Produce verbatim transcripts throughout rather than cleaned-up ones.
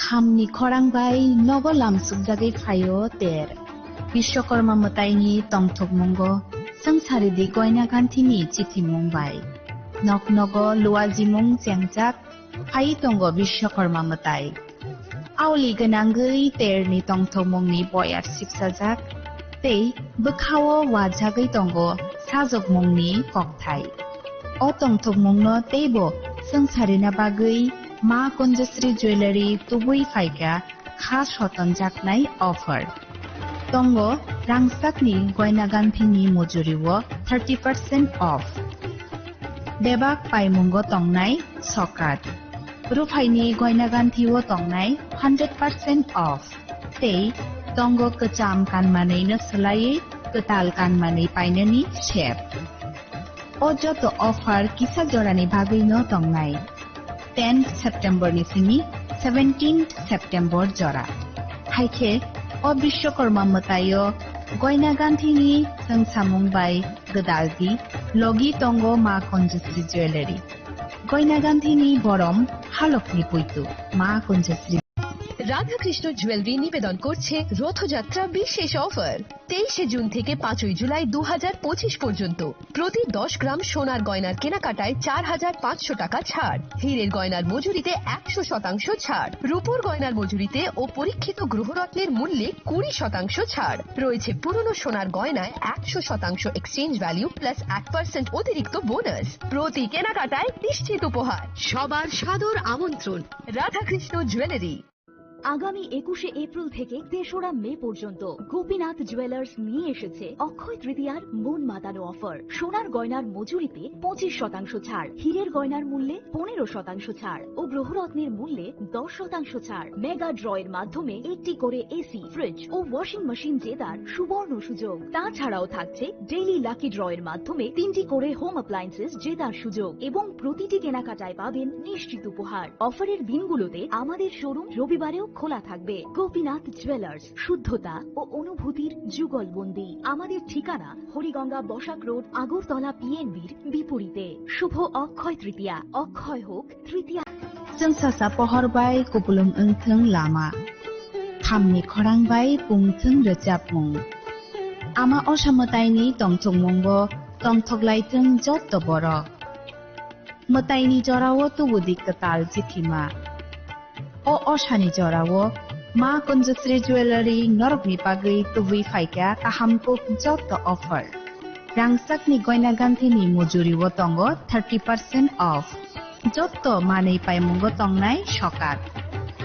Hamni khorang bai nogo lamsukjagwi phaio ter. Bishwakarma mwtaini tongthokmungo swngcharidi goina ganthini chithimung bai. Nok nogo luajimung chengjak phai tongo Bishwakarma mwtai. Aoli gwnangwi terni tongthokmungni boyar sipsajak tei bwkhao wajagwi tongo sajokmungni kokthai. O tongthokmungno teibo swngcharina bagwi Ma Kunjasri Jewellery tubui phaikha kha sotonjaknai offer. Tongo rangchakni goina ganthini mujurio thirty percent off. Bebak paimungo tongnai sokat. Ruphaini goina ganthio tongnai hundred percent off. Tei tongo kwcham kanmanwino swlaiwi kwtal kanmanwi painani sep. O joto offer kisa jorani bagwino tongnai. Tenth September ni simi seventeenth September jora. Haikhe o Bishwakarma mwtaio goina ganthini swngsamung bai gwdaldi logi tongo Ma Kunjasri Jewellery. Goina ganthini borom halokni puitu Ma Kunjasri. Radhakrishna jewellery নিবেদন করছে রথযাত্রা বিশেষ অফার। তেইশে জুন থেকে পাঁচই জুলাই দু হাজার পঁচিশ পর্যন্ত প্রতি দশ গ্রাম সোনার গয়নার কেনাকাটায় চার হাজার পাঁচশো টাকা ছাড়, হীরের গয়নার মজুরিতে একশো শতাংশ ছাড়, রূপোর গয়নার মজুরিতে ও পরীক্ষিত গ্রহরত্নের মূল্যে কুড়ি শতাংশ ছাড় রয়েছে। পুরনো সোনার গয়নায় একশো শতাংশ এক্সচেঞ্জ ভ্যালু প্লাস এক পার্সেন্ট অতিরিক্ত বোনাস। প্রতি কেনাকাটায় নিশ্চিত উপহার। সবার সাদর আমন্ত্রণ। রাধাকৃষ্ণ জুয়েলারি। আগামী একুশে এপ্রিল থেকে তেসরা মে পর্যন্ত গোপীনাথ জুয়েলার্স নিয়ে এসেছে অক্ষয় তৃতীয়ার মন মাতানো অফার। সোনার গয়নার মজুরিতে পঁচিশ শতাংশ ছাড়, হীরের গয়নার মূল্যে পনেরো শতাংশ ছাড় ও গ্রহরত্নের মূল্যে দশ শতাংশ ছাড়। মেগা ড্র এর মাধ্যমে একটি করে এসি, ফ্রিজ ও ওয়াশিং মেশিন জেতার সুবর্ণ সুযোগ। তাছাড়াও থাকছে ডেইলি লাকি ড্র এর মাধ্যমে তিনটি করে হোম অ্যাপ্লায়েন্সেস জেতার সুযোগ এবং প্রতিটি কেনাকাটায় পাবেন নিশ্চিত উপহার। অফারের দিনগুলোতে আমাদের শোরুম রবিবারেও খোলা থাকবে। গোপীনাথ জুয়েলার্স, শুদ্ধতা ও অনুভূতির যুগলবন্দি। আমাদের ঠিকানা হরিগঙ্গা বসাক রোড, আগরতলা পিএনবির বিপরীতে। শুভ অক্ষয় তৃতীয়া, অক্ষয় হোক তৃতীয়া। Chwng sasa pohor bai kupulung wngthwng lama. Thamni khorang bai pungthwng rwchapmung. Ama osa mwtaini tongthokmungo tongthoklaithwng jotto borok. Mwtaini jorao tubudi kwtal chithima. O osani jorao Ma Kunjasri Jewellery norokni bagwi tubui phaikha kaham kuk jotto offer. Rangchakni goina ganthini mujurio tongo thirty percent off. Jotto manwi paimungo tongnai sokat.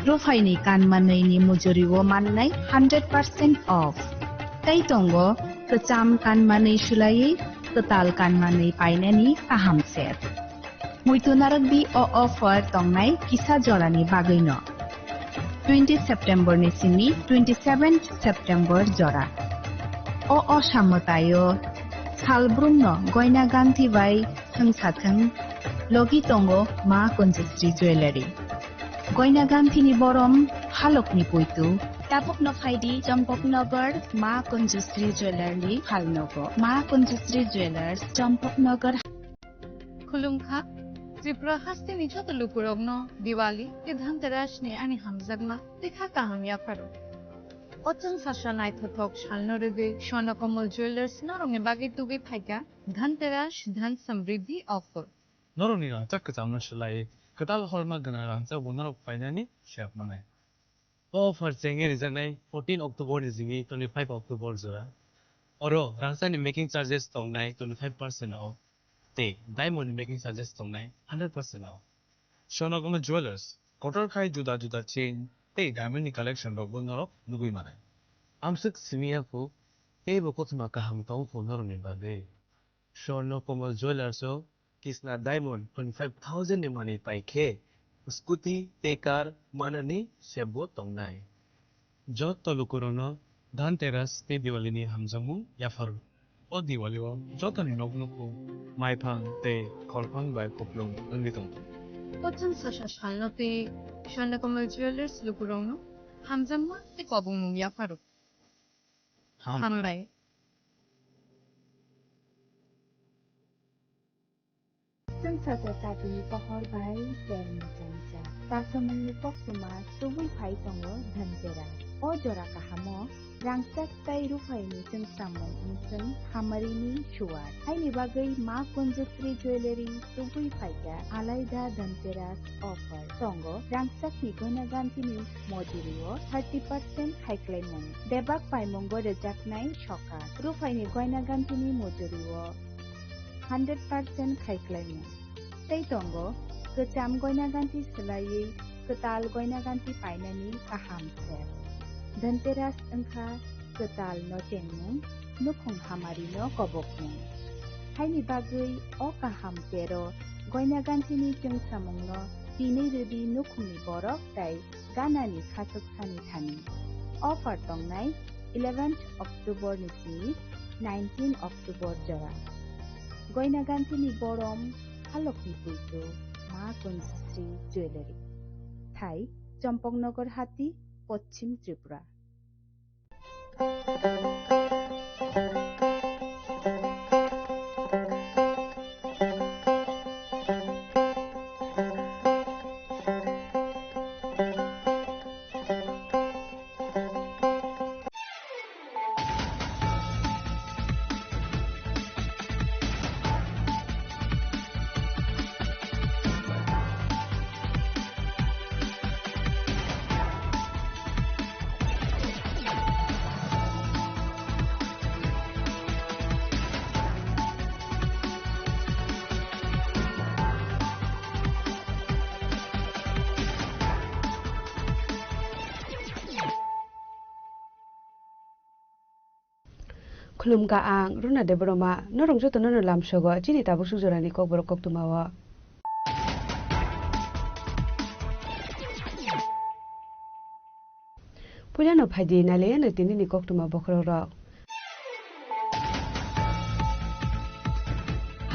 Ruphaini kanmanwini mujurio mannai hundred percent off. Tei tongo kwcham kanmanwi swlaiwi kwtal kanmanwi painani kaham set. Muitu narwkdi o offer tongnai kisa jorani bagwino. Twenty September ni simi twenty seventh September jora. O osa mwtaio salbrumno goina ganthi bai thwngsathwng logi tongo Ma Kunjasri Jewellery. Goina ganthini borom halokni puitu. Tabukno phaidi Champaknagar Ma Kunjasri Jewellery ni phalnogo. Ma Kunjasri Jewellers, Champaknagar. Khulumkha, Tripura hasteni joto lukurokno Diwali tei Dhanteras ni ani hamjakma tei kha kaham yapharo. O chwng sasa naithothok salno rwgwi Swarnakomal Jewellers norokni bagwi tubui phaikha Dhanteras Dhan Samriddhi offer. Norokni rangchak kwchamno swlaiwi kwtal horma gwnang rangchak bo norok painani sep manai. O offer chengwi rijaknai fourteen October ni simi twenty-five October jora. Oro rangchakni making charges tongnai twenty-five percent o, tei diamond ni making charges tongnai hundred percent o. Swarnakomal Jewellers, kotor khai juda juda chain tei diamond ni collection rokbo norok nugwi manai. Amswk simi ya kho, teibo kothoma kaham tong kho norokni bagwi. Swarnakomal Jewellers o Kisna Diamond twenty-five thousand ni manwi pai khe scooty tei car manani sep bo tongnai. Joto lukurokno Dhanteras tei Diwali ni hamjakmung yapharo. O Diwali o jotoni nok nukhung maiphang tei kholphang bai kupulung wngwi tongo. O chwng sasa salno tei Swarnakomal Jewellers lukurokno hamjakma tei kobongmung yapharo. Ham. Hambai. Chwng sasa satini pohor bai terni changsa. Kasamungni koktwma tubui phai tongo Dhanteras. O jora kahamo rangchak tei ruphaini chwngsamung wngchwng hamarini suwar. Haini bagwi Ma Kunjasri Jewellery tubui phaikha alaida Dhanteras offer. Tongo rangchakni goina gantini mojurio thirty percent khaiklaimung. Bebak paimungo rwjaknai sokat. Ruphaini goina gantini mojurio hundred percent khaiklaimung. Tei tongo, kwcham goina ganti swlaiwi kwtal goina ganti painani kaham ser. Dhanteras wngkha kwtal no chengmung, nukhung hamari no kobokmung. Haini bagwi o kaham pero goina gantini chwngsamungno tinwi rwdi nukhungni borok tei ganani khachuksani thani. Offer tongnai eleventh October ni simi nineteen October jora. Goina gantini borom halokni puitu Ma Kunjasri Jewellery. Thai, Champaknagar Hati, Poschim Tripura. Khulumkha ang Runa Debbarma, norok jotono no lamsogo chini tabuk suk jorani kokborok koktwmao. Puilano phaidi nailaiano tinini koktwma bokhorokrok.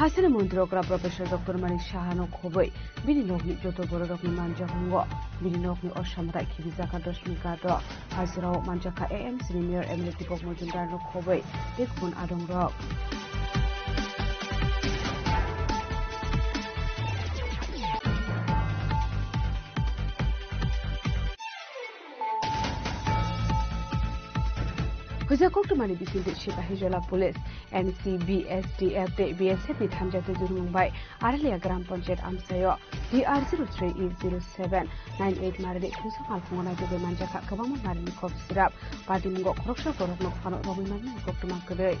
Hasini montri okra Professor Doctor Manik Sahano khobwi bini nokni joto bororokni manjak mungo. Bini nokni osamrai khibijak kha Dashmi Ghat o. Hajirao manjak kha A M C ni Mayor M L A Deepak Majumdar no khobwi tei kubun adongrok. Hwja koktwmani bisingtwi sipahijola police, N C B, S D F tei B S F ni thangjak tei jurumung bai Aralia Gram Panchayat amchaio D R zero three eight zero seven nine eight marini khungsa malkhungo naitugwi manjakha kwbangma marini kok sirap. Patimungo khoroksa borokno phano romwi manmani koktwma kwrwi.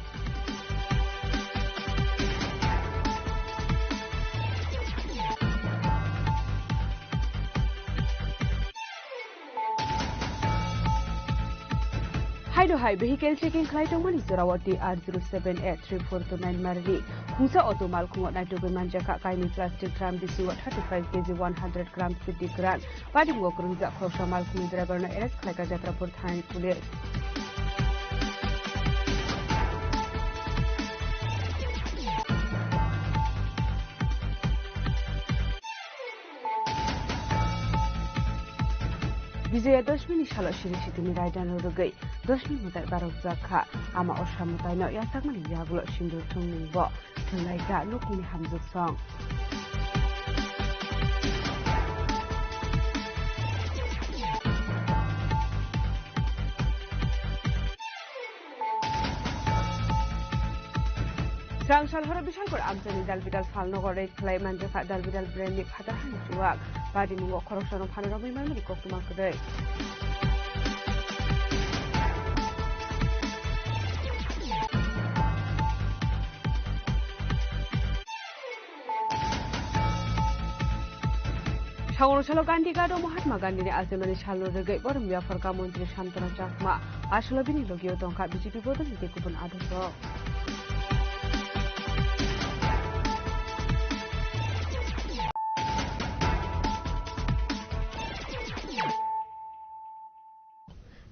Haino hai vehicle checking khlai tongmani jorao T R zero seven A three four two nine marini khungsa auto malkhungo naitugwi manjakha kainwi plastic drum bisingo thirty five K G one hundred gram siddi kwran. Patimungo kwrwngjak khoroksa malkhungni driver no arrest khlaikha Jatrapur thanani police. Bijoya Dashmi ni salo siri sitini raidano rwgwi Dashmi mwtai barokjak kha. Ama Osha mwtai no yachakmani yagulo sindur thwngmung bo thwnglaikha nukhungni hamjwksong. Swrang sal horo Bishalpur amchaini Dalbidal phalnogo raid khlai manjakha Dalbidal brand ni phatar hani chuwak. Patimungo khoroksano phano romwi manmani koktwma kwrwi. Saungno salo Gandhi Gado Mahatma Gandhi ni ajimani salno rwgwi borom yapharkha montri Santana Chakma. Aswkno bini logio tongkha B J P bodolni tei kubun adongrok.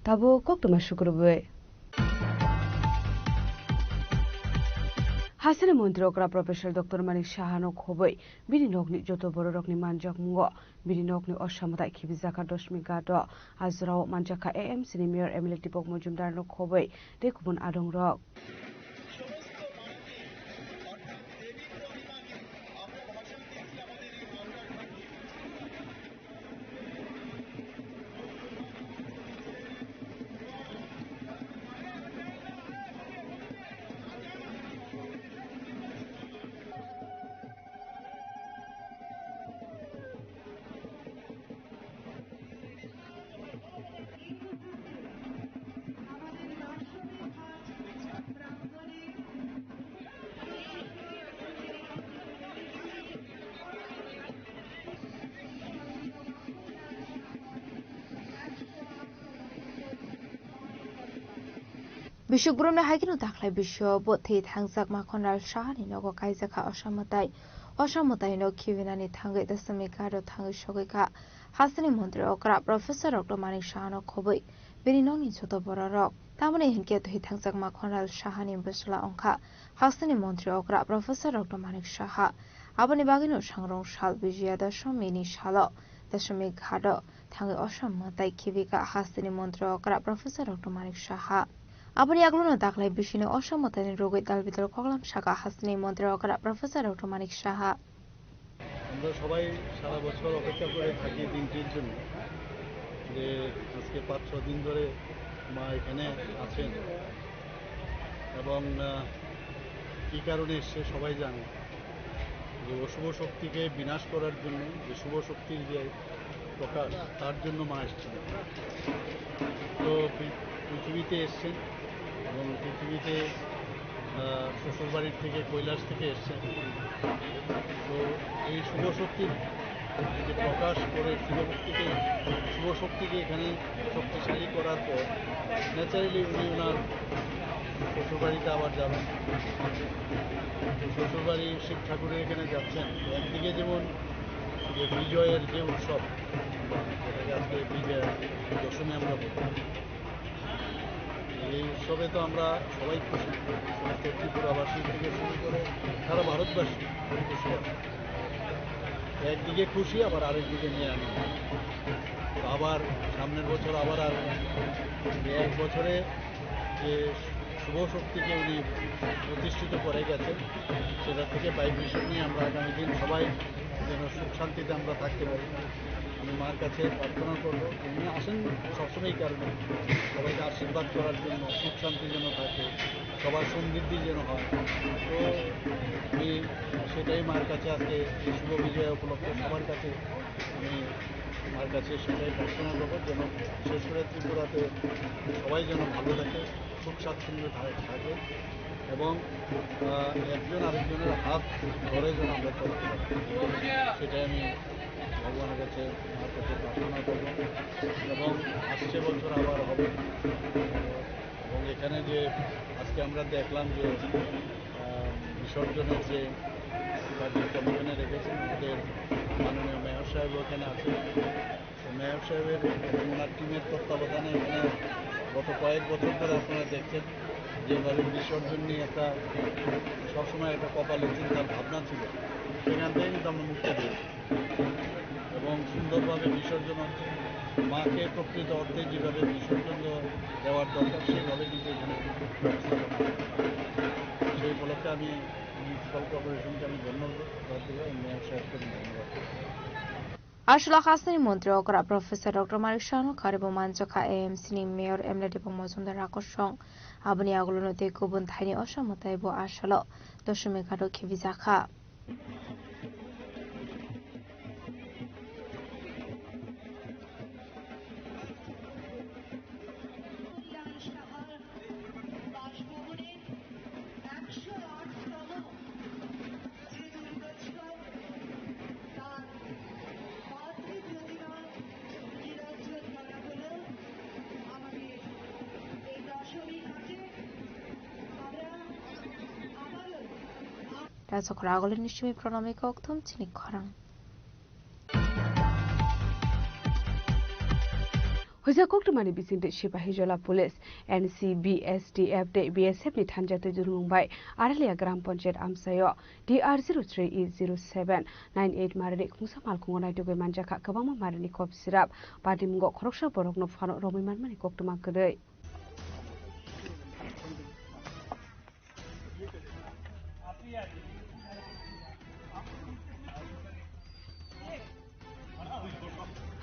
Tabuk koktwma sukrubwi. Hasini montri okra Professor Doctor Manik Sahano khobwi bini nokni joto bororokni manjakmungo bini nokni osamwtai khibijakha Dashmi Ghat o. A jorao manjakha A M C ni Mayor M L A Deepak Majumdar no khobwi tei kubun adongrok. Bisik Burumni hai kheno daklai bisio bo thwi thangjak Makhonlal Sahani nogo kaijakha Osa mwtai. Osa mwtaino khibinani thangwi Dasami Ghato thangwi sogwikha hasteni montri okra Professor Doctor Manik Sahano khobwi bini nokni joto bororok. Tamoni hinkhe thwi thangjak Makhonlal Sahani bwsla wngkha hasteni montri okra Professor Doctor Manik Saha. Aboni bagwino sangrong sal Bijoya Dasomini salo Dasami Ghato thangwi Osa mwtai khibika hasteni montri okra Professor Doctor Manik Saha. Aboni agluno daklai bisini Osa mwtaini rogwi dalbidal koklam saka hasteni montri okra Professor Doctor Manik Saha. আমরা সবাই সারা বছর অপেক্ষা করে থাকি দিনটির জন্য, যে আজকে পাঁচ ছ দিন ধরে মা এখানে আছেন এবং, আহ, কী কারণে এসছে সবাই জানে। যে অশুভ শক্তিকে বিনাশ করার জন্য, যে শুভ শক্তির যে প্রকাশ, তার জন্য মা এসেছিলেন। তো পৃ-, পৃথিবীতে এসছেন এবং পৃথিবীতে, আহ, শ্বশুরবাড়ির থেকে, কৈলাস থেকে এসছেন। তো এই শুভ শক্তির যে প্রকাশ করে, শুভ শক্তিকে, শুভ শক্তিকে এখানে শক্তিশালী করার পর ন্যাচারালি উনি ওনার শ্বশুরবাড়িতে আবার যাবেন। শ্বশুরবাড়ি শিব ঠাকুরের এখানে যাচ্ছেন। একদিকে যেমন যে বিজয়ের যে উৎসব, যেটাকে আজকে বিজয়া দশমী আমরা বলি, এই উৎসবে তো আমরা সবাই খুশি। সমস্ত ত্রিপুরাবাসী থেকে শুরু করে সারা ভারতবাসী খুশি আছে। একদিকে খুশি, আবার আরেকদিকে নিয়ে আনন্দ। তো আবার সামনের বছর আবার আসবেন। এই এক বছরে যে শুভ শক্তিকে উনি প্রতিষ্ঠিত করে গেছেন, সেটা থেকে ভাইব্রেশন নিয়ে আমরা আগামী দিন সবাই যেন সুখ শান্তিতে আমরা থাকতে পারি। আমি মার কাছে প্রার্থনা করব, উনি আসেন সবসময় এই কারণে, সবাইকে আশীর্বাদ করার জন্য, সুখ শান্তি যেন থাকে, সবার সমৃদ্ধি যেন হয়। তো আমি সেটাই মার কাছে আজকে এই শুভ বিজয়া উপলক্ষে সবার কাছে আমি মার কাছে সেটাই প্রার্থনা করবো, যেন বিশেষ করে ত্রিপুরাতে সবাই যেন ভালো থাকে, সুখ স্বাচ্ছন্দ্যে থা-, থাকে এবং, আহ, একজন আরেকজনের হাত ধরে যেন আমরা চলতে পারি। সেটাই আমি ভগবানের কাছে, মার কাছে প্রার্থনা করবো এবং আসছে বছর আবার হবে। এবং এখানে যে আজকে আমরা দেখলাম যে, আহ, বিসর্জনের যে কার্যক্রম এখানে রেখেছেন, আমাদের মাননীয় মেয়র সাহেব ওখানে আছেন। তো মেয়র সাহেবের এবং ওনার টিমের তত্ত্বাবধানে এখানে গত কয়েক বছর ধরে আপনারা দেখছেন যেভাবে বিসর্জন নিয়ে একটা সবসময় একটা কপালে চিন্তার ভাবনা ছিল, সেখান থেকে কিন্তু আমরা মুক্তি পেয়েছি এবং সুন্দরভাবে বিসর্জন হচ্ছে। মাকে প্রকৃত অর্থে যেভাবে বিসর্জন দেওয়া-, দেওয়ার দরকার, সেভাবে কিন্তু এখানে ব্যবস্থাপনা হচ্ছে। সেই উপলক্ষে আমি মিউনিসিপ্যাল কর্পোরেশনকে আমি ধন্যবাদ দেবো এবং মেয়র সাহেবকে আমি ধন্যবাদ দেবো। Aswlak hasteni montri okra Professor Doctor Manik Sahano karibo manjakha A M C ni Mayor M L A Debang Mojumdar Rakosong. Aboni aguluno tei kubun thaini Osa mwtai bo asalo Doshomighat o khibijakha. Tei sokhoro agulini simi pranamwi kok thum chini khorang. Hoisa koktwmani bisingtwi sipahijola police, N C B S D F tei B S F ni thanjatwi dulung bai Aralia Gram Panchayat amchaio D R zero three E zero seven nine eight marini khungsa malkhungo naitugwi manjakha kwbangma marini kop sirap. Patimungo khoroksa borokno phano romwi manmani koktwma kwrwi.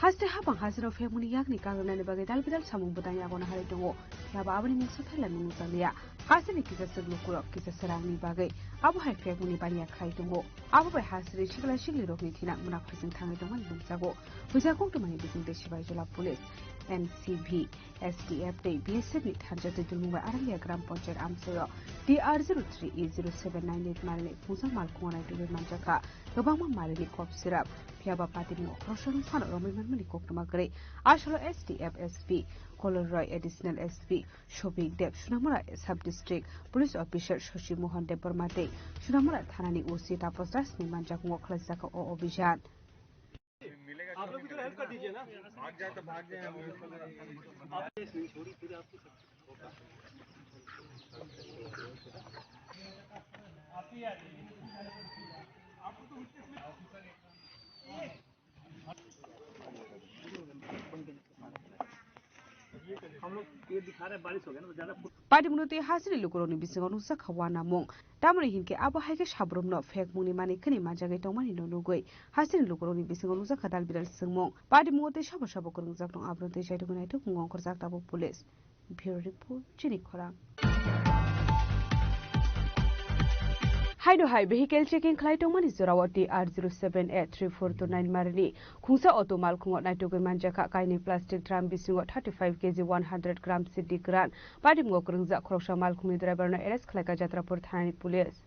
Haste habang hasteno phekmani yakni kagrwnani bagwi dal bidal samung bwtang yago naharwi tongo. Phiya ba aboni mungsa phailai mung nukjakliya. Hasteni kisa swk lukurok kisa swrangni bagwi abo hai phekmani baniya khlai tongo. Abo bai hasri sikla sikli rokni thina muna khosing thangwi tongmani nukjago. Puisa koktwmani bisingtwi Sibaijala Police, N C B, S T F tei B S F ni thansa twi dulmung bai Arangya Gram Panchayat amchaio T R zero three E zero seven nine eight marini phungsa malkhungo naitugwi manjakha kwbangma marini kok sirap. Phiyaba patimungo khoroksa phano romwi manmani koktwma kwrwi. Asolo S T F S P Kolor Roy, Additional S P Shobik Deb, Sunamura Sub District Police Officer Shashi Mohan Debbarma tei Sunamura Thanani O C Tapos Das ni manjakungo khlaijak o obhijan. आप लोग भी थोड़ा हेल्प कर दीजिए ना। भाग जाए तो भाग जाए। आप हम लोग ये दिखा रहे हैं, बारिश हो गया ना, तो ज्यादा foot- Patimung tei hasini lukurokni bisingo nukjakha uanamung. Tamoni hinkhe abo hai khe sabrumno phekmungni manwi khwnwi manjagwi tongmani no nugwi hasini lukurokni bisingo nukjakha dalbiral swngmung. Patimungo tei sabo sabo kwrwngjak tong, abono tei chaitugwi naitukmungo ongkhorjak tabuk police. Bureau Report, Chini Khorang. Haino hai vehicle checking khlai tongmani jorao T R zero seven A three four two nine marini khungsa auto malkhungo naitugwi manjakha kainwi plastic drum bisingo thirty five K G one hundred gram siddi kwran. Patimung kwrwngjak khoroksa malkhungni driver no arrest khlaikha Jatrapur thanani police.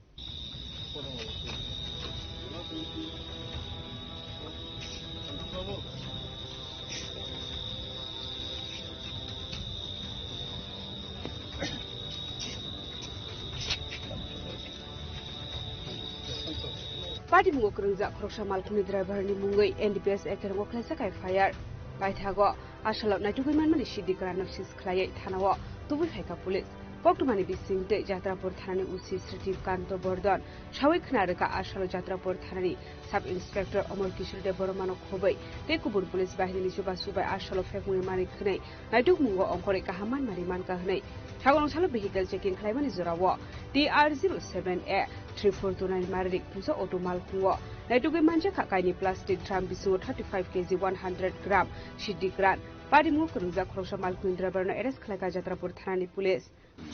Patimungo kwrwngjak khoroksa malkhungni driver ni mungwi N D P S ekereng o khlaijak F I R. Paithago asalo naitugwi manmani siddi kwran no seize khlaiwi thanao tubui phaikha police. Koktwmani bisingtwi Jatrapur thanani O C Sriti Kanto Bordon sawi khna rwkha asalo Jatrapur thanani Sub Inspector Omor Kishore Debbarmano khobwi tei kubun police bahinini chubachu bai asalo phekmungni manwi khwnwi naitukmungo ongkhorwi kaham manmani mankha hwnwi. Sagorong salo vehicle checking khlaimani jorao T R zero seven A three four two nine marini khungsa auto malkhungo naitugwi manjakha kainwi plastic drum bisingo thirty five K G one hundred gram siddi kwran. Patimungo kwrwngjak khoroksa malkhungni driver no arrest khlaikha Jatrapur thanani police.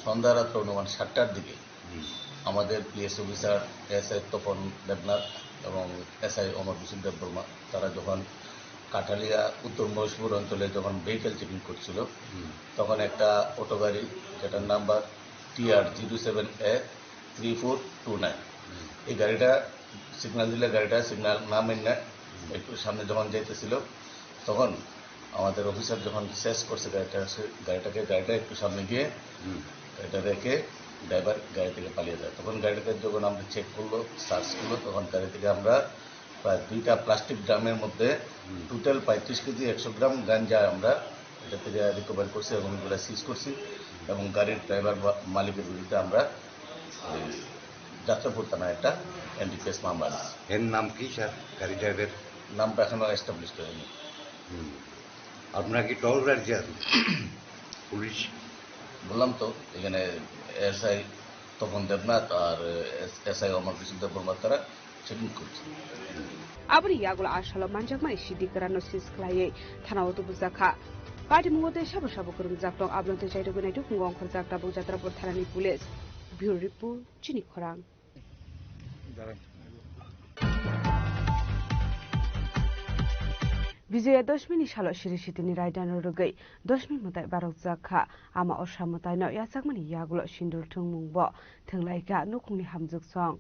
সন্ধ্যা রাত্র অনুমান সাতটার দিকে আমাদের PS officer SI Tapan দেবনাথ এবং এসআই অমর কুশল দেববর্মা তারা যখন কাঠালিয়া উত্তর মহেশপুর অঞ্চলে যখন ভেহিকেল চেকিং করছিল, তখন একটা অটো গাড়ি, যেটার number T R zero seven A three four two nine, এই গাড়িটা সিগন্যাল দিলে গাড়িটা সিগন্যাল না মেনে একটু সামনে যখন যাইতেছিল, তখন আমাদের অফিসার যখন চেস করছে গাড়িটা, সে গাড়িটাকে, গাড়িটা একটু সামনে গিয়ে হুম। এটা রেখে ড্রাইভার গাড়ি থেকে পালিয়ে যায়। তখন গাড়িটাকে যখন আমরা চেক করলো, সার্চ করলো, তখন গাড়ি থেকে আমরা প্রায় দুইটা প্লাস্টিক ড্রামের মধ্যে হুম। টোটাল পঁয়ত্রিশ কেজি একশো গ্রাম গাঞ্জা আমরা এটা থেকে রিকভারি করছি এবং এগুলো সিজ করছি এবং গাড়ির ড্রাইভার বা মালিকের বিরুদ্ধে আমরা ওই যাত্রাপুর থানায় একটা এনডিপিএস মামলা দিচ্ছি। এর নাম কি স্যার, গাড়ি ড্রাইভার? নামটা এখনো এস্টাবলিশড হয়নি। হুম। আপনারা কি টহলদারি চান? পুলিশ? বললাম তো, এখানে এসআই তপন দেবনাথ আর এস-, এসআই অমর কৃষ্ণ দেববর্মা তারা চেকিং করছে। Aboni yagulo asalo manjakmani siddi kwranno seize khlaiwi thanao tubujakha. Patimungo tei sabo sabo kwrwngjak tong, abono tei chaitugwi naitukmungo ongkhorjak tabuk Jatrapur thanani police. Bureau Report, Chini Khorang. Bijoya Dashmi ni salo Sri Sitini raidano rwgwi Dashmi mwtai barokjak kha. Ama Osha mwtaino yachakmani yagulo sindur thwngmungbo thwnglaikha nukhungni hamjwksong.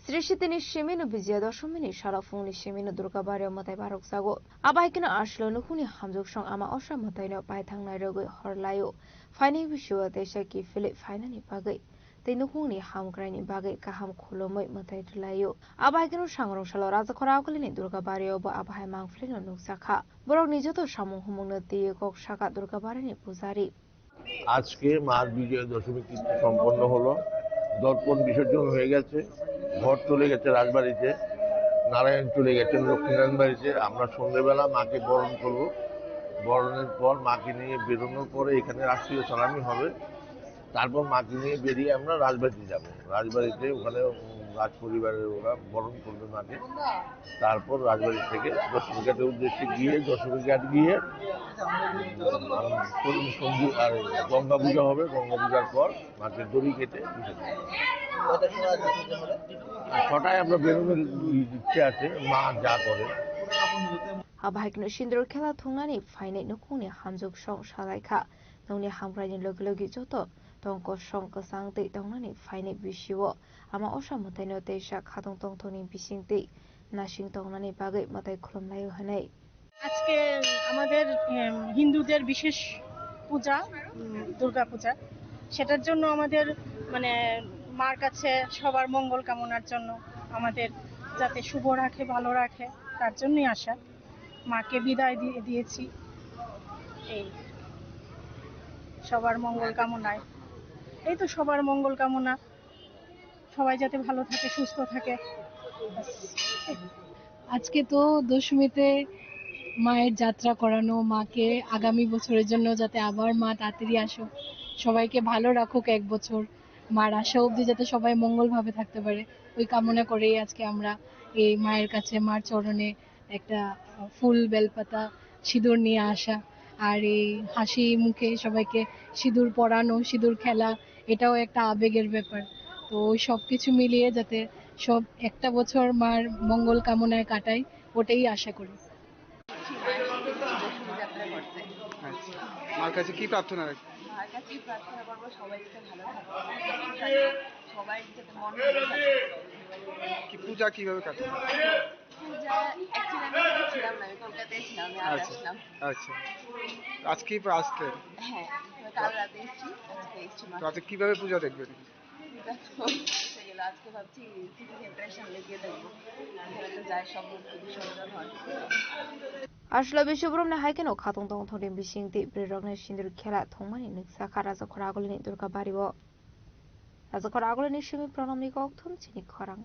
Sri Sitini simino Bijoya Dashomini salo phungni simino Durga Bario mwtai barokjago. Abo hai kheno aslo nukhungni hamjwksong ama Osha mwtaino paithangnai rwgwi hor laio. Phainai bisio teisa kiphilwi phainani bagwi tei nukhungni hamkraini bagwi kaham khulumwi mwtai rwlaio. Abo hai kheno sangrong salo Rajakhora Akalini Durga Bario bo abo hai mangphlino nukjakha. Borokni joto samung humungno twiwi kok sakha Durga Barini pujari. আজকে মার বিজয়া দশমী তিথি সম্পন্ন হলো। দর্পণ বিসর্জন হয়ে গেছে, ঘট চলে গেছে রাজবাড়িতে, নারায়ণ চলে গেছেন লক্ষ্মীনারায়ণ বাড়িতে। আমরা সন্ধ্যেবেলা মাকে বরণ করব। বরণের পর মাকে নিয়ে বেরোনোর পরে এখানে রাষ্ট্রীয় সালামি হবে। তারপর মাকে নিয়ে বেরিয়ে আমরা রাজবাড়িতে যাব। রাজবাড়িতে ওখানে, উম, রাজ পরিবারের ওরা বরণ করবে মাকে। তারপর রাজবাড়ি থেকে দশমী ঘাটের উদ্দেশ্যে গিয়ে, দশমী ঘাট গিয়ে, উম, সন্ধি-, আর গঙ্গা পূজা হবে। গঙ্গা পূজার পর মাকে দড়ি কেটে পুজো করবে। আর ছটায় আমরা বেরোনোর ইচ্ছে আছে, মা যা করে। Abahaikno sindur khela thungnani phainai nukungni hamjwk song salaikha. Nokni hamkraini logi logi joto tongkosong kwchang tei tongnani phainai bisio ama osa mwtaino teisa khatong tongthokni bising tei nasing tongnani bagwi mwtai khulumlaio hwnwi. আজকে আমাদের, এম, হিন্দুদের বিশেষ পূজা, উম, দুর্গা পূজা। সেটার জন্য আমাদের, মানে, মার কাছে সবার মঙ্গল কামনার জন্য, আমাদের যাতে শুভ রাখে, ভালো রাখে, তার জন্যই আসা। মাকে বিদায় দিয়ে দিয়েছি। এই সবার মঙ্গল কামনায়, এই তো সবার মঙ্গল কামনা, সবাই যাতে ভালো থাকে, সুস্থ থাকে। আজকে তো দশমীতে মায়ের যাত্রা করানো, মাকে আগামী বছরের জন্য যাতে আবার মা তাড়াতাড়ি আসুক, সবাইকে ভালো রাখুক এক বছর, মার আসা অবধি যাতে সবাই মঙ্গলভাবে থাকতে পারে, ওই কামনা করেই আজকে আমরা এই মায়ের কাছে, মার চরণে একটা, আহ, ফুল, বেলপাতা, সিঁদুর নিয়ে আসা। আর এই হাসি মুখে সবাইকে সিঁদুর পরানো, সিঁদুর খেলা, এটাও একটা আবেগের ব্যাপার। তো ওই সব কিছু মিলিয়ে যাতে সব একটা বছর মার মঙ্গল কামনায় কাটাই, ওটাই আশা করি। আচ্ছা, মার কাছে কি প্রার্থনা রাখবেন? মার কাছে প্রার্থনা করবো সবাই যাতে ভালো থাকে, সবাই যাতে মন ভালো থাকে। কি পূজা কিভাবে কাটে? পূজা actually আমি এখানে ছিলাম না, আমি কলকাতায় ছিলাম, আমি আজ আচ্ছা, আসলাম। আচ্ছা। আজকেই পা-, আসলেন? হ্যাঁ, আমি কাল রাতে এসেছি, আজকে এসেছি মা। তো আজকে কিভাবে পূজা দেখবেন? পূজা তো শেষ হয়ে গেল, আজকে ভাবছি সিটি সেন্টারের সামনে গিয়ে দেখবো। এখানে তো যায় সব মূর্তি বিসর্জন হয়। Aswlai Biswabrumni hai kheno khatong tongthokni bisingtwi bwrwirokni sindur khela thwngmani nuksa kha Rajakhor Agulini Durga Bario. Rajakhor Agulini simi Pranamni kokthum chini khorang.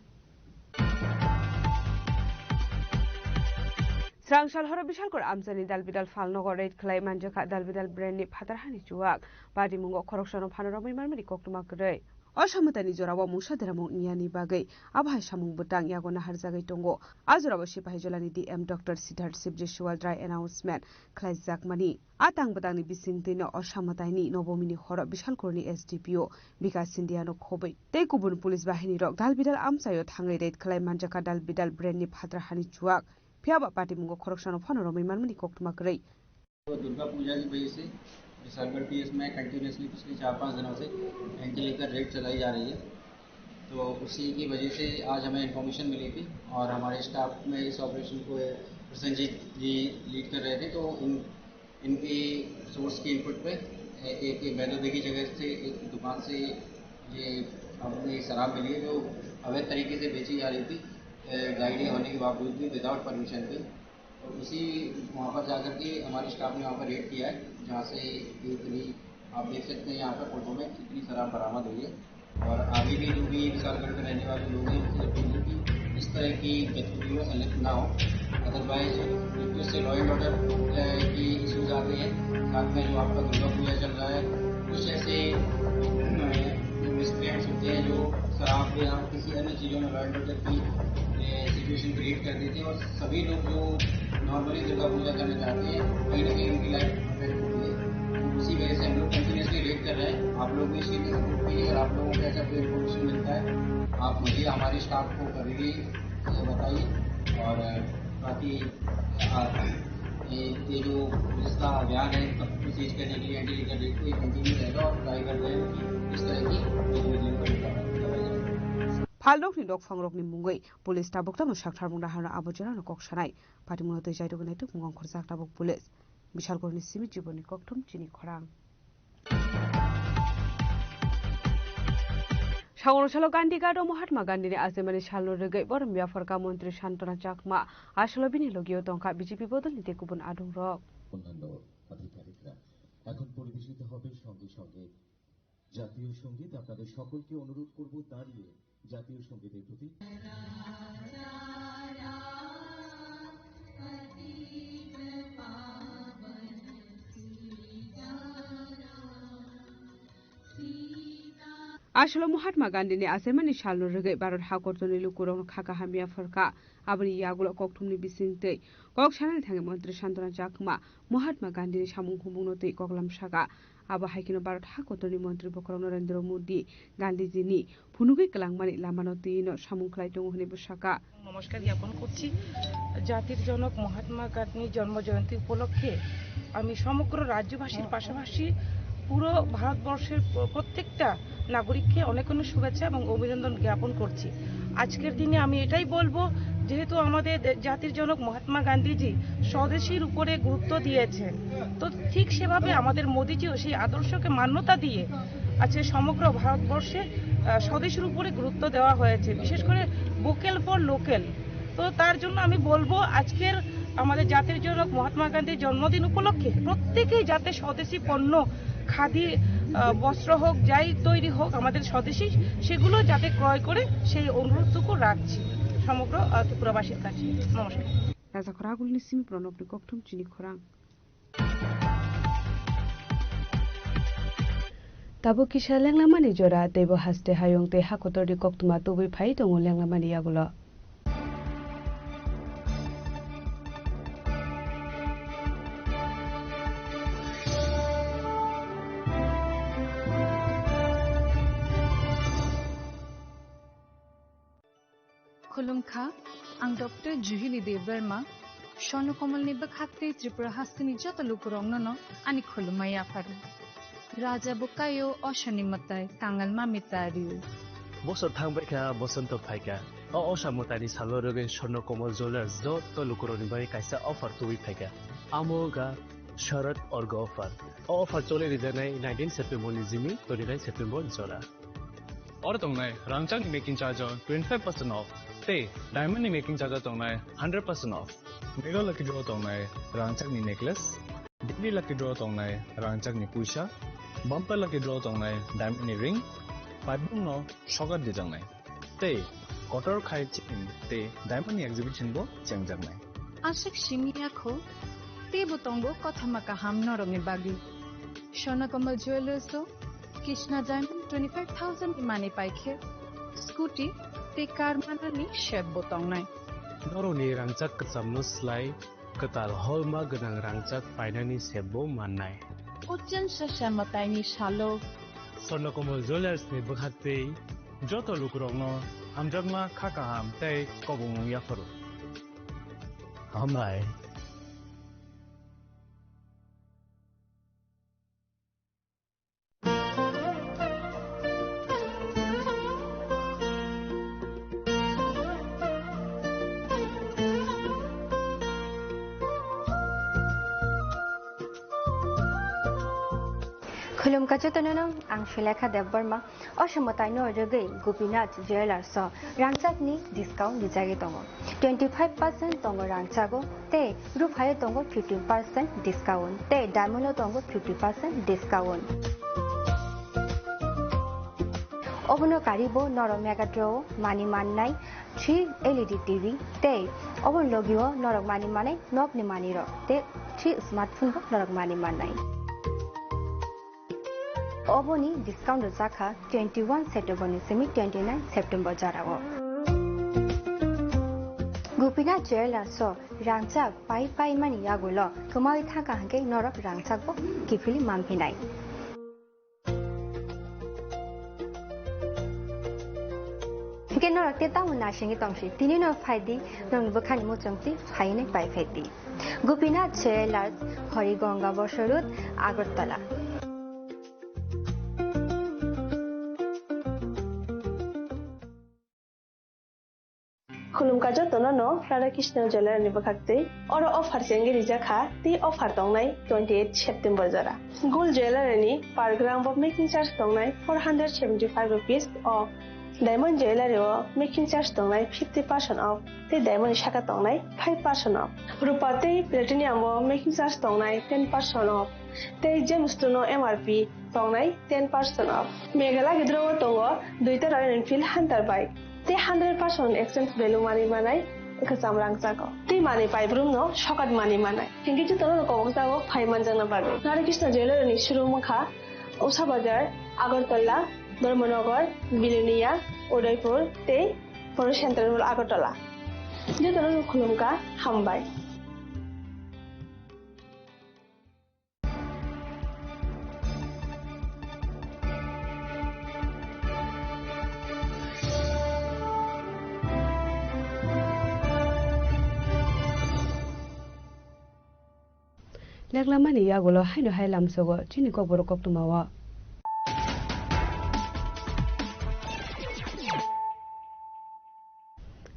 Srang sal horo Bishalkor amchaini Dalbidal phalnogo raid khlai manjakha Dalbidal brandni phatar hani chuwak. Patimungo khoroksano phano romwi manmani koktwma kwrwi. O samwtaini jorao mungsa deramung wngyani bagwi abo hai samung bwtang yago naharjagwi tongo. A jorao Sipahijalani D M Doctor Siddharth Sibjiswal dry announcement khlaijakmani. A tang bwtangni bisingtwino o samwtaini Nobomini horo Bishalkorni S D P O Bikas Indiano khobwi tei kubun police bahinirok dalbidal amchaio thangwi raid khlai manjakha dalbidal brandni phatra hani chuwak. Phiya ba patimungo khoroksano phano romwi manmani koktwma kwrwi. तो दुर्गा पूजा की वजह से विशालगढ़ पीएस में कंटिन्यूअसली पिछले चार पाँच दिनों से वेंटिलेटर रेड चलाई जा रही है। तो उसी की वजह से आज हमें इन्फॉर्मेशन मिली थी और हमारे स्टाफ में इस ऑपरेशन को प्रसन्नजीत जी लीड कर रहे थे। तो इन इनके सोर्स के इनपुट पे एक बैदोदेगी जगह से एक दुकान से ये अपनी शराब मिली है जो अवैध तरीके से बेची जा रही थी, गाड़ी होने के बावजूद भी विदाउट परमिशन के। तो इसी वहाँ पर जाकर के हमारे स्टाफ ने वहाँ पर रेड किया है, जहाँ से ये करीब आप देख सकते हैं यहाँ पर फोटो में कितनी शराब बरामद हुई है। और आगे भी जो भी विशालगढ़ में रहने वाले लोग हैं, उनसे अपील है कि इस तरह की गतिविधियों में संलिप्त ना हो। अदरवाइज, इससे लॉ एंड ऑर्डर के इश्यूज आते हैं। साथ में जो आपका दुर्गा पूजा चल रहा है, कुछ ऐसे मिसक्रिएंट्स होते हैं जो शराब या किसी अन्य चीज़ों में लॉ एंड ऑर्डर की सिचुएशन क्रिएट कर देते हैं और सभी लोग जो नॉर्मली दुर्गा पूजा करने जाते हैं, कहीं ना कहीं उनकी लाइफ अफेक्ट होती है। तो उसी वजह से हम लोग कंटिन्यूअसली रेड कर रहे हैं। आप लोग भी इस चीज़ में सपोर्ट कीजिए। अगर आप लोगों को ऐसा कोई इन्फॉर्मेशन मिलता है, आप मुझे, हमारे स्टाफ को कभी भी बताइए। और बाकी, आ, ये, ये जो पुलिस का अभियान है, सबको सीज करने के लिए, एंटी लिकर रेड को, ये कंटिन्यू रहेगा और ट्राई कर रहे हैं कि इस तरह की गतिविधियों को रिकवर किया जाए। Phalrokni dokphangrokni mungwi police tabuk tamo saktharmung naharno abo jorano kok sanai. Patimungno twi chaitugwi naituk mung ongkhorjak tabuk police. Bishalkorni simi Jibonni kokthum chini khorang. Sagono salo Gandhi Ghat o Mahatma Gandhini achaimani salno rwgwi borom yapharkha Montri Santona Chakma, asalo bini logio tongkha B J P bodolni tei kubun adungrok. অন্যান্য আধিকারিকরা এখন পরিবেশিত হবে সঙ্গে সঙ্গে জাতীয় সঙ্গীত। আপনাদের সকলকে অনুরোধ করব দাঁড়িয়ে জাতীয় সঙ্গীতের প্রতি। Asolo Mahatma Gandhini achaimani salno rwgwi Bharat hakotorni lukurokno kha kaham yapharkha. Aboni yagulo kokthumni bisingtwi kok sanani thangwi Montri Santana Chakma Mahatma Gandhini samung humungno twi koklam saka. Abo hai kheno Bharat hakotorni Montri bokhorok Narendra Modi Gandhijini phunugwi kwlangmani lamano twino samung khlai tongo hwnwi bwsaka. নমস্কার জ্ঞাপন করছি। জাতির জনক মহাত্মা গান্ধীর জন্ম জয়ন্তী উপলক্ষে আমি সমগ্র রাজ্যবাসীর পাশাপাশি পুরো ভারতবর্ষের প্র-, প্রত্যেকটা নাগরিককে অনেক অনেক শুভেচ্ছা এবং অভিনন্দন জ্ঞাপন করছি। আজকের দিনে আমি এটাই বলবো, যেহেতু আমাদের দে-, জাতির জনক মহাত্মা গান্ধীজি স্বদেশীর উপরে গুরুত্ব দিয়েছেন, তো ঠিক সেভাবে আমাদের মোদিজিও সেই আদর্শকে মান্যতা দিয়ে আজকে সমগ্র ভারতবর্ষে, আহ, স্বদেশীর উপরে গুরুত্ব দেওয়া হয়েছে, বিশেষ করে ভোকাল ফর লোকাল। তো তার জন্য আমি বলবো, আজকের আমাদের জাতির জনক মহাত্মা গান্ধীর জন্মদিন উপলক্ষে প্রত্যেকেই যাতে স্বদেশি পণ্য, খাদি, আহ, বস্ত্র হোক, যাই তৈরি হোক আমাদের স্বদেশি, সেগুলো যাতে ক্রয় করে সেই অনুরোধটুকু রাখছি সমগ্র, আহ, ত্রিপুরাবাসীর কাছে। নমস্কার। Raja Khoragulni simi pronobni kokthum chini khorang. Tabuk kisa lenglamani jora, teibo haste hayung tei hakotorni koktwma tubui phai tongo lenglamani yagulo. Khulumkha, ang Doctor Juhili Debbarma, Swarno Komolni bwkhak tei Tripura hasteni joto lukuroknono ani khulumma yapharo. Raja bo kaio, osani mwtai, kangal mami tario. Bosor thangbaikha, bosonto phaikha. O osa mwtaini salo rwgwi Swarno Komol Jewellers joto lukurokni bagwi kaisa offer tubui phaikha. Amo wngkha Sharad Orgo offer. O offer choli rijaknai nineteen September ni jimi twenty nine September jora. Oro tongnai rangchakni making charge o twenty five percent off, tei diamond ni making charge o tongnai hundred percent off. Mega lucky draw tongnai rangchakni necklace, daily lucky draw tongnai rangchakni puisa, bumper lucky draw tongnai diamond ni ring, paibung no sokat dijaknai. Tei kotor khai chain tei diamond ni exhibition bo chengjaknai. Aswk simi yakho, teibo tongo kothoma kaham norokni bagwi. Swarno Komol Jewellers o Krishna Diamond twenty five thousand ni manwi paikhe, scooty tei car manani sep bo tongnai. Norokni rangchak kwchamno slai kwtal holma gwnang rangchak painani sep bo mannai. Ujjan sasa mwtaini salo. Swarno Komol Jewellers ni bwkhaktwi joto lukurokno hamjakma, kha kaham tei kobongmung yapharo. Hambai. Khulumkha jotono, ang Sulekha Debbarma. O somoi taino rwgwi Gopinath Jewellers o rangchakni discount rijagwi tongo. Twenty five percent tongo rangchago, tei ruphaio tongo fifteen percent discount, tei diamond o tongo fifty percent discount. Obono karibo norok Mega Draw o manwi mannai three L E D T V, tei obono logio norok manwi mannai nokni manwirok, tei three smartphone bo norok manwi mannai. Oboni discount rwjakha twenty one September ni simi twenty nine September jorao. Gopinath Jewellers o rangchak pai pai mani yagulo kwmawi thangkha hwnkhe norok rangchak bo kiphilwi manphinai. Hwnkhe norok tei tamo naisingwi tongsi, tini no phaidi, nokni bwkhani muchungtwi phainai pai phaidi. Gopinath Jewellers, Horigonga Bosor Road, Agartala. Khulumkha jotono no Radha Krishna Jewellery ni bwkhaktwi. Oro offer chengwi rijak kha, tei offer tongnai twenty eight September jora. Gold Jewellery ni per gram bo making charge tongnai four hundred seventy five rupees off. Diamond Jewellery o making charge tongnai fifty percent off, tei diamond ni saka tongnai five percent off. Rupa tei platinum o making charge tongnai ten percent off, tei gemstone o M R P tongnai ten percent off. Mega lucky draw o tongo duita Royal Enfield Hunter bike, tei hundred percent exchange value manwi manai kwcham rangchago, tei manwi paibrumno sokat manwi manai. Hinkhe jotono kobokjago phai manjakna bagwi. Radha Krishna Jewellery ni showroom wngkha Usha Bazar, Agartala, Dharmanagar, Belonia, Udaipur tei Poro Central Agartala. Jotono khulumkha, hambai. Leklamani yagulo haino hai lamsogo chini kokborok koktwmao.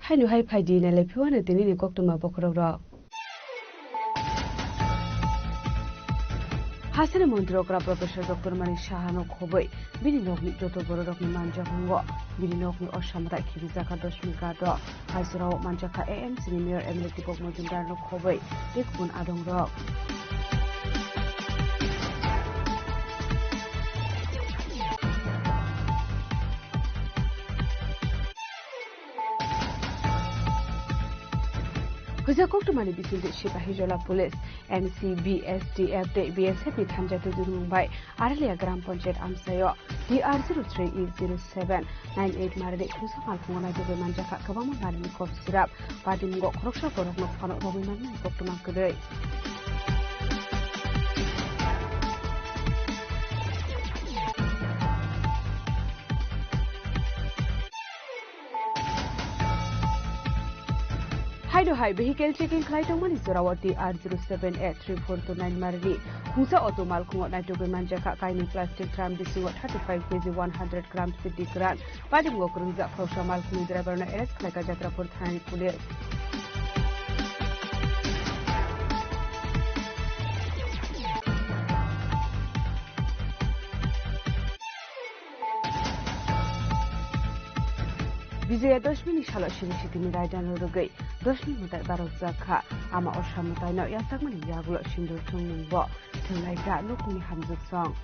Haino hai phaidi nailai phiwano tinini koktwma bokhorokrok. Hasani montri okra Professor Doctor Manik Sahano khobwi bini nokni joto bororokni manjak wngo. Bini nokni osamwtai khibijak kha Dashmi Ghat o. Hai jorao manjak kha A M C ni Mayor M L A Deepak Majumdar no khobwi tei kubun adongrok. Hwja koktwmani bisingtwi Sipahijola Police, N C B, S D F tei B S F ni thansa twijlangmung bai Aralia Gram Panchayat amchaio T R zero three E zero seven nine eight marni khungsa malkhungo naitugwi manjakha kwbangma marni kok sirap. Patimungo khoroksa borokno phano romwi manmani koktwma kwrwi. Haino hai vehicle checking khlai tongmani jorao T R zero seven A three four two nine marni khungsa auto malkhungo naitugwi manjakha kainwi plastic drum bisingo thirty five K G one hundred gram sidi kwran. Patimungo kwrwngjak khoroksa malkhungni driver no arrest khlaikha Jatrapur thanani police. Bijoya Dashmi ni salo sini sitini raidano rwgwi Dashmi mwtai barokjak kha. Ama Osha mwtaino yachakmani yagulo sindur thwngmungbo thwnglaijak nukungni hamjwksong.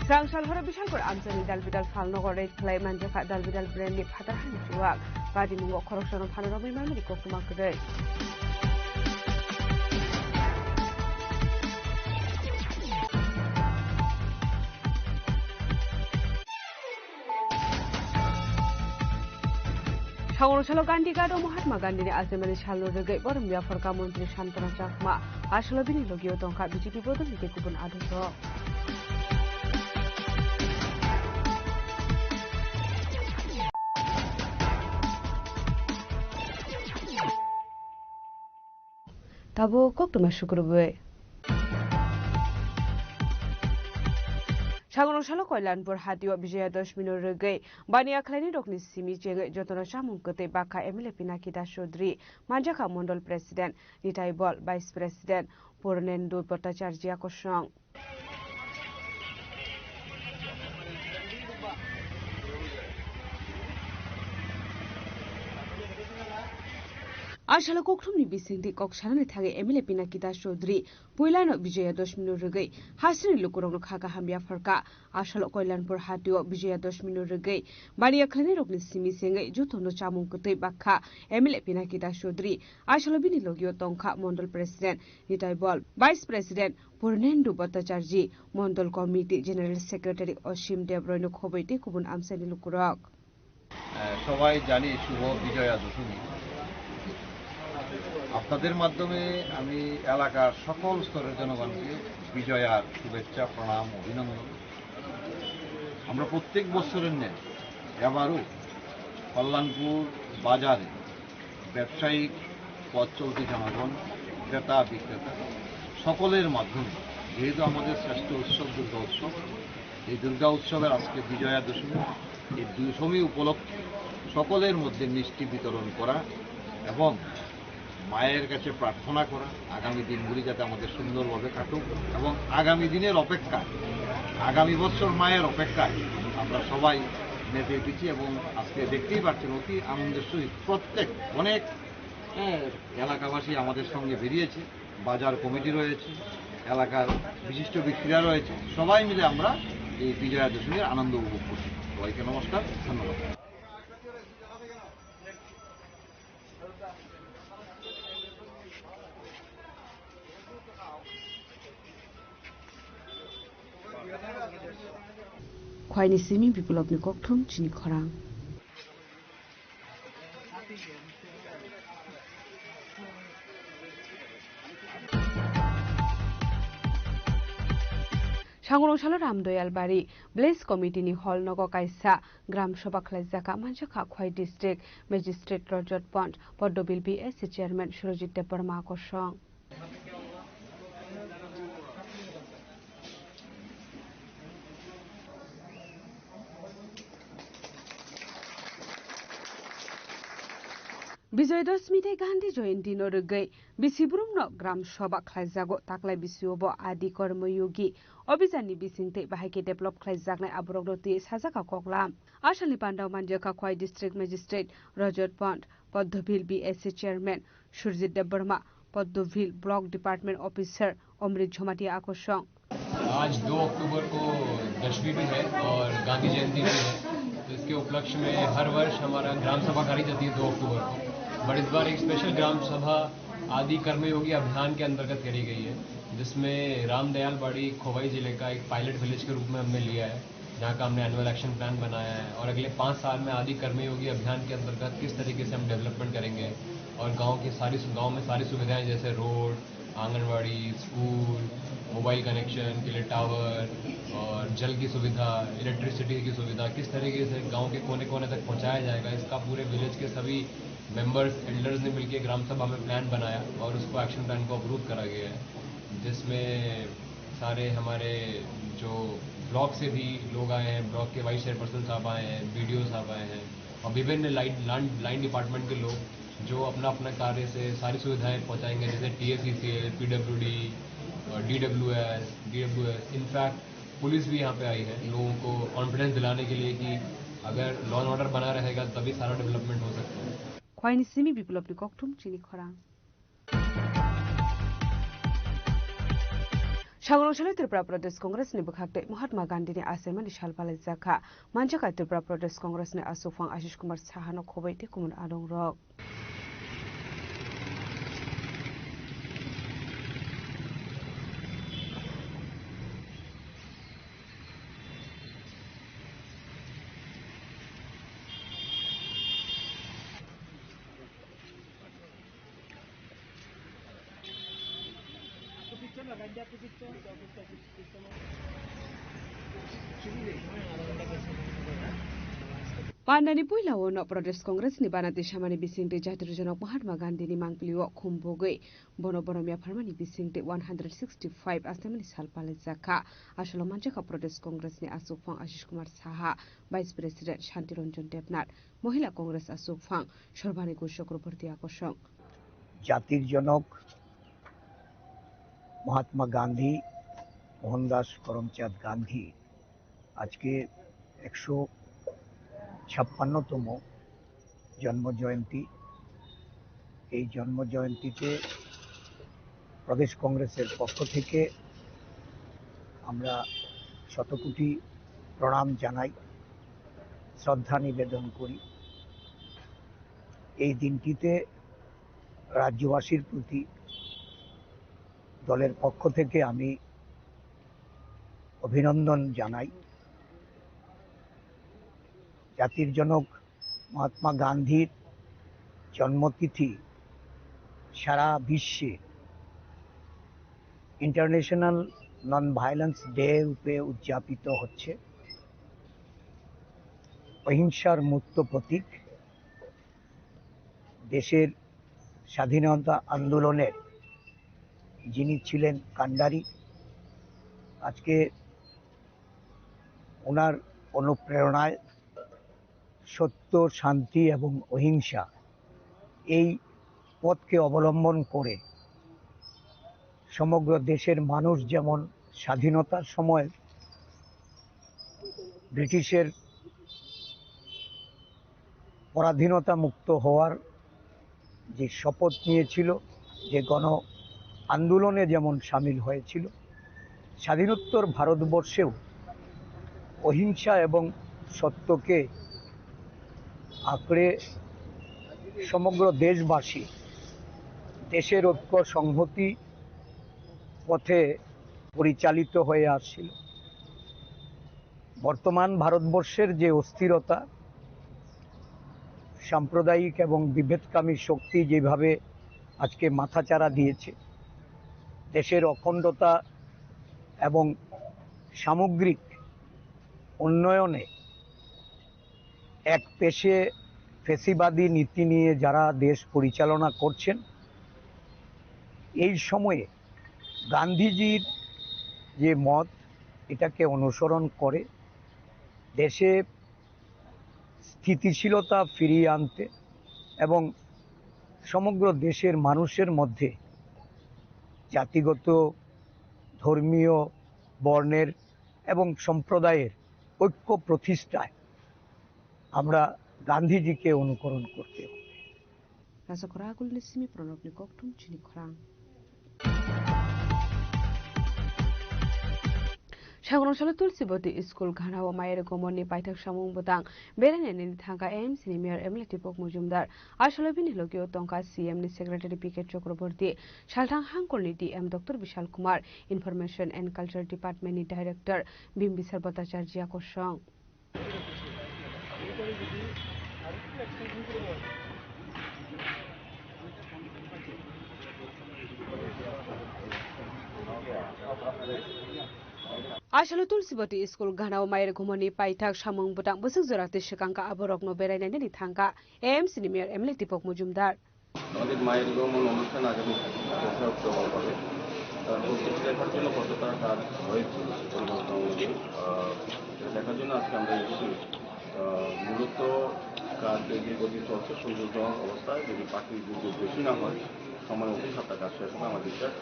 Srang sal horo Bishalpur amchaini Dalbidal Phalnogo raid khlai manjakha Dalbidal brand ni phatar hani chuwak. Patimungo khoroksano phano romwi manmani koktwma kwrwi. Sangro salo Gandhi Gado Mahatma Gandhi ni asimani salno rwgwi borom yapharkha Montri Santana Chakma. Asolo bini logio tongkha B J P bodol ni tei kubun adongrok. Tabuk koktwma sukrubwi. Sangno salo Koilanpur hatio Bijoya Dashmi no rwgwi baniya khlaini rokni simi chengwi jotono chamung kwtwi bakha M L A Pinaki Das Chaudhary, manjakha Mondol President Nitai Bol, Vice President Purnendu Bhattacharjia kosong. Asalo kokthumni bisingtwi kok sanani thangwi M L A Pinaki Das Chaudhary puilano Bijoya Dashmino rwgwi hasini lukurokno kha kaham yapharkha. Asalo Koilanpur hatio Bijoya Dashmino rwgwi baniya khlainairokni simi sengwi jotono chamung kwtwi bakha M L A Pinaki Das Chaudhary. Asalo bini logio tongkha Mondol President Nitai Bol, Vice President Purnendu Bhattacharjee, Mondol Committee General Secretary Osim Debroino khobwi tei kubun amchaini lukurok. আহ, সবাই জানি শুভ বিজয়া দশমী। আপনাদের মাধ্যমে আমি এলাকার সকল স্তরের জনগণকে বিজয়ার শুভেচ্ছা, প্রণাম, অভিনন্দন। আমরা প্রত্যেক বছরের ন্যায় এবারও কল্যাণপুর বাজারে ব্যবসায়িক, পথ চলতি জনগণ, ক্রেতা বিক্রেতা সকলের মাধ্যমে, যেহেতু আমাদের শ্রেষ্ঠ উৎসব দুর্গা উৎসব, এই দুর্গা উৎসবের আজকে বিজয়া দশমী, এই দশমী উপলক্ষে সকলের মধ্যে মিষ্টি বিতরণ করা এবং মায়ের কাছে প্রার্থনা করা আগামী দিনগুলি যাতে আমাদের সুন্দরভাবে কাটুক এবং আগামী দিনের অপেক্ষায়, আগামী বছর মায়ের অপেক্ষায় আমরা সবাই মেতে উঠেছি এবং আজকে দেখতেই পাচ্ছেন অতি আনন্দের সহিত প্রত্যেক অনেক, হ্যাঁ, এলাকাবাসী আমাদের সঙ্গে বেরিয়েছে, বাজার কমিটি রয়েছে, এলাকার বিশিষ্ট ব্যক্তিরা রয়েছে, সবাই মিলে আমরা এই বিজয়া দশমীর আনন্দ উপভোগ করছি। সবাইকে নমস্কার, ধন্যবাদ। Paini simi Biplopni kokthum chini khorang. Sangrong salo Ramdoyal Bari Village Committee ni hall nogo kaisa Gram Sabha khlaijak, manjakha Khwai District Magistrate Rajat Pant, Poddobil B S C Chairman Surajit Debbarma kosong. Bijoy Dashmi tei Gandhi Jayanti no rwgwi bisi brumno Gram Sabha khlaijago. Taklai bisio bo Adi Karma Yogi Abhiyan ni bising tei bahai khe develop khlaijaknai aborokno twi sajak kha koklam. Asalni pandao manjakha Khwai District Magistrate Rajat Pant, Poddobil B S C Chairman Surjit Debbarma, Poddobil Block Department Officer Amrit Jamatia akosong. आज दो अक्टूबर को दशमी भी है और गांधी जयंती भी है, तो इसके उपलक्ष्य में हर वर्ष हमारा ग्राम सभा करी जाती है दो अक्टूबर को। बट इस बार एक स्पेशल ग्राम सभा आदि कर्मयोगी अभियान के अंतर्गत करी गई है, जिसमें रामदयाल बाड़ी खोवाई जिले का एक पायलट विलेज के रूप में हमने लिया है, जहाँ का हमने एनुअल एक्शन प्लान बनाया है और अगले पाँच साल में आदि कर्मयोगी अभियान के अंतर्गत किस तरीके से हम डेवलपमेंट करेंगे और गाँव की सारी सु-, गाँव में सारी सुविधाएं जैसे रोड, आंगनवाड़ी, स्कूल, मोबाइल कनेक्शन के लिए टावर और जल की सुविधा, इलेक्ट्रिसिटी की सुविधा किस तरीके से गांव के कोने-कोने तक पहुंचाया जाएगा, इसका पूरे विलेज के सभी मेंबर्स, एल्डर्स ने मिलकर ग्राम सभा में प्लान बनाया और उसको, एक्शन प्लान को अप्रूव करा गया है, जिसमें सारे हमारे जो ब्लॉक से भी लोग आए हैं, ब्लॉक के वाइस चेयरपर्सन साहब आए हैं, बीडीओ साहब आए हैं और विभिन्न लाइन, लैंड, लाइन डिपार्टमेंट के लोग जो अपना अपना कार्य से सारी सुविधाएं पहुंचाएंगे, जैसे टीएसईसीएल, पीडब्ल्यूडी, डीडब्ल्यूएस, डीडब्ल्यूएस। इनफैक्ट पुलिस भी यहाँ पे आई है लोगों को कॉन्फिडेंस दिलाने के लिए कि अगर लॉ एंड ऑर्डर बना रहेगा तभी सारा डेवलपमेंट हो सकता है। Khwaini simi Biplopni kokthum chini khorang. Sangrong salo Tripura Pradesh Congress ni bwkhak tei Mahatma Gandhi ni achaimani sal palaijakha. Manjakha Tripura Pradesh Congress ni aswkphang Ashish Kumar Saha no khobwi tei kumun adongrok. Pandani puila o no Pradesh Congress ni banati samani bisingtwi jatiro jonok Mahatma Gandhi ni mangpili o khum bogwi bono borom yapharmani bisingtwi one hundred sixty five achaimani sal palaijakha. Asolo manjakha Pradesh Congress ni aswkphang Ashish Kumar Saha, Vice President Shanti Ranjan Debnath, Mohila Congress aswkphang Sorbani Ghosh Chakraborty akosong. জাতির জনক মহাত্মা গান্ধী, মোহনদাস করমচাঁদ গান্ধী আজকে একশো ছাপ্পান্নতম জন্ম জয়ন্তী। এই জন্ম জয়ন্তীতে প্রদেশ কংগ্রেসের পক্ষ থেকে আমরা শতকোটি প্রণাম জানাই, শ্রদ্ধা নিবেদন করি। এই দিনটিতে রাজ্যবাসীর প্রতি দলের পক্ষ থেকে আমি অভিনন্দন জানাই। জাতির জনক মহাত্মা গান্ধীর জন্মতিথি সারা বিশ্বে ইন্টারন্যাশনাল নন ভায়োলেন্স ডে রূপে উদযাপিত হচ্ছে। অহিংসার মূর্ত প্রতীক, দেশের স্বাধীনতা আন্দোলনের যিনি ছিলেন কাণ্ডারি, আজকে ওনার অনুপ্রেরণায় সত্য, শান্তি এবং অহিংসা এই পথকে অবলম্বন করে সমগ্র দেশের মানুষ যেমন স্বাধীনতার সময় ব্রিটিশের পরাধীনতা মুক্ত হওয়ার যে শপথ নিয়েছিল, যে গণ আন্দোলনে যেমন সামিল হয়েছিল, স্বাধীনোত্তর ভারতবর্ষেও অহিংসা এবং সত্যকে আঁকড়ে সমগ্র দেশবাসী দেশের ঐক্য সংহতি পথে পরিচালিত হয়ে আসছিল। বর্তমান ভারতবর্ষের যে অস্থিরতা, সাম্প্রদায়িক এবং বিভেদকামী শক্তি যেভাবে আজকে মাথাচাড়া দিয়েছে, দেশের অখণ্ডতা এবং সামগ্রিক উন্নয়নে এক পেশে ফ্যাসিবাদী নীতি নিয়ে যারা দেশ পরিচালনা করছেন, এই সময়ে গান্ধীজির যে মত, এটাকে অনুসরণ করে দেশে স্থিতিশীলতা ফিরিয়ে আনতে এবং সমগ্র দেশের মানুষের মধ্যে জাতিগত, ধর্মীয়, বর্ণের এবং সম্প্রদায়ের ঐক্য প্রতিষ্ঠায় আমরা গান্ধীজিকে অনুকরণ করতে হবে। Rasa Khoragulni simi Pranobni kokthum chini khorang. Sagunung salo Tulsibati School ghanao Mayer Gomorni paithak samung bwtang berainani thangkha A M C ni Mayor M L A Dipok Mojumdar. Asalo bini logio tongkha C M ni Secretary P K Chakraborty, Salthang Hangkolni D M Doctor Bishal Kumar, Information and Culture Department ni Director Bimbisar Bhattacharjia kosong. Asalo Tulsibati School ghanao Mayer Gomorni paithak samung bwtang bwswk jora twi swkang kha, aborokno berainani thangkha A M C ni Mayor M L A Dipok Mojumdar. আমাদের মায়ের গমন অনুষ্ঠান আগামী তেসরা অক্টোবর হবে। তার প্রস্তুতি দেখার জন্য কতটা কাজ হয়েছে পরিকল্পনা অনুযায়ী, আহ, সেটা দেখার জন্য আজকে আমরা এসেছি। আহ, মূলত কাজ যে গতি চলছে, সুন্দর অবস্থায় যদি প্রাকৃতিক দুর্যোগ বেশি না হয়, সময় মতো সাতটা কাজ শেষ হবে আমার বিশ্বাস।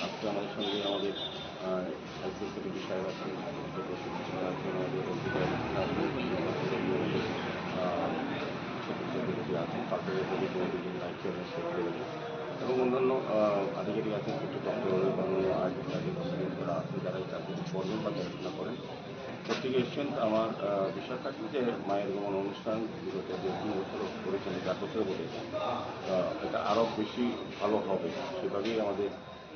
আজকে আমাদের সঙ্গে আমাদের, আহ, এক্সিকিউটিভ সাহেব আছেন, আছেন, আমাদের অধিকারী আছেন, আহ, সেক্রেটারি আছেন, পার্টির অধিকারী আছেন, এবং অন্যান্য, আহ, আধিকারিক আছেন, কিছু ডক্টর এবং অন্যান্য আধিকারিক যারা এই কাজটি করেন বা দেখাশোনা করেন। প্রত্যেকে এসছেন। আমার, আহ, বিশ্বাস রাখি যে মায়ের গমন অনুষ্ঠান বিগত দু তিন বছর করেছেন, চার বছর বলে, আহ, এটা আরও বেশি ভালো হবে। সেভাবেই আমাদের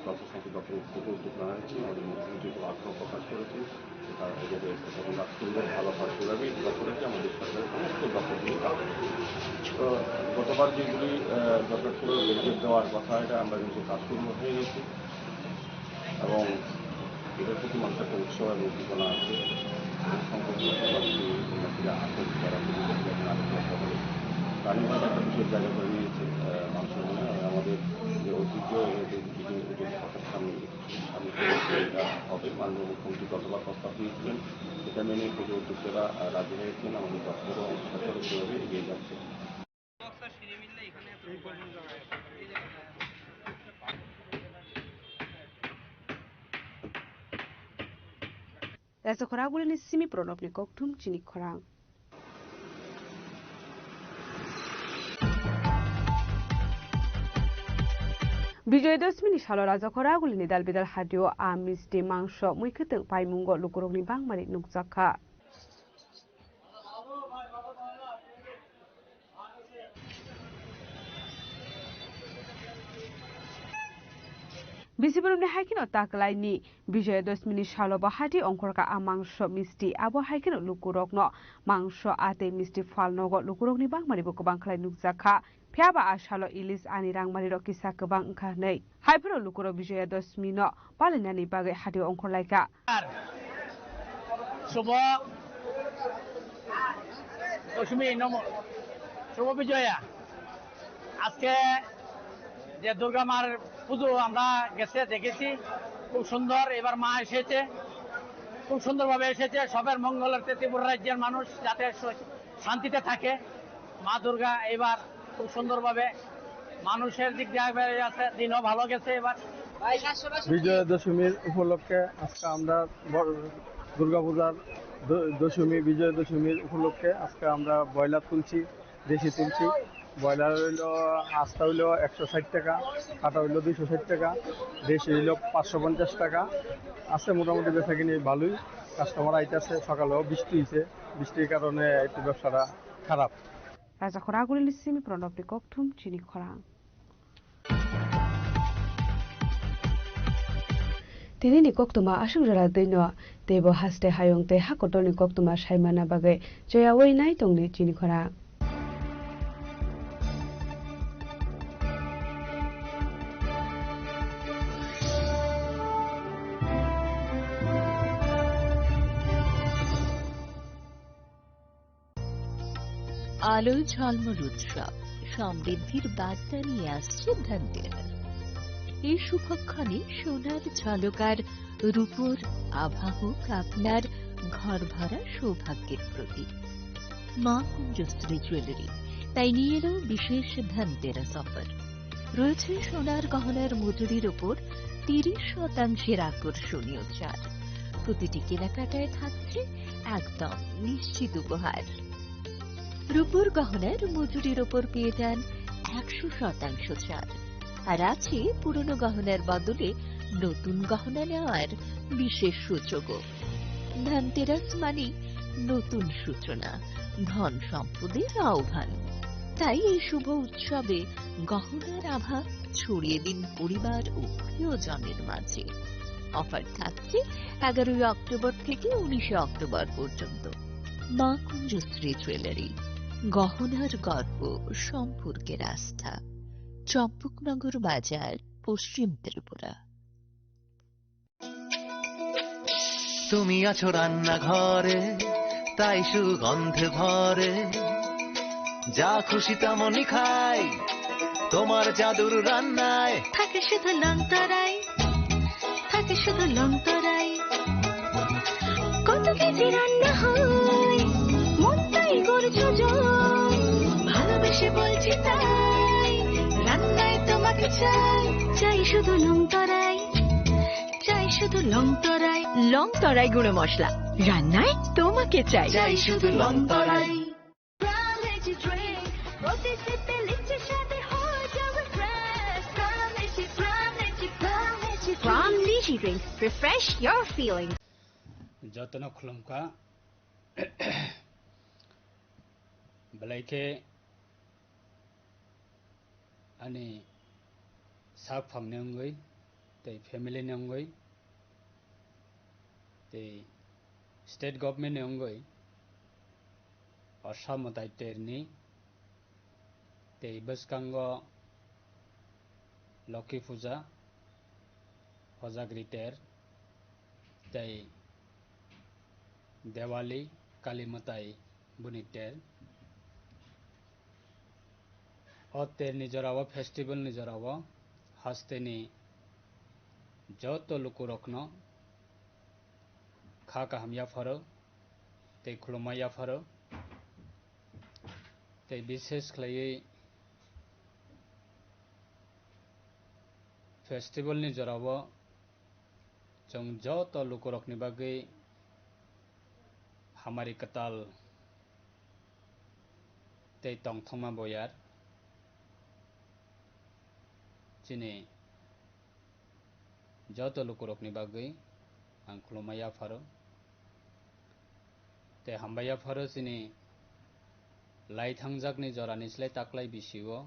তথ্যসংখ্যা দপ্তর থেকে উদ্যোগ নেওয়া হয়েছে। আমাদের মুখ্যমন্ত্রী খুব আগ্রহ প্রকাশ করেছেন। তারা এটাতে একটা কোনো কাজ সুন্দর ভালো কাজ করাবে, এই দপ্তরে কি আমাদের সরকারের সমস্ত দপ্তর থেকে কাজ করবে। তো গতবার যেগুলি, আহ, দরকার ছিল, বেরিকেড দেওয়ার কথা, এটা আমরা কিন্তু কাজ শুরু হয়ে গেছে এবং এটার প্রতি মানুষের একটা উৎসাহ এবং উদ্দীপনা আছে। এই সংখ্যক পাশাপাশি উন্নতিরা আছেন, যারা পুলিশের কাছে আরো চেষ্টা করে। রানীগঞ্জ একটা বিশেষ জায়গা করে নিয়েছে, আহ, মানুষের মনে। আর আমাদের যে ঐতিহ্য, এই যে বিজয় পুজোর কথা সামনে, সামনে এটা হবে, মাননীয় মুখ্যমন্ত্রী গতবার প্রস্তাব দিয়েছিলেন, সেটা মেনে পুজো উদ্যোক্তারা, আহ, রাজি হয়েছেন। আমাদের দপ্তরও অংশীদার করে সেভাবে এগিয়ে যাচ্ছে। Rasa Khoragulini simi Pranobni kokthum chini khorang. Bijoy Dashmi ni salo Rasa Khoragulini dal bidal hatio a misti, mangso, mui khwtwng paimungo lukurokni bangmani nukjakha. Bisi borokni hai kheno ta kwlaini Bijoya Dashmini salo bo hati ongkhorkha a mangso misti. Abo hai kheno lukurokno mangso a tei misti phalnogo lukurokni bangmani bo kwbang khlai nukjakha. Phiyaba a salo ilis ani rangmarirok kisa kwbang wngkha hwnwi. Haiphano lukurok Bijoya Dashmino palainani bagwi hati ongkhorlaikha. শুভ দশমী নম, শুভ বিজয়া। আজকে যে দুর্গা মার পুজো আমরা গেছে দেখেছি, খুব সুন্দর। এবার মা এসেছে, খুব সুন্দরভাবে এসেছে। সবের মঙ্গলার্থে ত্রিপুরা রাজ্যের মানুষ যাতে স-, শান্তিতে থাকে। মা দুর্গা এবার খুব সুন্দরভাবে মানুষের দিক দিয়ে এবার আছে, দিনও ভালো গেছে এবার। বিজয়া দশমীর উপলক্ষে আজকে আমরা বড় দুর্গাপূজার দ-, দশমী, বিজয়া দশমীর উপলক্ষে আজকে আমরা ব্রয়লার তুলছি, দেশি তুলছি। ব্রয়লার হইলো আস্তা হইলো একশো ষাট টাকা, কাটা হইলো দুইশো ষাট টাকা, দেশি হইলো পাঁচশো পঞ্চাশ টাকা। আছে মোটামুটি বেচাকিনি ভালোই, কাস্টমার আইতাছে। সকালেও বৃষ্টি হইছে, বৃষ্টির কারণে একটু ব্যবসাটা খারাপ। Raja Khoragulini simi Pranobni kokthum chini khorang. Tini ni koktwma aswk jora twi no, teibo haste hayung tei ha kotor ni koktwma sai manna bagwi choyaui nai tongdi chini khorang. আলো ঝলমল উৎসব, সমৃদ্ধির বার্তা নিয়ে আসছে ধনতেরাস। এই শুভক্ষণে সোনার ঝলক আর রূপোর আভা হোক আপনার ঘর ভরা সৌভাগ্যের প্রতীক। মা কুঞ্জশ্রী জুয়েলারি তাই নিয়ে এলো বিশেষ ধনতেরাস অফার। রয়েছে সোনার গহনার মজুরির ওপর তিরিশ শতাংশের আকর্ষণীয় ছাড়। প্রতিটি কেনাকাটায় থাকছে একদম নিশ্চিত উপহার। রূপোর গহনার মজুরির ওপর পেয়ে যান একশো শতাংশ ছাড়। আর আছে পুরনো গহনার বদলে নতুন গহনা নেওয়ার বিশেষ সুযোগও। ধনতেরাস মানে নতুন সূচনা, ধন সম্পদের আহ্বান। তাই এই শুভ উৎসবে গহনার আভা ছড়িয়ে দিন পরিবার ও প্রিয়জনের মাঝে। অফার থাকছে এগারোই অক্টোবর থেকে উনিশে অক্টোবর পর্যন্ত। মা কুঞ্জশ্রী জুয়েলারি, গহনার গর্ব, সম্পর্কের আস্থা। চম্পকনগর বাজার, পশ্চিম ত্রিপুরা। তুমি আছো রান্নাঘরে, তাই সুগন্ধে ভরে। যা খুশি তেমনই খাই, তোমার জাদুর রান্নায়। থাকে শুধু লংতরাই, থাকে শুধু লংতরাই। কত কেজি রান্না হয়, মনটাই করছো জয়। ভালোবেসে বলছি তাই, রান্নায় তোমাকে চাই, চাই শুধু লংতরাই। চাই শুধু লং তরাই। লং তরাই গুঁড়ো মশলা, রান্নায় তোমাকে চাই। চাই শুধু লং তরাই। Prime Energy Drink, প্রতি সিপে লিচ্ছে সাথে হয়ে যাবে fresh। Prime Energy, Prime Energy, Prime Energy Drink। Prime Energy Drink, refresh your feeling। Jotono khulumkha. Belai khe ani sak phangni wngwi, tei family ni wngwi, tei state government ni wngwi, Assam mwtai terni, tei bwskango Lokhi Puja, Hojagri ter, tei Diwali, Kali mwtai boni ter. O terni jorao, festival ni jorao hasteni joto lukurokno kha kaham yapharo tei khulumma yapharo, tei bishesh khlaiwi festival ni jorao chwng joto lukurokni bagwi hamari kwtal tei tongthokma boyar chini joto lukurokni bagwi ang khulumma yapharo. Tei hambai yapharo chini lai thangjakni jorani slai taklai bisio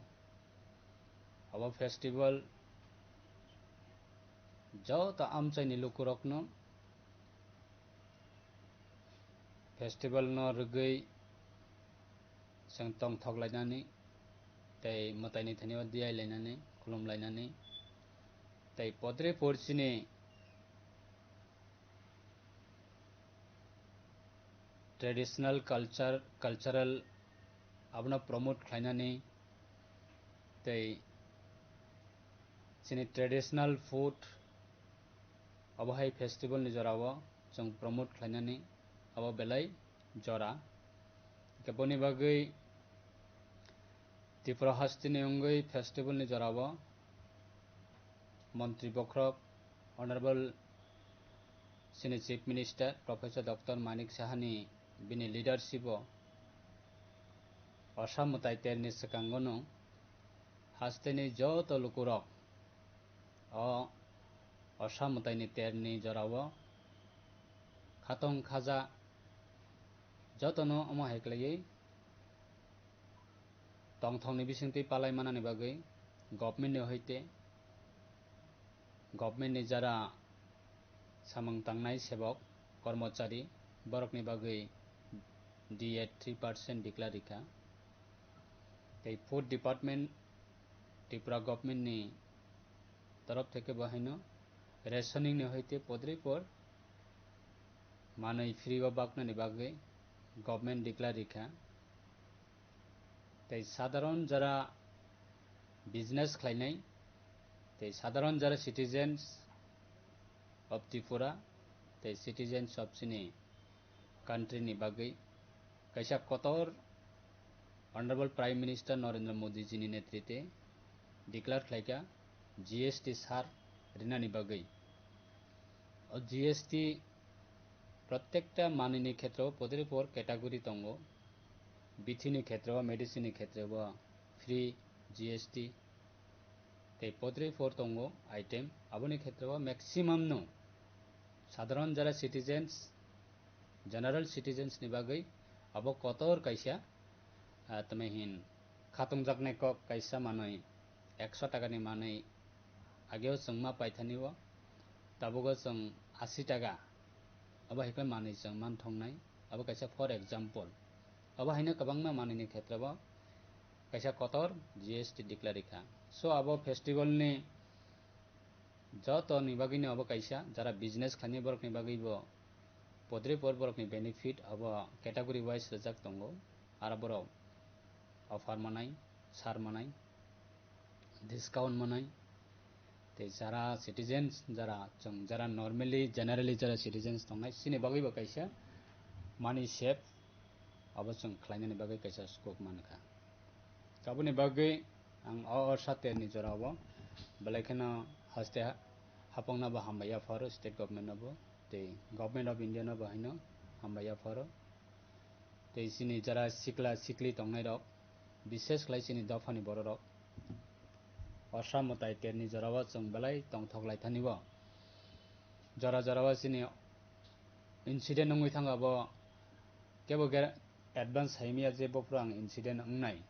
abo festival joto amchaini lukurokno festival no rwgwi chwng tongthok lainani tei mwtaini thani o diyai lainani, khulum lainani tei podre por chini traditional culture, cultural abono promote khlainani tei chini traditional food abo hai festival ni jorao chwng promote khlainani abo belai jora. Hwnkhe boni bagwi Tripura hasteni wngwi festival ni jorao Montri bokhorok Honorable chini Chief Minister Professor Doctor Manik Sahani bini leadership o Assam mwtai terni swkango no hasteni joto lukurok o Assam mwtaini terni jorao khatong khaja jotono omo hai khlaiwi tongthokni bisingtwi palai manani bagwi government ni hoite government ni jara samung tangnai sebok, kormochari, borokni bagwi D A three percent declare rikha. Tei food department Tripura government ni torof theke bo haino rationing ni hoite podripor manwi free o baknani bagwi government declare rikha. Tei sadharon jara business khlainai, tei sadharon jara citizens of Tripura, tei citizens of chini country ni bagwi kaisa kotor Honorable Prime Minister Narendra Modi ji ni netrite declare khlaika G S T sar rinani bagwi. O G S T protekta manwini khetreo podripor category tongo. Bithini khetreo, medicine ni khetreo free G S T. Tei podripor tongo item, aboni khetreo maximum no sadharon jara citizens, general citizens ni bagwi abo kotor kaisa, ah, tamo hin khatungjaknai kok kaisa manwi, ekso taka ni manwi ageo chwng ma paithani o, tabugo chwng asi taka, abo hai khe manwi chwng manthoknai, abo kaisa for example. Abo haino kwbangma manwini khetreo kaisa kotor G S T declare rikha. So abo festival ni joto ni bagwino abo kaisa, jara business khlainai borokni bagwibo podripor borokni benefit abo category wise rijak tongo. Aro borok offer manai, sar manai, discount manai. Tei jara citizens, jara chwng, jara normally, generally jara citizens tongnai, chini bagwibo kaisa money save abo chwng khlainani bagwi kaisa scope mankha. Aboni bagwi ang o orsa terni jorao belai kheno haste ha-, hapokno bo hambai yapharo state government no bo tei Government of India no bo haino hambai yapharo. Tei chini jara sikla sikli tongnai rok, bises khlai chini dophani borok rok, orsa mwtai terni jorao chwng belai tongthok lai thani bo. Jora jorao chini incident wngwi thangkha bo kebo ge-, advance saimaya je bophuru ang incident wngnai.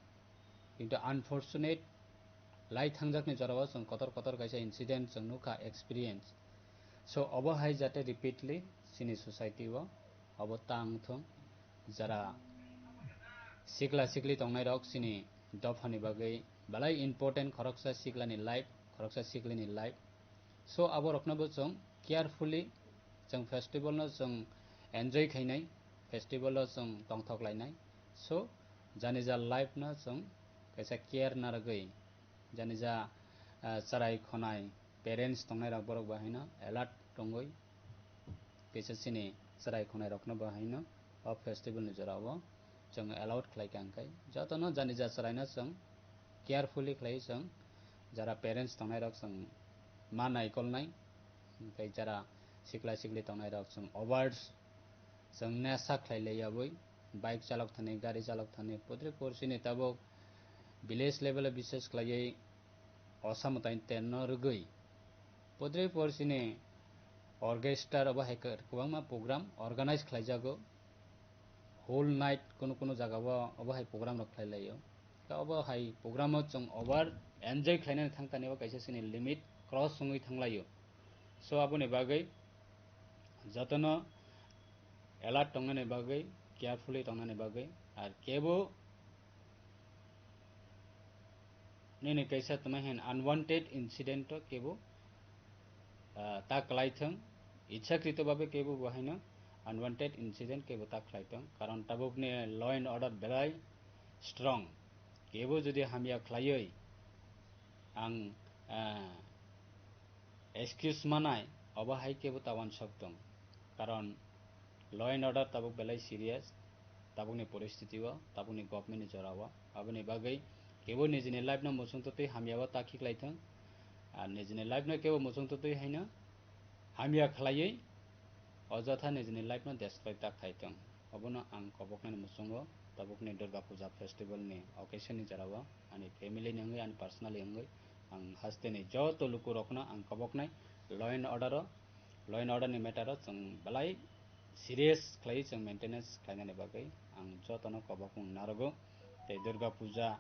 Kintu unfortunate lai thangjakni jorao chwng kotor kotor kaisa incident chwng nukha, experience. So obo hai jate repeatly chini society o obo ta wngthung. Jara sikla sikli tongnai rok chini dophani bagwi belai important, khoroksa siklani life, khoroksa siklini life. So abo rokno bo chwng carefully chwng festival no chwng enjoy khainai, festival o chwng tongthok lainai. So jani ja life no chwng kaisa care narwgwi, jani ja, ah, chwrai khonai parents tongnai rok borok bo haino alert tongwi kaisa chini chwrai khonai rokno bo haino o festival ni jorao chwng allowed khlai kha, hwnkhe jotono jani ja chwraino chwng carefully khlai chwng jara parents tongnai rok chwng ma naikolnai, hwnkhe jara sikla sikli tongnai rok chwng over chwng nesa khlai lai yabwi bike chalok thani, gari chalok thani, podripor chini tabuk village level o bises khlaiwi osa mwtai terno rwgwi podripor chini orchestra obo hai kwbangma program organize khlaijago. Whole night kunu kunu jagao obo hai program rok khlai laio. Khe obo hai program o chwng over enjoy khlainani thang tani bo kaisa chini limit cross wngwi thang laio. So aboni bagwi jotono alert tongnani bagwi, carefully tongnani bagwi, ar kebo nini kaisa tongmani hin unwanted incident o kebo, ah, ta kwlai thung, ichhakrito babe kebo bo haino unwanted incident kebo ta khlai thung, karon tabukni law and order belai strong, kebo jodi hamya khlaiwi ang, ah, excuse manai, obo hai kebo ta wansok tong, karon law and order tabuk belai serious, tabukni poristiti o, tabukni government ni jora o. Aboni bagwi kebo nijini life no muchung twtwi hamya o ta khiklai thung. Ar nijini life no kebo muchung twtwi haino hamya khlaiwi ojotha nijini life no destroy ta khai thung. Obono ang koboknani muchungo tabukni Durga Puja festival ni occasion ni jora o ani family ni wngwi, ani personally wngwi ang hasteni joto lukurokno ang koboknai law and order o, law and order ni matter o chwng belai serious khlaiwi chwng maintenance khlainani bagwi ang jotono kobokmung narwgo. Tei Durga Puja,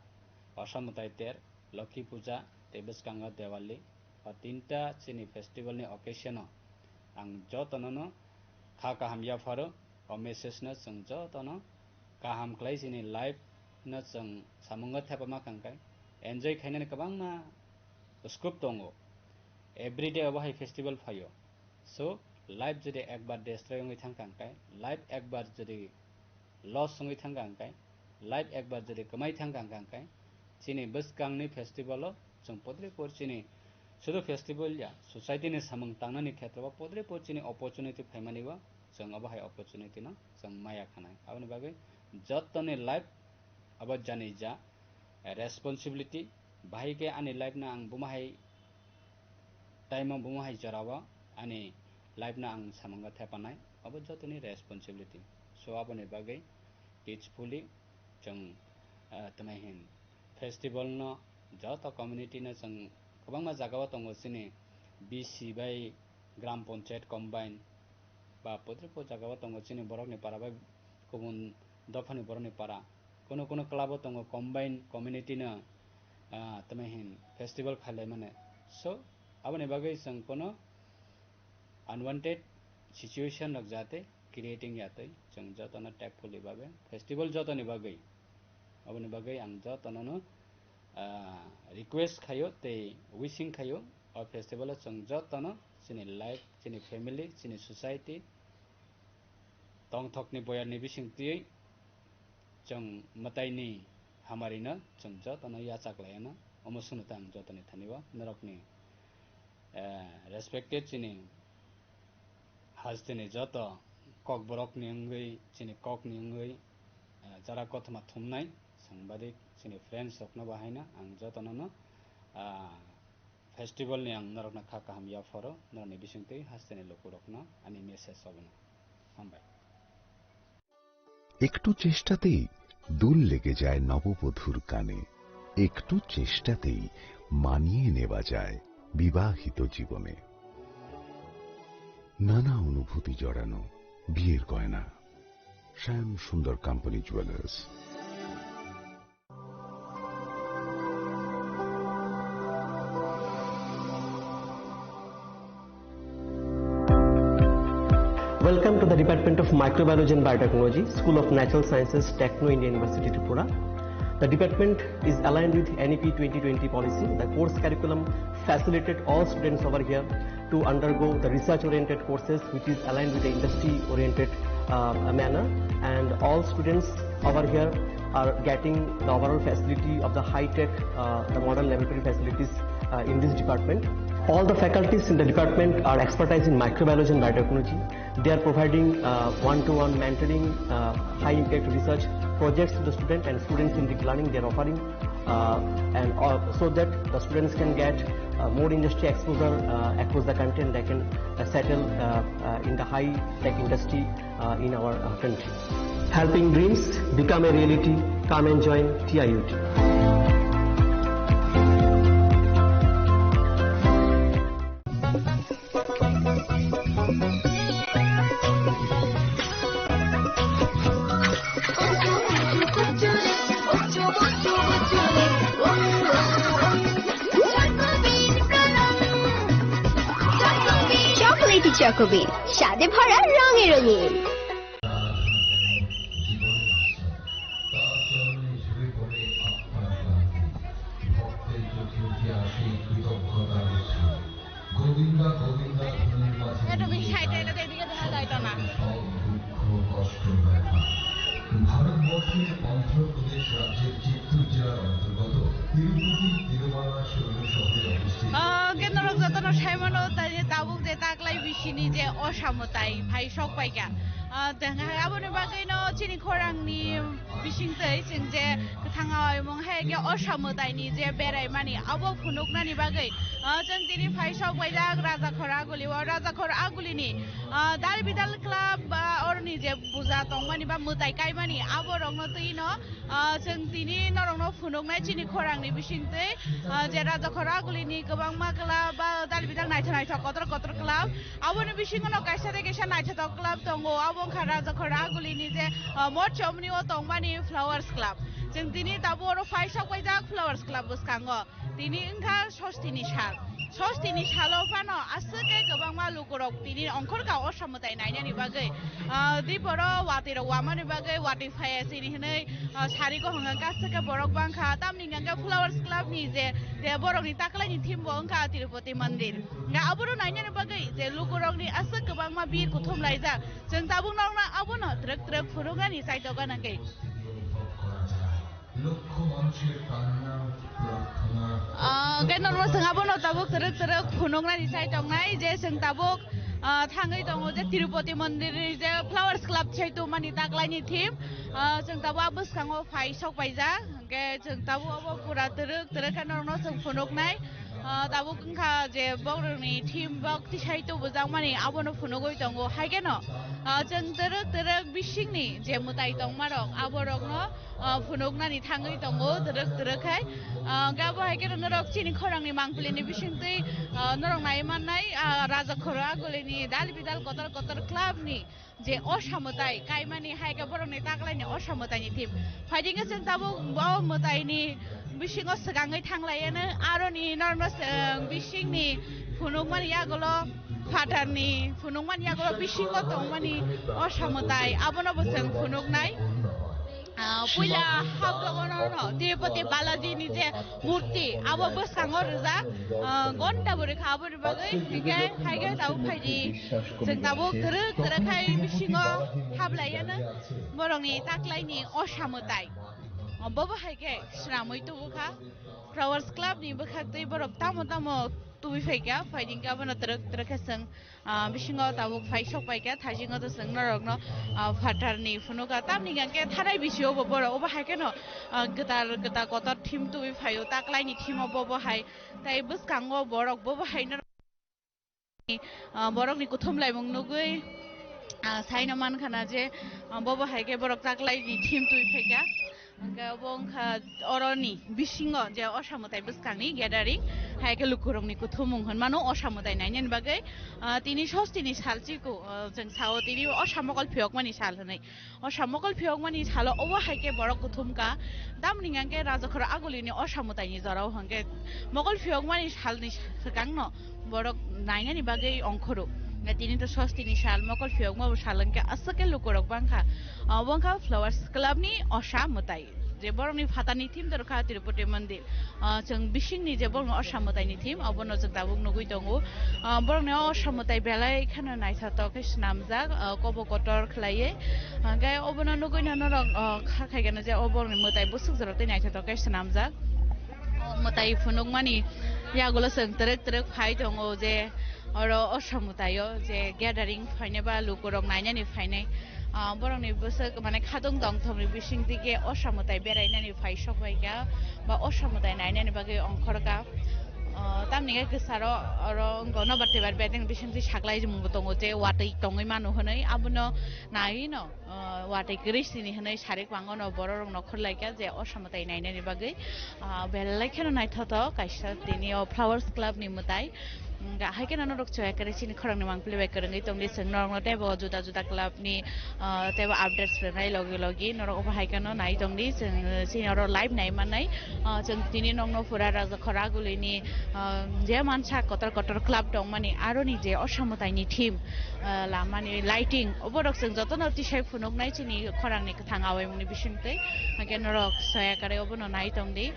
Osa Mwtai Ter, Lokhi Puja tei bwskango Diwali, o tinta chini festival ni occasion o Ang jotono no kha kaham yapharo, o message no chwng jotono kaham khlai chini life no chwng samungo thepama kangkai, enjoy khainani kwbangma scope tongo, everyday obo hai festival phaio. So life jodi ekbar destroy wngwi thang kangkai, life ekbar jodi loss wngwi thang kangkai, life ekbar jodi kwmai thang kangkai, chini bwskangni festival o chwng podre por chini sudu festival ya, society ni samung tangnani khetra o podre por chini opportunity phaimani o chwng obo hai opportunity no chwng maya khanai. Aboni bagwi jottoni life abo jani ja responsibility, bahai khe ani life no ang buma hai time o buma hai jora o ani life no ang samungo thepanai, obo jotoni responsibility. So aboni bagwi peacefully chwng, ah, tmai hin festival no joto community no chwng kwbangma jaga o tongo chini B C bai gram panchayat combine ba podre pod jaga o tongo chini borok ni para bai kubun dopha ni borok ni para, kuno kuno club o tongo combine community no, ah, tmai hin festival khailai mane. So aboni bagwi chwng kuno unwanted situation rok jate creating ya twi, chwng jotono tactfully babe festival jotoni bagwi, aboni bagwi ang jotono no, ah, request khaio tei wishing khaio, o festival o chwng jotono chini life, chini family, chini society, tongthokni boyarni bisingtwi chwng mwtaini hamarino chwng jotono yachak laiano, omo swngno ta ang jotoni thani o norokni, eh, respected chini hasteni joto kokborokni wngwi, chini kokni wngwi, eh, jara kothoma thumnai sangbadik chini friends rokno bahaino ang jotono no, ah, festival ni ang norokno kha kaham yapharo, norokni bisingtwi hasteni lukurokno ani message obono. Hambai. একটু চেষ্টাতেই দুল লেগে যায় নববধূর কানে, একটু চেষ্টাতেই মানিয়ে নেওয়া যায় বিবাহিত জীবনে। নানা অনুভূতি জড়ানো বিয়ের গয়না। শ্যাম সুন্দর company jewellers. Welcome to the Department of Microbiology and Biotechnology, School of Natural Sciences, Techno India University, Tripura. The department is aligned with N E P twenty twenty policy. The course curriculum facilitate all students over here to undergo the research-oriented courses, which is aligned with the industry-oriented, uh, manner. And all students over here are getting the overall facility of the high-tech, uh, the modern laboratory facilities, uh, in this department. All the faculties in the department are expertise in microbiology and biotechnology. They are providing, uh, one-to-one mentoring, uh, high-impact research projects to the student and students-centric learning they are offering, uh, and, uh, so that the students can get, uh, more industry exposure, uh, across the country, and they can, uh, settle, uh, uh, in the high-tech industry, uh, in our, uh, country. Helping dreams become a reality. Come and join T I U T. চকোবিন, স্বাদে ভরা, রঙে রঙিন। একটু বেশি সাইডে এটা তো এদিকে দেখা যাইতো না। ভারতবর্ষের অন্ধ্রপ্রদেশ রাজ্যের চিত্তুর জেলার অন্তর্গত তিরুপতি তিরুমালা শৈল শহরে অবস্থিত। Ah, khe norok jotono sai mano, tai tabuk je taklai bisini je osa mwtai phai sok paikha. Ah, tei aboni bagwino chini khorangni bisingtwi chwng je kwthang oimung hai khe osa mwtaini je beraimani abo phunuknani bagwi, ah, chwng tini phai sok paijak Rajakhor Aguli o. Rajakhor Agulini, ah, Dal Bidal Club ba oroni je puja tongmani ba mwtai kaimani abo rokno twino, ah, chwng tini norokno phunuknai chini khorangni bisingtwi, ah, je Rajakhor Agulini kwbangma club ba dal bidal naithok naithok kotor kotor club. Aboni bisingo no kaisa de kaisa naithotok club tongo, abo wngkha Rajakhor Agulini je, ah, mot chomni o tongmani Flowers Club. Chwng tini tabuk oro phai sok paijak Flowers Club bwskango. Tini wngkha Sostini sal. Sostini salo phano aswk khe kwbangma lukurok tini ongkhorkha o samwtai nainani bagwi. Ah, diporo watwi rok wamani bagwi watwi phaiya chini hinwi, ah, sari ko hwnka khe aswk khe borok bangkha. Tamni hwnka khe Flowers Club ni je, je borokni taklaini theme bo wngkha Tirupati Mandir. Hwnka abono nainani bagwi je lukurokni aswk kwbangma bir kuthum laijak. Chwng tabuk nokna abono twrwk twrwk phunuknani chaitoka nangkhe. লক্ষ মানুষের কান্না, প্রার্থনা, Ah, khe norokno chwng abono tabuk twrwk twrwk phunuknani chai tongnai je chwng tabuk, ah, thangwi tongo je Tirupati Mandir ni je Flowers Club sai tongmani taklaini theme. Ah, chwng tabuk a bwskango phai sok paijak, hwnkhe chwng tabuk abo pura twrwk twrwk khe norokno chwng phunuknai. Ah, tabuk wngkha je borokni theme bok tisai tubujakmani abono phunugwi tongo. Hai kheno, ah, chwng twrwk twrwk bisingni je mwtai tongmarok aborokno, ah, phunuknani thangwi tongo twrwk twrwk hai. Ah, hwnkhe abo hai kheno norok chini khorangni mangpilini bisingtwi, ah, norok nai mannai, ah, Raja Khoro Agulini dal bidal kotor kotor clubni je osa mwtai kaimani hai khe borokni taklaini osa mwtaini theme. Phaidi khe chwng tabuk o mwtaini bisingo swkangwi thanglaiano aroni norokno chwng bisingni phunukmani yagulo phatarni phunukmani yagulo bisingo tongmani osa mwtai abono bo chwng phunuknai. Ah, puila hablogono no Tirupati Balaji ni je murti abo bwskango rijak, ah, gonta bwrwi kha aboni bagwi, hingke haike tabuk phaidi chwng tabuk twrwk twrwk khai bisingo hablaiano borokni taklaini osa mwtai. Bobo haike swnamwi tubukha Flowers Club ni bwkhaktwi borok tamo tamo tubui phaikha, phaidi hingke abono twrwk twrwk khe chwng ah, bisingo tabuk phai sok paikha, thaisingo to chwng norokno, ah, phatarni phunuka, tamni hwnkhe thanai bisio bo borok, obo hai kheno, ah, gwtal gwtal kotor thim tubui phaio, taklaini thimo bobo hai, tai bwskango borok bobo hai norok, ah, borokni kuthum laimung nugui, ah, saino mankha na je, ah, bobo hai khe borok taklaini thim tubui phaikha. Hwnkhe obo wngkha oroni bisingo je osa mwtai bwskangni gathering, hai khe lukurokni kuthumung hwnmano osa mwtai nainani bagwi, ah, tini sostini sal chiko, ah, chwng sao tini osa mokol phiyokmani sal hwnwi. Osa mokol phiyokmani salo obo hai khe borok kuthumkha, tamni hwnkhe Rajakhor Agulini osa mwtaini jorao hwnkhe mokol phiyokmani salni swkangno borok nainani bagwi ongkhoro. Tini to sostini sal, mokol phiyokma bo sal hwnkhe aswk khe lukurok bangkha. Obo wngkha Flowers Club ni osa mwtai. Je borokni phatarni theme dorkha Tirupati Mandir. Ah, chwng bisingni je borokni osa mwtaini theme, obono chwng tabuk nugui tongo. Ah, borokni osa mwtai belai kheno naithotok khe swnamjak, ah, kobo kotor khlaiwi. Hwnkhe obono nugui no norok, ah, kha khaigeno je o borokni mwtai bwswk jorok tei naithotok khe swnamjak. O mwtai phunukmani yagulo chwng twrwk twrwk phai tongo je oro osa mwtaio je gathering phainai ba lukurok nainani phainai. Ah, borokni bwswk mane khatung tongthokni bisingtwi khe osa mwtai berainani phai sok bai kha ba osa mwtai nainani bagwi ongkhor kha. Ah, tamni khe kwcharo oro wngkha nobar tebar bedeng bisingtwi saklai mung tongo je watwi tongwi mano hwnwi abono naiwi no. Ah, watwi kwrwi sini hwnwi sarik mangono borok rok nokhor laikha je osa mwtai nainani bagwi, ah, belai kheno naithotok kaisa tini o Flowers Club ni mwtai. Hwnkha hai kheno norok chwng ekre chini khorang ni mangpili bai kwrwngwi tongdi chwng norok no teibo juda juda club ni, ah, teibo updates rwnai logi logi norok obo hai kheno nai tongdi chwng chini oro live nai mannai. Ah, chwng tini nokno pura Raja Khoraguli ni, ah, je mansa kotor kotor club tongmani aroni je osa mwtai ni theme, ah, lamani lighting, oborok chwng jotono tisai phunuknai chini khorangni kwthang awaimungni bisingtwi. Hwnkhe norok soya kwrwi obono nai tongdi.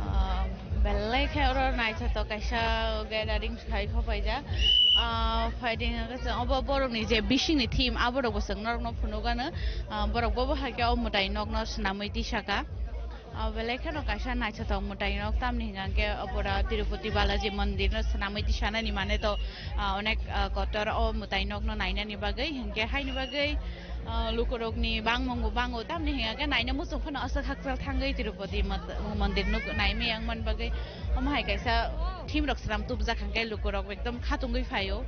Ah, belai khe oro naithotok kaisa gathering khai khopaijak. Ah, phaidi hwnkhe chwng obo borokni je bisingni theme, aborokbo chwng norokno phunukgano. Ah, borok bobo hai khe o mwtai nokno swnamwi tisaka. Ah, belai kheno kaisa naithothok mwtai nok, tamni hwnkha khe opora Tirupati Balaji mondir no swnamwi tisanani mane to, ah, onek, ah, kotor o mwtai nok no nainani bagwi. Hinkhe haini bagwi, ah, lukurokni bangmung bo bango, tamni hwnkha khe naina muchung phano aswk hakchal thangwi Tirupati mot-, mondir no naimaya wngmani bagwi. Omo hai kaisa theme rok swnam tubujak hinkhe lukurok ekdom khatungwi phaio.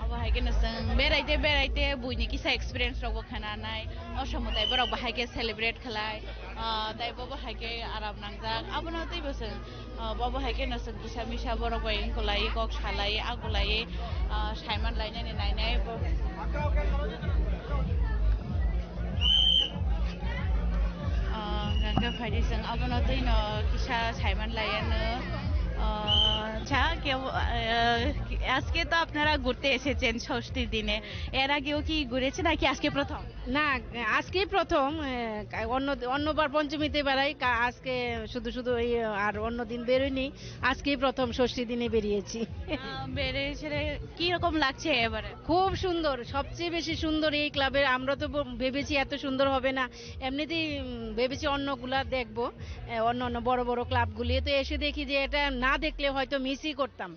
Abo Hai khe no chwng beraite beraite buini kisa experience rokbo khwnanai, o samung tai borok bahai khe celebrate khlai, ah, tei bo bahai khe aram nangjak, abono teibo chwng, ah, bo bahai khe no chwng kisa misa borok bai wngkulai, kok salai, akulai, ah, saiman lainani nainai bo. আহ, গঙ্গা ফাইডিসং, abono twi no kisa saiman layano. আহ, আচ্ছা, কেউ, আহ, আজকে তো আপনারা ঘুরতে এসেছেন ষষ্ঠীর দিনে, এর আগেও কি ঘুরেছেন নাকি আজকে প্রথম? না, আজকেই প্রথম। আহ, অন্য, অন্যবার পঞ্চমীতে বেড়াই, কা-, আজকে শুধু শুধু এই, আর অন্য দিন বেরোইনি, আজকেই প্রথম ষষ্ঠী দিনে বেরিয়েছি। আহ, বেড়ে সেরে কি রকম লাগছে এবারে? খুব সুন্দর, সবচেয়ে বেশি সুন্দর এই ক্লাবের। আমরা তো ব-, ভেবেছি এত সুন্দর হবে না, এমনিতেই, উম, ভেবেছি অন্যগুলা দেখবো, আহ, অন্য অন্য বড় বড় ক্লাবগুলি। তো এসে দেখি যে এটা না দেখলে হয়তো মিসই করতাম।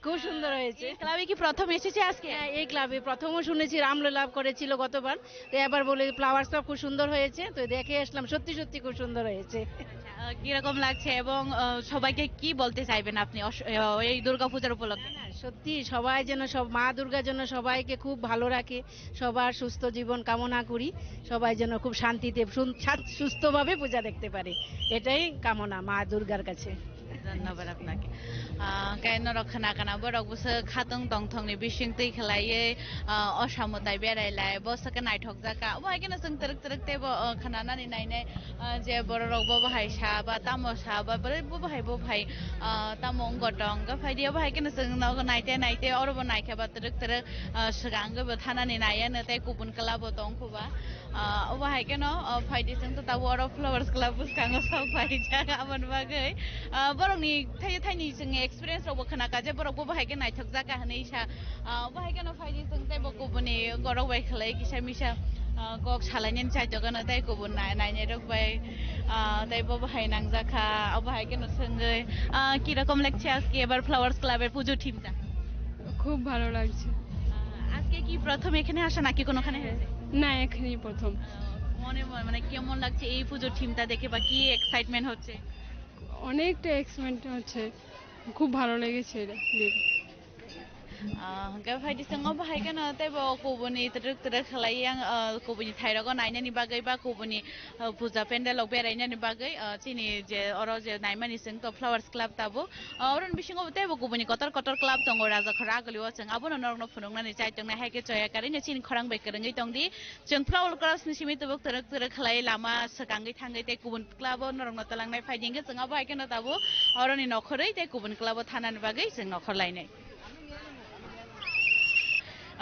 খুব সুন্দর হয়েছে। এই ক্লাবে কি প্রথম এসেছে আজকে? হ্যাঁ, এই ক্লাবে প্রথমও শুনেছি, রামলীলা করেছিল গতবার, তো এবার বলে ফ্লাওয়ার্স ক্লাব খুব সুন্দর হয়েছে, তো দেখে আসলাম, সত্যি সত্যি খুব সুন্দর হয়েছে। আহ, কিরকম লাগছে এবং, আহ, সবাইকে কি বলতে চাইবেন আপনি অস-, আহ, এই দুর্গাপূজার উপলক্ষে? না, সত্যি সবাই যেন সব, মা দুর্গা যেন সবাইকে খুব ভালো রাখে, সবার সুস্থ জীবন কামনা করি, সবাই যেন খুব শান্তিতে সুন-, সা-, সুস্থভাবে পূজা দেখতে পারে, এটাই কামনা মা দুর্গার কাছে। ধন্যবাদ আপনাকে। আহ, khe norok khna khna borok bwswk khatong tongthokni bising twi khlaiwi, ah, o samung tai berai lai, bo swkhe naithok jak kha. Obo hai kheno chwng twrwk twrwk teibo, ah, khnanani nainai, ah, je bororok bo bahai sa ba tamo sa ba, borok bo bahai bo bahai, ah, tamo wng gotong. Hwnkhe phaidi obo hai kheno chwng nogo naite naite oro bo naikhe ba twrwk twrwk, ah, swkang bo thanani naiya no tei kubun kwlabo tong kho ba. Ah, obo hai kheno, ah, phaidi chwng to tabuk oro Flowers Club bwskango sok phaijak, aboni bagwi, ah, borokni thai-, thaini chwngni experience rokbo khna kha je borok bo bahai khe naithok jak kha hinwi sa. Ah, obo hai kheno phaidi chwng tei bo kubuni borok bai khlai kisa misa, ah, kok salainani chaijak ano tei kubun nai-, nainai rok bai, ah, tei bo bahai nangjak kha, obo hai kheno swngwi, ah, ki rokom lagche ajke ebar Flowers Club e pujo thimjak? খুব ভালো লাগছে। আহ, আজকে কি প্রথম এখানে আসা নাকি কোনোখানে হয়েছে? না, এখানেই প্রথম। আহ, মনে মনে মানে কেমন লাগছে এই পুজোর থিমটা দেখে বা কি এক্সাইটমেন্ট হচ্ছে? অনেকটা এক্সাইটমেন্ট হচ্ছে, খুব ভালো লেগেছে এটা দেখে। Ah, hwnkhe phaidi chwng obo hai kheno teibo kubuni twrwk twrwk khlai yang, ah, kubuni thairogo nainani bagwi ba kubuni, ah, puja pandal rok berainani bagwi, ah, chini je oro je naimani chwng to Flowers Club tabuk. Ah, oroni bisingo teibo kubuni kotor kotor club tongo, Rajakhor agulio chwng abono norokno phunuknani chai tongnai, hai khe choya karino chini khorang bai kwrwngwi tongdi. Chwng Flower Clubs ni simi tabuk twrwk twrwk khlai lama swkangwi thangwi tei kubun club o norokno twlangnai, phaidi hwnkhe chwng abo hai kheno tabuk oroni nokhorwi tei kubun club o thanani bagwi chwng nokhor lainai.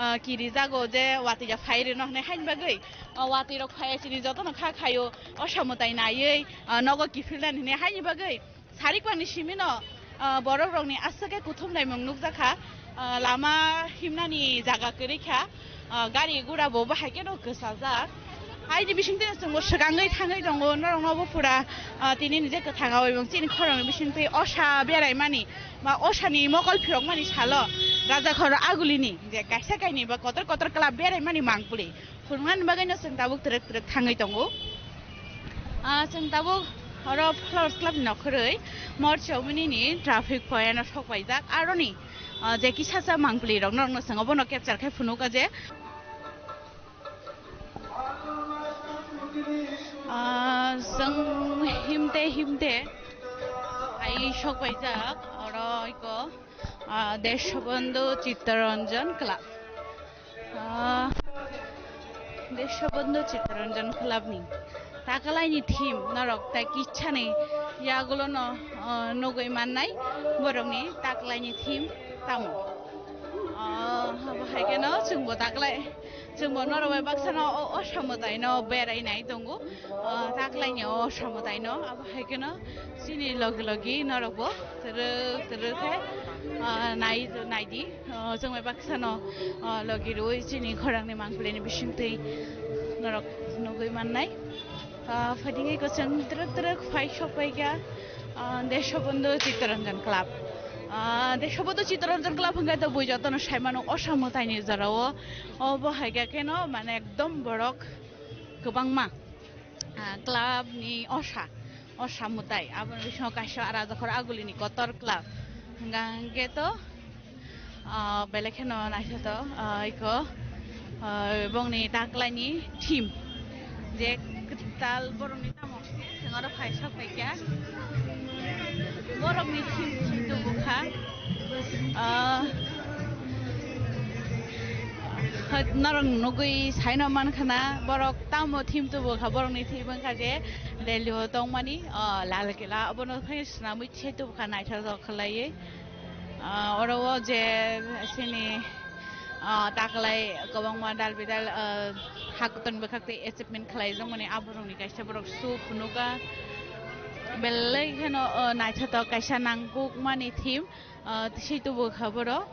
Ah, kiri jago je watwi ya phai rwno hwnwi haini bagwi, ah, watwi rok phai ya chini jotono kha khaio, o samung tai naiwi, ah, nogo kiphilnani hwnwi haini bagwi. Sarikwani simino, ah, borok rokni aswk khe kuthum naimung nukjakha, ah, lama himnani jaga kwrwi kha, ah, gari gura bo bahai kheno kwchajak. Haini bisingtwi chwngbo swkangwi thangwi tongo, norokno bo pura, ah, tini ni je kwthang awi chini khorang bisingtwi osa beraimani ba osani mokol phirokmani salo Rajakhor agulini je kaisa kainwi ba kotor kotor club beraimani mangpili. Phunuknani bagwino chwng tabuk twrwk twrwk thangwi tongo. Ah, chwng tabuk oro Flowers Club ni nokhorwi Mor Chowmini ni traffic point o sok paijak. Aroni, ah, je kisa sa mangpili rok norokno chwng obono capture khai phunugo je. Ah, chwng himte himte ai sok paijak oro iko, ah, Deshbandhu Chittaranjan Club. Ah, Deshbandhu Chittaranjan Club ni takalai ni theme norok tai kichani yagulo no, ah, nugui mannai borok ni takalai ni theme tamo. Ah, abo hai kheno chwngbo takalai, chwngbo norok bai baksa no o, o samung tai no berai nai tongo. Ah, takalai ni o samung tai no abo hai kheno chini logi logi norok bo twrwk twrwk khe, ah, nai, nai di. Ah, chwng bai baksa no, ah, logi rwi chini khorang ni mangpili ni bisingtwi norok nugui mannai. Ah, phaidi hwnkhe chwng twrwk twrwk phai sok pai kha, ah, Deshbandhu Chittaranjan Club. Ah, Deshbandhu Chittaranjan Club hwnkhe to bui jotono sai mano o samung tai ni jora o. Obo hai khe kheno mane ekdom borok kwbangma, ah, club ni osa, osa mwtai. Aboni bisingo kaisa Rajakhor agulini kotor club. Hwnkha hwnkhe to, Ah, belai kheno naithotok, ah, iko, ah, bongni taklaini theme. Je kwtal borokni tamo, chwng oro phai sok paikha. Borokni theme, theme tubu kha. Ah, hoi, norok nugui saino mankha na, borok tamo theme tubu kha, borokni theme wngkha je Delhi o tongmani, ah, Lal Kela, abono khe swnamwi se tubu kha, naithotok khlaiwi. Ah, oro o je chini, ah, taklai kwbangma dal bidal, ah, haktorni bwkhak tei achievement khlaijakmani aborokni kaisa borok show phunuka. Belai kheno, ah, naithotok kaisa nangkukmani theme, ah, tisi tubu kha borok.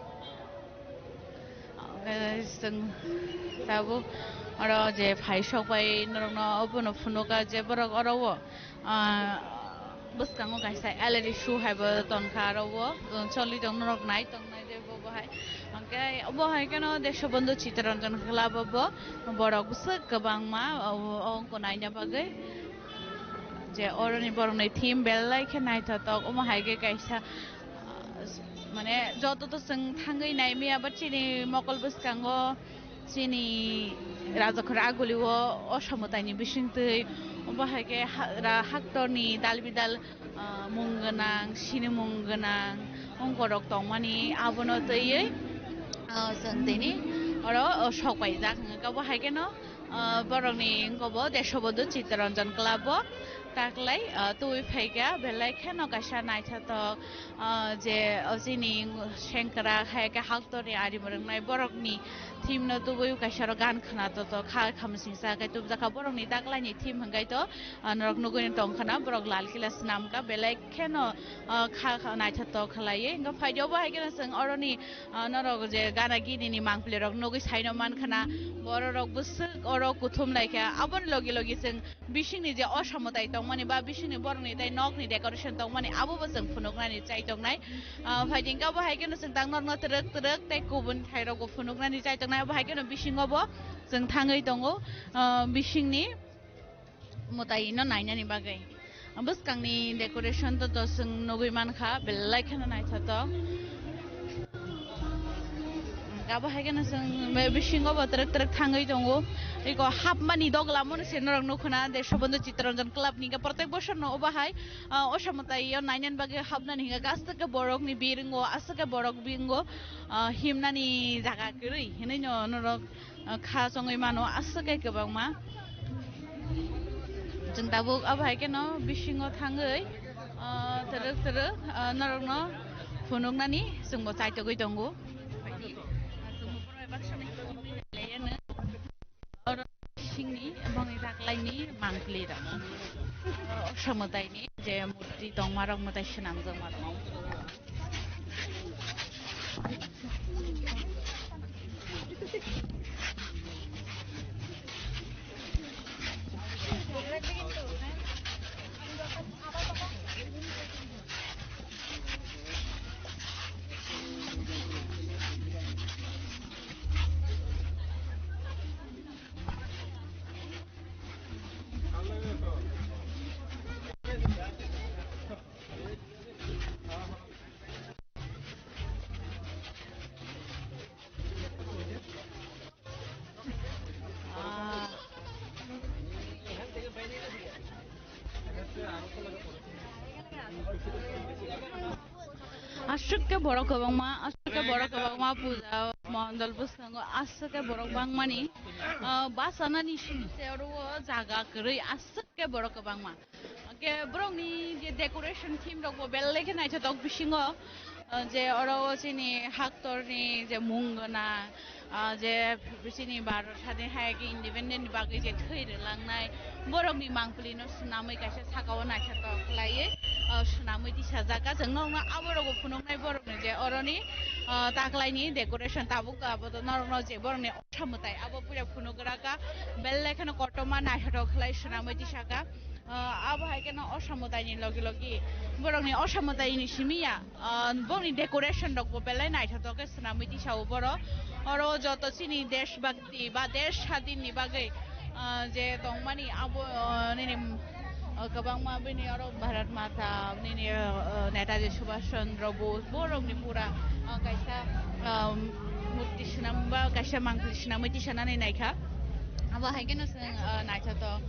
Ah, chwng tabuk oro je phai sok bai norokno obono phunuka je borok oro o. Ah, bwskango kaisa L E D show hai bo tongkha aro o, um, choli tong norok nai tongnai je bo bo hai. Hwnkhe obo hai kheno Deshobandhu Chittaranjan Club o bo borok bwswk kwbangma o, o wngkha naina bagwi. Je oroni borokni theme belai khe naithotok, omo hai khe kaisa, ah, mane joto to chwng thangwi nai maya, but chini mokol bwskango chini Rajakhor Aguli o osamwtaini bisingtwi, obo hai khe ha-, ra-, haktorni dal bidal, ah, mung gwnang, sinimung gwnang ongkorok tongmani, abono twiwi, ah, chwng tini oro, oh, sok paijak. Hwnkhe obo hai kheno, ah, borokni wngkha bo Deshobandhu Chittaranjan Club o taklai, ah, twiwi phaikha, belai kheno kaisa naithotok, ah, je, oh, chini sengkrak hai khe haktorni ari mwrwngnai borokni theme no tubui kaisa ro gan khwna to to kha khamsingsa khe tubjak kha borokni taklaini theme hwnkhe to, ah, norok nugui tong khana borok Lal Kila swnam kha belai kheno, ah, kha, kha naithotok khlaiwi. Hwnkhe phaidi obo hai kheno chwng oroni, ah, norok je gana gini ni mangpili rok nugui saino man khana borok rok bwswk oro kuthum lai kha aboni logi logi chwng bisingni je osamwtai tongmani ba bisingni borokni tei nokni decoration tongmani abo bo chwng phunuknani chai tongnai. Ah, phaidi hwnkhe abo hai kheno chwng tang norokno twrwk twrwk tei kubun thai rokbo phunuknani chai tongnai. Abo hai kheno bisingo bo chwng thangwi tongo, ah, bisingni mwtai no nainani bagwi. Bwskangni decoration to, to chwng nugui mankha, belai kheno naithotok. Abo hai kheno chwng be bisingo bo twrwk twrwk thangwi tongo. Eko hapmani dogla mono se norok nukho na, Deshobandhu Chittaranjan Club ni hwnkhe protek bosor no obo hai, ah, osamwtai o nainani bagwi hapnani hwnkhe aswk khe borokni biringo, aswk khe borok bingo, ah, himnani jaga kwrwi hinwi no norok, ah, kha chongwi mano aswk khe kwbangma. Chwng tabuk abo hai kheno bisingo thangwi, ah, twrwk twrwk, ah, norokno phunuknani chwngbo chaitogwi tongo. Oro bisingni bongni taklaini mangpili rok. Oro osamwtaini je murti tongma rok, mwtai swnamjakma rok. Ah. Aswk khe borok kwbangma, aswk khe borok kwbangma puja mondol bwskango, aswk khe borok bangmani, ah, bachanani simi se oro o jaga kwrwi, aswk khe borok kwbangma. Hwnkhe borokni je decoration theme rokbo belai khe naithotok bisingo, ah, je oro o chini haktorni je mung gwnang, ah, je chini Bharat sadin hai khe independent ni bagwi je thwi rwlangnai borokni mangpili no swnamwi kaisa saka o naithotok khlaiwi, ah, swnamwi tisajak. Chwng norokno aborokbo phunuknai borokni je oroni, ah, taklaini decoration tabuk abo to norokno je borokni osa mwtai abo puila phunuk gra kha, belai kheno kotorma naithotok khlai swnamwi tisaka. Ah, abo hai kheno osa mwtaini logi logi borokni osa mwtaini simi ya. Ah, bongni decoration rokbo belai naithotok khe swnamwi tisao borok. Oro joto chini desh bhakti ba desh sadin ni bagwi, ah, je tongmani abo, ah, nini O kwbangma bini oro Bharat Mata, nini, o, Netaji Subhash Chandra Bose, borokni pura, o, kaisa, o, murti swnam ba kaisa mangpili swnamwi tisanani naikha. Abo hai kheno chwng, o, naithotok,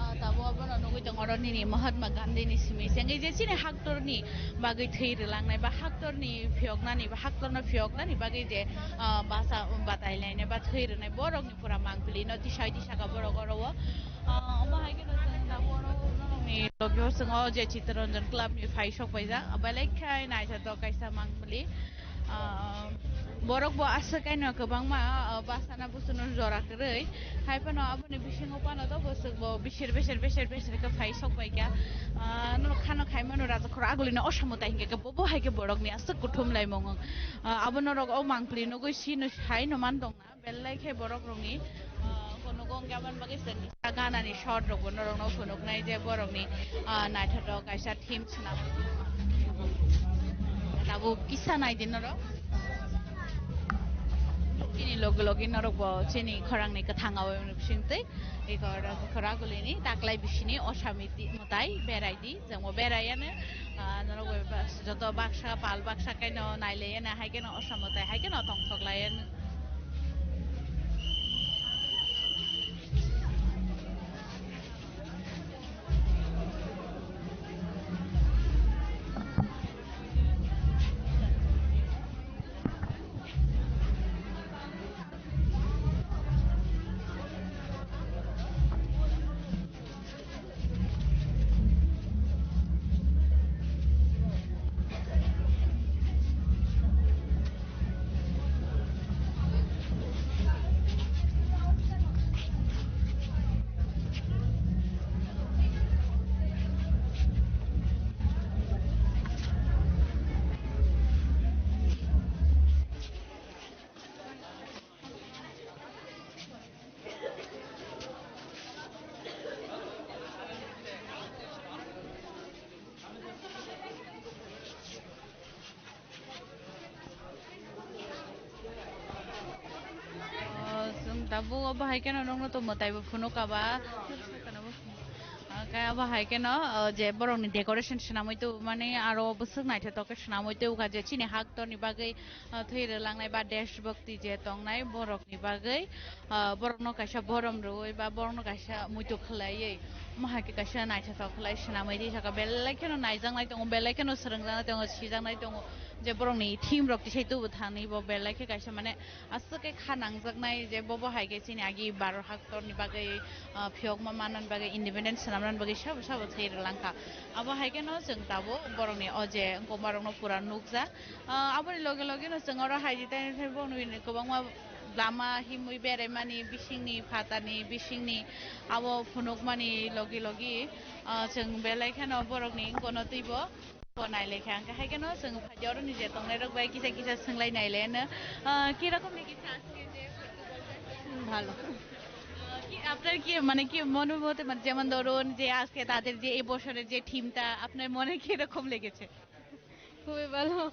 o, tabuk abono nugwi tongo oro nini Mahatma Gandhi ni simi sengwi je chini haktorni bagwi thwi rwlangnai ba haktorni phiyoknani ba haktorno phiyoknani bagwi je, o, basa batai lainai ba thwi rwnai borokni pura mangpili no tisai tisaka borok oro o. Ah, omo hai kheno chwng tabuk oro norokni logio chwng o je Chittaranjan Club ni phai sok paijak. Belai khe naithotok kaisa mangpili. Ah, borok bo aswk kaino kwbangma, ah, bwsana busuno jora kwrwi. Hai phano aboni bisingo phano to bwswk bo bisir bisir bisir bisir khe phai sok paikha. Ah, norok khano khai mano rajakhor agulino osamu tai hinkhe bo bo hai khe borokni aswk kuthum laimung. Ah, abo norok o mangpili nugwi sino hai no man tong. Belai khe borok rokni, ah, kono gong gabon bagwi chwng kisa ganani shot rokbo norokno phunuknai je borokni, ah, naithotok kaisa theme swnam. Tabuk kisa naidi norok. Chini logi logi norokbo chini khorangni kwthang awi bisingtwi eko khoragulini taklai bisini osami mwtai berai di. Jangbo beraiya no, ah, norok bai bas-, joto baksa, pal baksa kaino nailaiyana, hai kheno osamo tai, hai kheno tongthok laiyana. Oh, chwng tabuk obo hai kheno nukno tongmo taibo phunuk aba. Hwnkhe abo hai kheno, oh, je borokni decoration swnamwi tubumani aro bwswk naithotok khe swnamwi tubukha je chini haktorni bagwi, oh, thwi rwlangnai ba deshbhakti je tongnai borokni bagwi. Ah, borokno kaisa borom rwui ba borokno kaisa muitu khwlaiwi, omo hai khe kaisa naithotok khwlai swnamwi ri saka, belai kheno naijaknai tongo, belai kheno swrwngjaknai tongo, sijaknai tongo je borokni theme rok tisai tubu thani bo belai khe kaisa mane aswk khe kha nangjaknai je bobo hai khe chini agi Bharat haktorni bagwi, ah, phiyokma manna bagwi, independence swnamna bagwi sabo sabo thwi rwlangkha. Abo hai kheno chwng tabuk borokni o je wngkoma rokno pura nukjak. Ah, aboni loge loge no chwng oro hai di tai phai bo nwi kwbangma lama himwi beraimani bisingni phatani bisingni abo phunukmani logi logi, ah, chwng belai kheno borokni wngkano twibo bo nailaikha. Hwnkhe hai kheno chwng phaidi oroni je tongnairok bai kisa kisa swnglainai le hwno, ah, kirokom ni kisa aske je festival ta? Bhalo. Ah, ki, apnar ki, mane ki, mono mote, mane, jemon dhorun je aske tader je ei boshorer je theme ta apnar mone kirokom legeche? খুবই ভালো।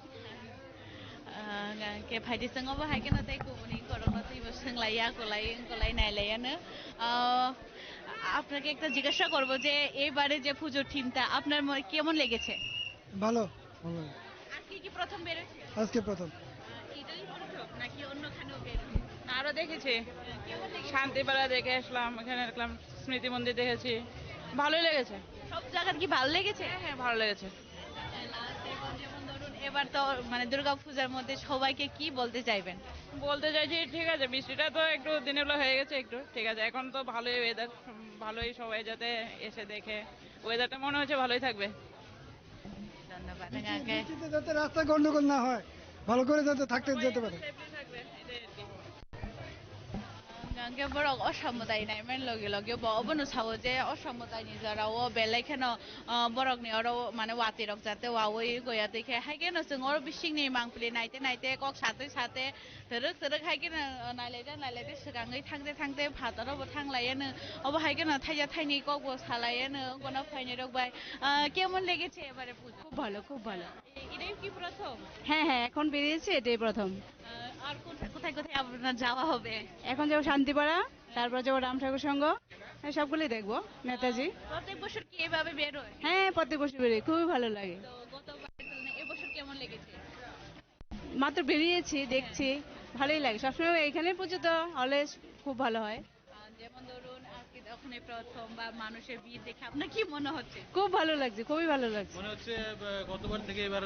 Ah, hwnkhe phaidi chwng obo hai kheno tei kubuni korokno twibo swnglaiya, kolai, kolai nailaiyano. Ah, আপনাকে একটা জিজ্ঞাসা করবো যে এবারে যে পুজোর থিমটা আপনার ম-, কেমন লেগেছে? ভালো, ভালো। আজকে কি প্রথম বেরোচ্ছে? আজকে প্রথম। আহ, এটাই প্রথম নাকি অন্যখানেও বেরোচ্ছে? আরো দেখেছি, কেমন লেগেছে? শান্তিপাড়া দেখে আসলাম, এখানে দেখলাম স্মৃতি মন্দির দেখেছি, ভালোই লেগেছে। সব জায়গার কি ভালো লেগেছে? হ্যাঁ, হ্যাঁ, ভালো লেগেছে। লাস্ট এখন যেমন ধরুন এবার তো মানে দুর্গা পূজার মধ্যে সবাইকে কি বলতে চাইবেন? বলতে চাইছি, ঠিক আছে, বৃষ্টিটা তো একটু দিনের বেলা হয়ে গেছে একটু, ঠিক আছে, এখন তো ভালোই ওয়েদার, ভালোই সবাই যাতে এসে দেখে, ওয়েদারটা মনে হচ্ছে ভালোই থাকবে। ধন্যবাদ। বৃষ্টি-, ওকে। বৃষ্টিতে যাতে রাস্তা গন্ডগোল না হয়, ভালো করে যাতে থাকতে যেতে পারে। সেফলি থাকবে, এটাই আর কি। Hwnkhe borok osa mwtai naiman logi logi bo obono sao je osa mwtaini jorao belai kheno, ah, borokni oro mane watwi rok jate wawi goya twi khe, hai kheno chwng oro bisingni mangpili naite naite kok satwi sate twrwk twrwk hai kheno, ah, nailaide nailaide swkangwi thangde thangde phataro bo thang laiano. Obo hai kheno thaija thaini kok bo sa laiano, bono phainai rok bai, ah, kemon legeche ebare puja? খুব ভালো, খুব ভালো। এ-, এটাই কি প্রথম? হ্যাঁ, হ্যাঁ, এখন বেরিয়েছে, এটাই প্রথম। আহ, আর কোথা-, কোথায় কোথায় আপনার যাওয়া হবে? এখন যাবো শান্তিপাড়া, তারপর যাবো রাম ঠাকুর সংঘ। হ্যাঁ, সবগুলোই দেখবো। নেতাজি। প্রত্যেক বছর কি এভাবে বের হয়? হ্যাঁ, প্রত্যেক বছর বেরোয়, খুবই ভালো লাগে। তো গতবার তুলনায় এবছর কেমন লেগেছে? মাত্র বেরিয়েছি, দেখছি, ভালোই লাগে। সবসময় এখানে পুজো তো অলওয়েজ খুব ভালো হয়। আহ, যেমন ধরুন, আজকে তো ওখানে প্রথম বা মানুষের ভিড় দেখে আপনার কি মনে হচ্ছে? খুব ভালো লাগছে, খুবই ভালো লাগছে। মনে হচ্ছে, আহ, গতবার থেকে এবার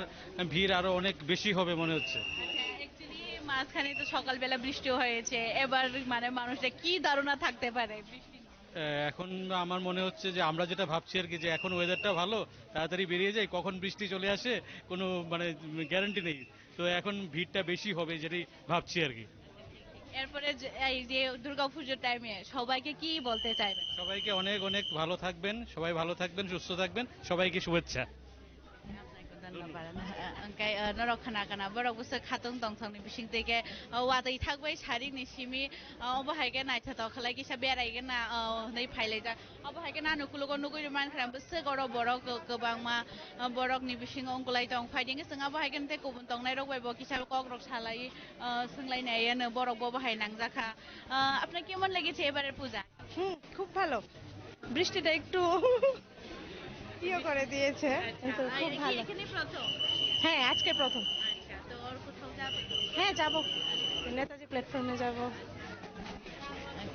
ভিড় আরো অনেক বেশি হবে মনে হচ্ছে। আচ্ছা, অ্যাকচুয়ালি মাঝখানে তো সকালবেলা বৃষ্টি হয়েছে, এবার মানে মানুষের কি ধারণা থাকতে পারে বৃষ্টি নিয়ে? আহ, এখন আমার মনে হচ্ছে যে আমরা যেটা ভাবছি আর কি, যে এখন ওয়েদারটা ভালো, তাড়াতাড়ি বেরিয়ে যাই, কখন বৃষ্টি চলে আসে কোনো মানে গ্যারান্টি নেই। তো এখন ভিড়টা বেশি হবে যেটাই ভাবছি আর কি। এরপরে যে, এই যে দুর্গাপুজোর টাইমে সবাইকে কি বলতে চাইবেন? সবাইকে অনেক অনেক ভালো থাকবেন, সবাই ভালো থাকবেন, সুস্থ থাকবেন, সবাইকে শুভেচ্ছা। Ang kay, ah, norok khna khna, borok bwswk khatong tongthokni bising twi khe, ah, watwi thakbai sarik ni simi, ah, obo hai khe naithotok khlai kisa berai gana, ah, hwnwi phai laijak. Obo hai khe nang ukuluk o nugwi rw mankha, bwswk oro borok kwbangma, ah, borok ni bisingo wngkulai tong. Phai di hwnkhe chwng abo hai khe tei kubun tongnai rok bai bo kisa kok rok salai, ah, swng lai nai ano borok bo bahai nang jak kha. Ah, apnar kemon legeche ebare puja? হুম, খুব ভালো। বৃষ্টিটা একটু ইয়ে করে দিয়েছে, কিন্তু আচ্ছা, খুব এই কি ভালো। এখানে প্রথম? হ্যাঁ, আজকে প্রথম। আচ্ছা, তো আর কোথাও যাবে? হ্যাঁ, যাব। নেতাজি প্ল্যাটফর্মে যাব।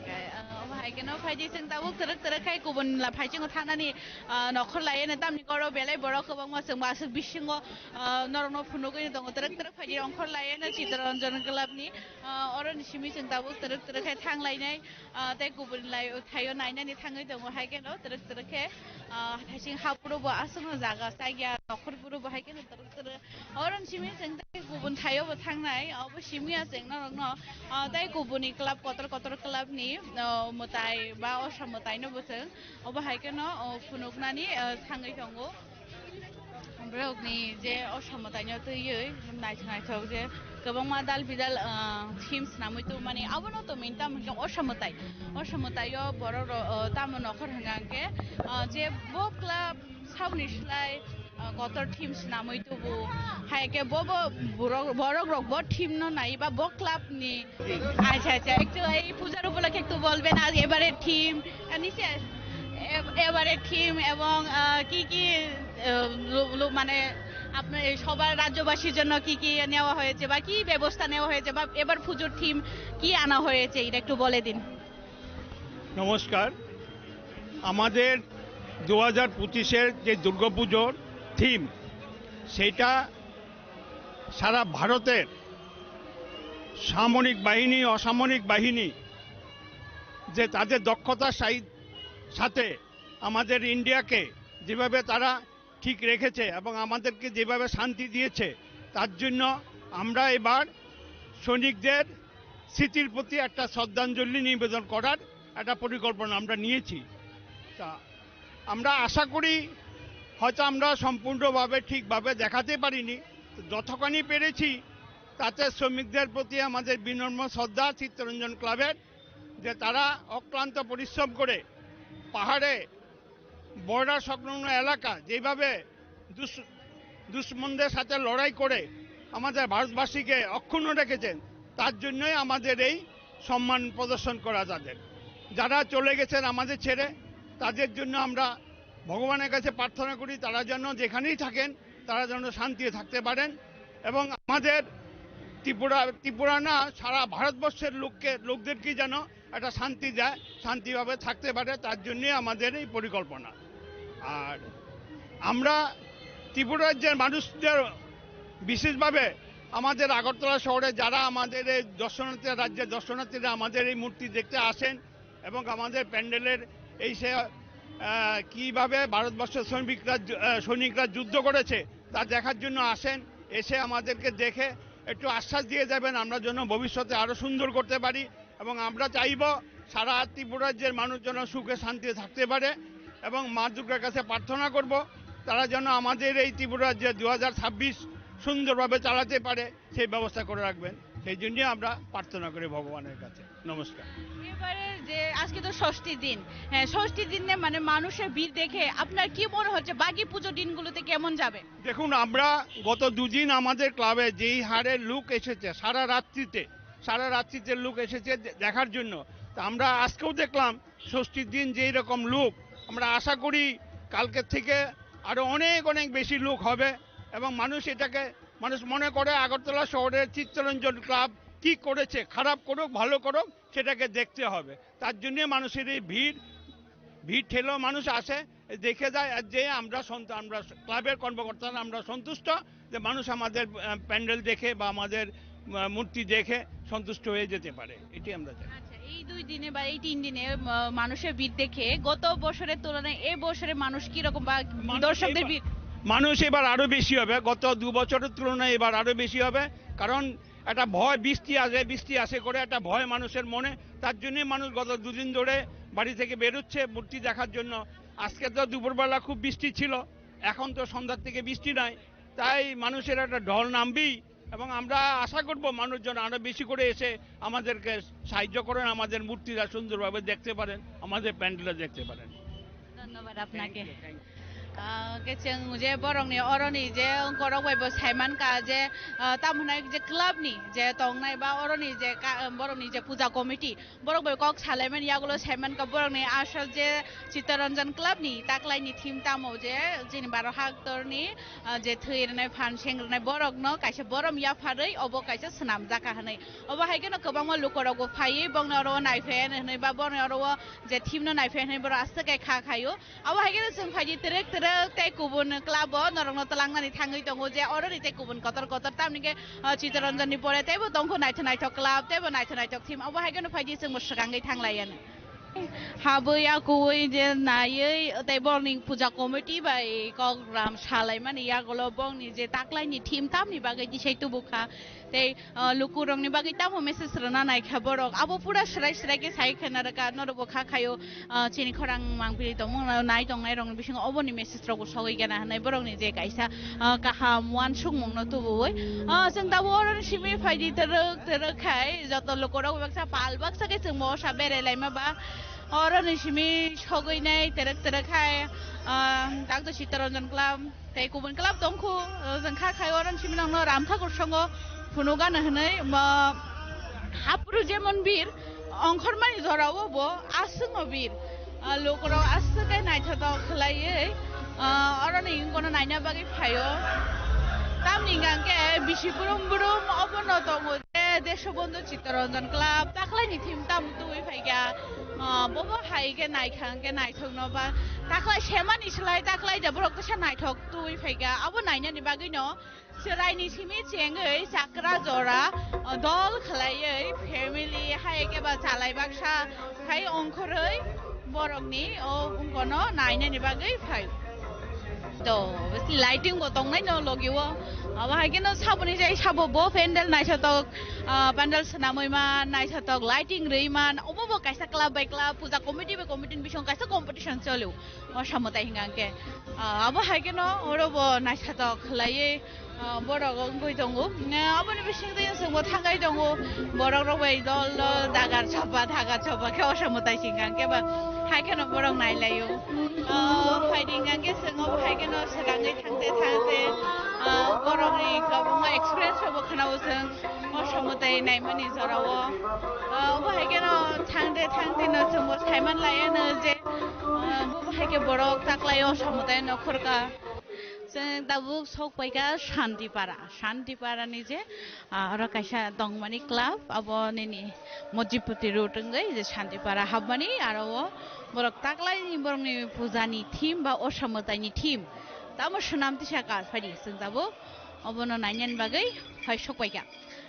Okay, ah, obo hai kheno phai di chwng tabuk twrwk twrwk khai kubun la phai chwng thangnani, ah, nokhor lai eno tamni koro belai borok kwbangma chwng bo aswk bisingo, ah, norokno phunugwi tongo twrwk twrwk phai di ongkhor lai eno Chittaranjan Club ni, ah, oroni simi chwng tabuk twrwk twrwk khai thang lainai, ah, tei kubun lai thaio nainani thangwi tongo hai kheno twrwk twrwk khe, ah, thaising hapro bo aswkno jaga chaya nokhor phuru bo hai kheno twrwk twrwk. Oron simi chwng tei kubun thaio bo thangnai, obo simi ya chwng norokno, ah, tei kubuni club kotor kotor club ni, ah, mwtai ba osa mwtai no bo chwng obo hai kheno, oh, phunuknani, ah, thangwi tongo. Borok ni je osa mwtai no twiwi naithok naithok je kwbangma dal bidal, ah, theme swnamwi tongmani abono tongmani tamo hwnkhe osa mwtai, osa mwtai o borok rok, ah, tamo nokhor hwnkha hwnkhe, ah, je bo club saboni slai, ah, kotor theme swnamwi tubu. Hai khe bo, bo borok, borok rok bo theme no nai ba bo club ni. Acha, acha, একটু এই পূজার উপলক্ষে একটু বলবেন, আর এবারে থিম, আহ, নিচে আস-, এ-, এবারে থিম এবং, আহ, কি কি, আহ, লো-, লো-, মানে আপনার এই সবার রাজ্যবাসীর জন্য কি কি নেওয়া হয়েছে বা কি ব্যবস্থা নেওয়া হয়েছে বা এবার পুজোর থিম কি আনা হয়েছে, এটা একটু বলে দিন। নমস্কার। আমাদের দু হাজার পঁচিশের যে দুর্গাপুজোর থিম, সেইটা সারা ভারতের সামরিক বাহিনী, অসামরিক বাহিনী যে তাদের দক্ষতার সাই-, সাথে আমাদের ইন্ডিয়াকে যেভাবে তারা ঠিক রেখেছে এবং আমাদেরকে যেভাবে শান্তি দিয়েছে, তার জন্য আমরা এবার সৈনিকদের স্মৃতির প্রতি একটা শ্রদ্ধাঞ্জলি নিবেদন করার একটা পরিকল্পনা আমরা নিয়েছি। তা আমরা আশা করি, হয়তো আমরা সম্পূর্ণভাবে ঠিকভাবে দেখাতে পারিনি, তো যতখানি পেরেছি তাতে শ্রমিকদের প্রতি আমাদের বিনম্র শ্রদ্ধা চিত্তরঞ্জন ক্লাবের, যে তারা অক্লান্ত পরিশ্রম করে পাহাড়ে বর্ডার সংলগ্ন এলাকা যেভাবে দুশ-, দুশমনদের সাথে লড়াই করে আমাদের ভারতবাসীকে অক্ষুণ্ণ রেখেছেন, তার জন্যই আমাদের এই সম্মান প্রদর্শন করা তাদের। যারা চলে গেছেন আমাদের ছেড়ে, তাদের জন্য আমরা ভগবানের কাছে প্রার্থনা করি, তারা যেন যেখানেই থাকেন, তারা যেন শান্তিতে থাকতে পারেন এবং আমাদের ত্রিপুরা, ত্রিপুরা না, সারা ভারতবর্ষের লোককে, লোকদেরকে যেন একটা শান্তি দেয়, শান্তিভাবে থাকতে পারে, তার জন্যই আমাদের এই পরিকল্পনা। আর আমরা ত্রিপুরা রাজ্যের মানুষদের বিশেষভাবে আমাদের আগরতলা শহরে যারা আমাদের এই দর্শনার্থী, রাজ্যের দর্শনার্থীরা আমাদের এই মূর্তি দেখতে আসেন এবং আমাদের প্যান্ডেলের এই সে, আহ, কীভাবে ভারতবর্ষের শ্রমিকরা যু-, আহ, সৈনিকরা যুদ্ধ করেছে তা দেখার জন্য আসেন, এসে আমাদেরকে দেখে একটু আশ্বাস দিয়ে যাবেন, আমরা যেন ভবিষ্যতে আরও সুন্দর করতে পারি। এবং আমরা চাইব সারা ত্রিপুরা রাজ্যের মানুষ যেন সুখে শান্তিতে থাকতে পারে এবং মা দুর্গার কাছে প্রার্থনা করব, তারা যেন আমাদের এই ত্রিপুরা রাজ্যে দু হাজার ছাব্বিশ সুন্দরভাবে চালাতে পারে, সেই ব্যবস্থা করে রাখবেন। সেই জন্যই আমরা প্রার্থনা করি ভগবানের কাছে। নমস্কার। এবারে যে আজকে তো ষষ্ঠীর দিন, হ্যাঁ, ষষ্ঠীর দিনে মানে মানুষের ভিড় দেখে আপনার কি মনে হচ্ছে বাকি পুজো দিনগুলোতে কেমন যাবে? দেখুন, আমরা গত দুদিন আমাদের ক্লাবে যেই হারে লোক এসেছে, সারা রাত্রিতে, সারা রাত্রিতে লোক এসেছে দে-, দেখার জন্য, তো আমরা আজকেও দেখলাম ষষ্ঠীর দিন যেই রকম লোক, আমরা আশা করি কালকের থেকে আরো অনেক অনেক বেশি লোক হবে এবং মানুষ এটাকে, মানুষ মনে করে আগরতলা শহরের চিত্তরঞ্জন ক্লাব কি করেছে, খারাপ করুক ভালো করুক, সেটাকে দেখতে হবে। তার জন্য মানুষের এই ভিড়, ভিড় ঠেলেও মানুষ আসে, দেখে যায়। আর যে আমরা সন্ত-, আমরা ক্লাবের কর্মকর্তারা আমরা সন্তুষ্ট যে মানুষ আমাদের আহ, প্যান্ডেল দেখে বা আমাদের আহ, মূর্তি দেখে সন্তুষ্ট হয়ে যেতে পারে, এটি আমরা চাই। আচ্ছা, এই দুই দিনে বা এই তিন দিনে আহ, মানুষের ভিড় দেখে গত বছরের তুলনায় এ বছরে মানুষ কিরকম বা মানুষ দর্শকদের এবার ভিড়? মানুষ এবার আরো বেশি হবে। গত দু বছরের তুলনায় এবার আরো বেশি হবে, কারণ একটা ভয়, বৃষ্টি আসে, বৃষ্টি আসে করে একটা ভয় মানুষের মনে। তার জন্যই মানুষ গত দুদিন ধরে বাড়ি থেকে বেরোচ্ছে মূর্তি দেখার জন্য। আজকে তো দুপুরবেলা খুব বৃষ্টি ছিল, এখন তো সন্ধ্যার থেকে বৃষ্টি নাই, তাই মানুষের একটা ঢল নামবেই। এবং আমরা আশা করব মানুষজন আরো বেশি করে এসে আমাদেরকে সাহায্য করেন, আমাদের মূর্তিটা সুন্দরভাবে দেখতে পারেন, আমাদের প্যান্ডেলটা দেখতে পারেন। ধন্যবাদ আপনাকে। আহ, ke chwng je borokni oroni je ongkorok bai bo saiman ka je, ah, tamo hwnai je club ni je tongnai ba oroni je ka-, borokni je puja committee, borok bai kok salaimani yagulo saiman ka borokni asol je Chittaranjan club ni taklaini theme tamo je chini baro haktorni, ah, je thwi rwnai phan seng rwnai borokno kaisa borom yapharwi obo kaisa swnamjak ka hwnwi. Obo hai kheno kwbangma lukorokbo phaiwi bongni oro naiphai hwnwi ba bongni oro je theme no naiphai hwnwi borok aswk khe kha khaio. Abo hai kheno chwng phaidi twrwk twrwk tei kubun club o norokno twlangnani thangwi tongo je oroni tei kubun kotor kotor, tamni khe, ah, Chittaranjan ni pore teibo tongkho naithok naithok club, teibo naithok naithok theme. Abo hai kheno phaidi chwngbo swkangwi thanglaiyano. Habwi akuwi je naiwi tei borokni puja committee bai kok ram salaimani yagulo bongni je taklaini theme tamni bagwi tisai tubukha. Tei, ah, lukurokni bagwi tamo message rwna naikha borok. Abo pura swrai swrai khe sai khwna rwkha, norokbo kha khaio, ah, chini khorang mangpili tongmung nai tongnairokni bisingo oboni message rokbo sogwi gana hwnwi borokni je kaisa, ah, kaham uansukmungno tubuwi. Ah, chwng tabuk oroni simi phaidi twrwk twrwk khai joto lukurok baksa pal baksa khe chwngbo osa berai laima ba oroni simi sogwi nai twrwk twrwk khai, ah, takto Chittaranjan club. Tei kubun club tongkhu, uh, chwng kha khai oro simi nokno Ramthakur songo phunukgana hwnwi, ma, hapru jemon bir ongkhormani jorao bo aswkno bir. Uh, lukurok aswk khe naithotok khlaiwi, uh, oroni wngkano naina bagwi phaio. Tamni hwnkha khe bisi brum brum obono tongo je Deshobondhu Chittaranjan Club, taklaini theme tamo tubui phaikha. Ah, bobo hai khe naikha hwnkhe naithokno ba taklai semani slai taklai da borok kisa naithok twi phaikha. Abo nainani bagwino chwraini simi chengwi chakra jora, ah, dol khlaiwi family hai khe ba chalai baksa khai ongkhorwi borokni o wngkono nainani bagwi phai. To, obviously lighting bo tongnai no logi o. Abo hai kheno saboni jai sabo bo pandal naithotok, ah, pandal swnamwi man, naithotok lighting rwi man. Omo bo kaisa club by club, puja committee by committee ni bising kaisa competition choli o. O samo tai hwnka hwnkhe, ah, abo hai kheno oro bo naithotok khlaiwi, ah, borok wngwi tongo. Eh, aboni bising twi chwngbo thangwi tongo. Borok rok bai dol dol dagar choba, dagar choba khe o samo tai hwnka hwnkhe ba hai kheno borok nai lai o. Ah, phaidi hwnka khe chwng obo hai kheno swkangwi thangte thangte, ah, borokni kwbangma experience rokbo khna-o chwng o somotai naimani jorao. Ah, obo hai kheno thangte thangte no chwngbo saiman lai-ano je, ah, bo hai khe borok taklai o somotai nokhorka. Chwng tabuk sok paikha Shantipara. Shantipara ni je, ah, oro kaisa tongmani club, abo nini Mojipati road wngwi je Shantipara hapmani, aro o borok taklaini borokni pujani theme ba osa mwtaini theme tamo swnam tisa kar phaidi chwng tabuk obono nainani bagwi phai sok paikha.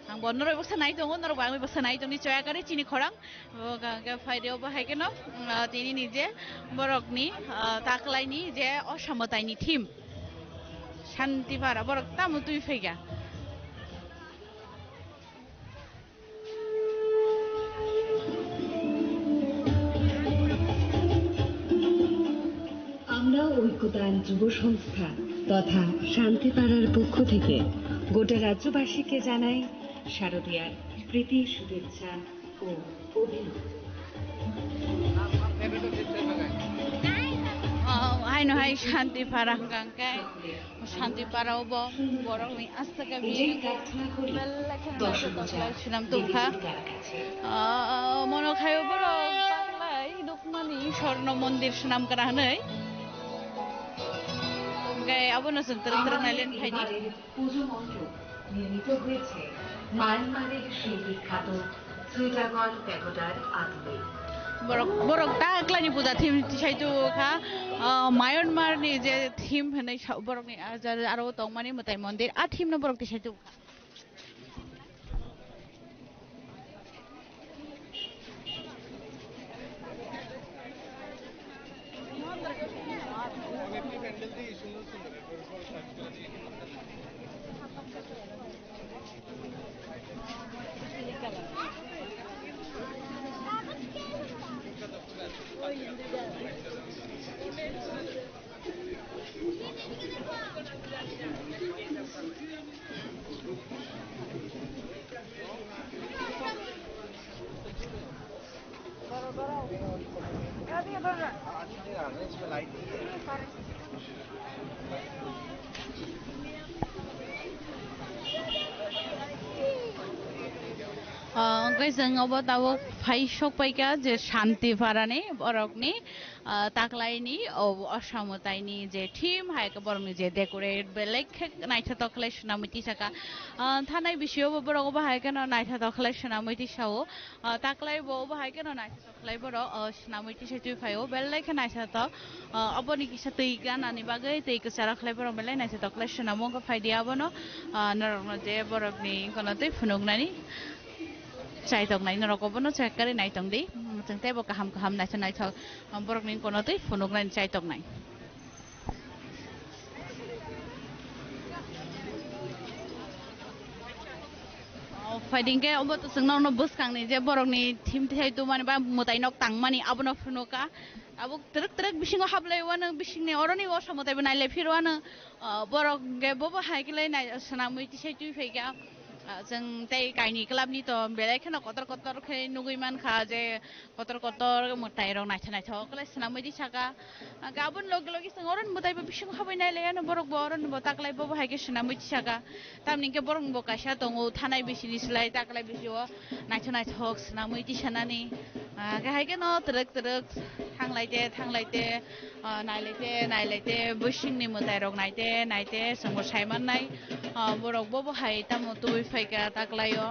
Ang bo norok baksa nai tongo, norok bo ang baksa nai tongni choya kari chini khorang. Bo hwnkha hwnkhe phaidi obo hai kheno, mm, ah, tini ni je borokni, ah, taklaini je osa mwtaini theme. Shantipara borok tamo twi phaikha. আমরা ঐক্যতান যুব সংস্থা তথা শান্তিপাড়ার পক্ষ থেকে গোটা রাজ্যবাসীকে জানাই শারদীয়ার প্রীতি শুভেচ্ছা ও অভিনন্দন। Oh, haino hai Shantipara hwnkha hwnkhe Shanti Para o bo borok ni asta ka bi belai khe naisik tongkhlai swnam tongkha. Ah, mono khaio borok paklai Rukmani Swarno Mondir swnam kana hwnwi. Hwnkhe abono chwng twrwk twrwk nailen phaidi. পুজো মণ্ডপ নির্মিত হয়েছে মায়ানমারের সেই বিখ্যাত চিটাগং প্যাগোডার আদলে। Borok, borok ta klaini puja thim tisai tu kha, ah, Myanmar ni je thim hwnwi sa-, borok ni, ah, ja-, aro tongmani mwtai mondir, a thim no borok tisai tu kha. Ah, hwnkhe chwng obo tabuk phai sok paikha je Shanti Parani borokni, ah, taklaini, o, osamwtaini je thim hai khe borokni je decorate belai khe naithotok khlai swnamwi tisakha. Ah, thanai bisingo bo borok obo hai kheno naithotok khlai swnamwi tisao. Ah, taklai bo obo hai kheno naithotok khlai borok, ah, swnamwi tisai twi phaio belai khe naithotok. Ah, oboni kisa twi ganani bagwi twi kwcharo khlai borok belai naithotok khlai swnamo wngkha phaidi abono. Ah, norokno je borokni kono twi phunuknani. Chaitok nai norok obono check kari nai tong di. Chwng teibo kaham kaham naithok naithok, um, borok ni kono twi phunuk nai chaitok nai. Oh, phaidi hwnkhe obo to chwng norokno bwskang ni je borok ni thim thai tumani ba mwtai nok tangmani abono phunukha. Abo twrwk twrwk bisingo hablai wano bisingni oroni osa mwtai bo nailai phir wano. Ah, borok hwnkhe bobo hai khe lai nai swnamwi tisai twi phaikha. Ah, chwng tei kaini club ni to belai kheno kotor kotor khe nugwi mankha je kotor kotor mwtai rok naithok naithok khe lai swnamwi tisakha. Ah, aboni logi logi chwng oroni mwtai bo bisingo habwi nailai ano borok bo oroni bo taklai bobo hai khe swnamwi tisakha. Tamni hwnkhe borok bo kaisa tongo thanai bisini slai taklai bisio naithok naithok swnamwi tisanani. Ah, khe hai kheno twrwk twrwk thanglaite thanglaite, ah, nailaite nailaite bisingni mwtairok naite naite chwngbo saimannai. Ah, borok bobo hai tamo tubui phaikha taklaio.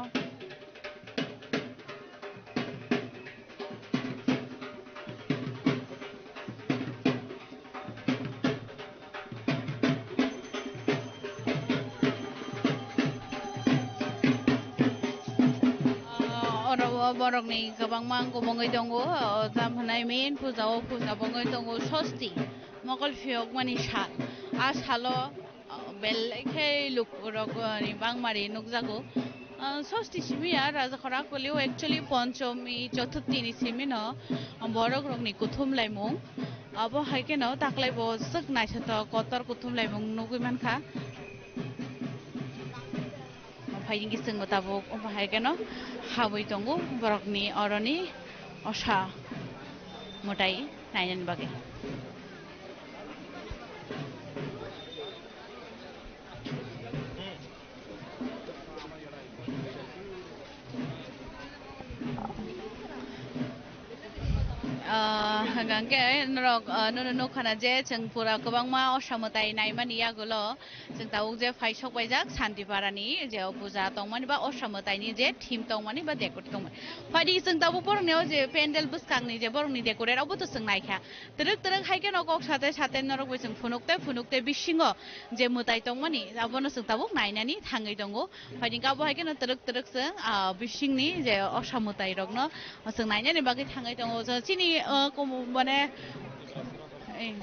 Ah, oro o borokni kwbangma wngwi tongo, o jam hwnwi main puja, o puja bo wngwi tongo Sosti, mokol phiyokmani sal. A salo, ah, belai khe lukurok, ah, ni bangmari nukjago. Ah, Sosti simi ya Rajakhora kuli o actually Ponchomi, Chothurthi ni simi no borok rokni kuthum laimung. Abo hai kheno taklai bo swk naithotok kotor kuthum laimung nugwi mankha. Phai hwnkhe chwngbo tabuk omo hai kheno habwi tongo borokni oroni osa mwtai nainani bagwi. Ah, hwnkha hwnkhe norok, ah, nono nukha na je chwng pura kwbangma osa mwtai naimani yagulo chwng tabuk je phai sok paijak Shanti Parani je o puja tongmani ba osa mwtaini je theme tongmani ba decorate tongmani. Phaidi chwng tabuk borokni o je pandal bwskangni je borokni decorate obo to chwng naikha. Twrwk twrwk hai kheno kok sate sate norok bai chwng phunuk tei phunuk tei bisingo je mwtai tongmani abono chwng tabuk nainani thangwi tongo. Phaidi hwnkhe abo hai kheno twrwk twrwk chwng, ah, bisingni je osa mwtai rokno chwng nainani bagwi thangwi tongo. Chini, ah, kom-, mane, eh,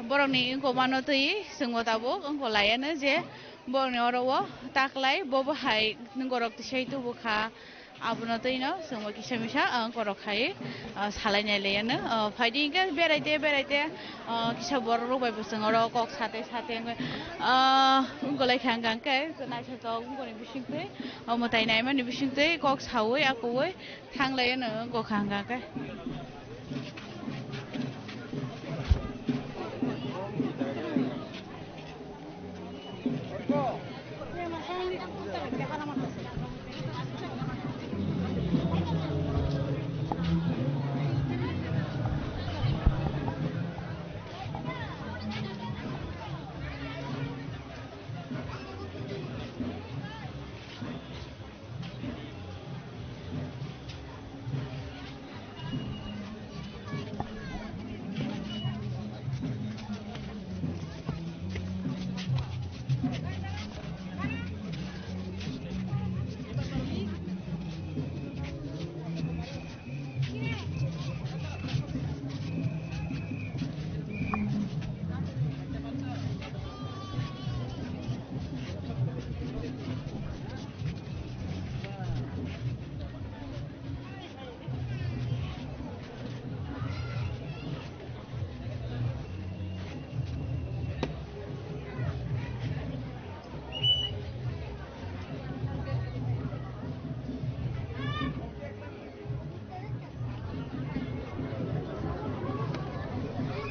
borokni wngkoma no twi chwngbo tabuk wngkolaiyano je borokni oro o taklai bobo hai borok tisai tubukha. Abono twino chwngbo kisa misa, ah, borok hai, ah, salai nai laiano. Ah, phaidi hwnkhe beraite beraite, ah, kisa borok rok bai bo chwng oro kok sate sate wngwi, ah, wngkolaikha hwnkha hwnkhe naithotok wngkoni bisingtwi, ah, mwtai naimani bisingtwi kok saui akuui thanglaiano wngkha hwnkha hwnkhe.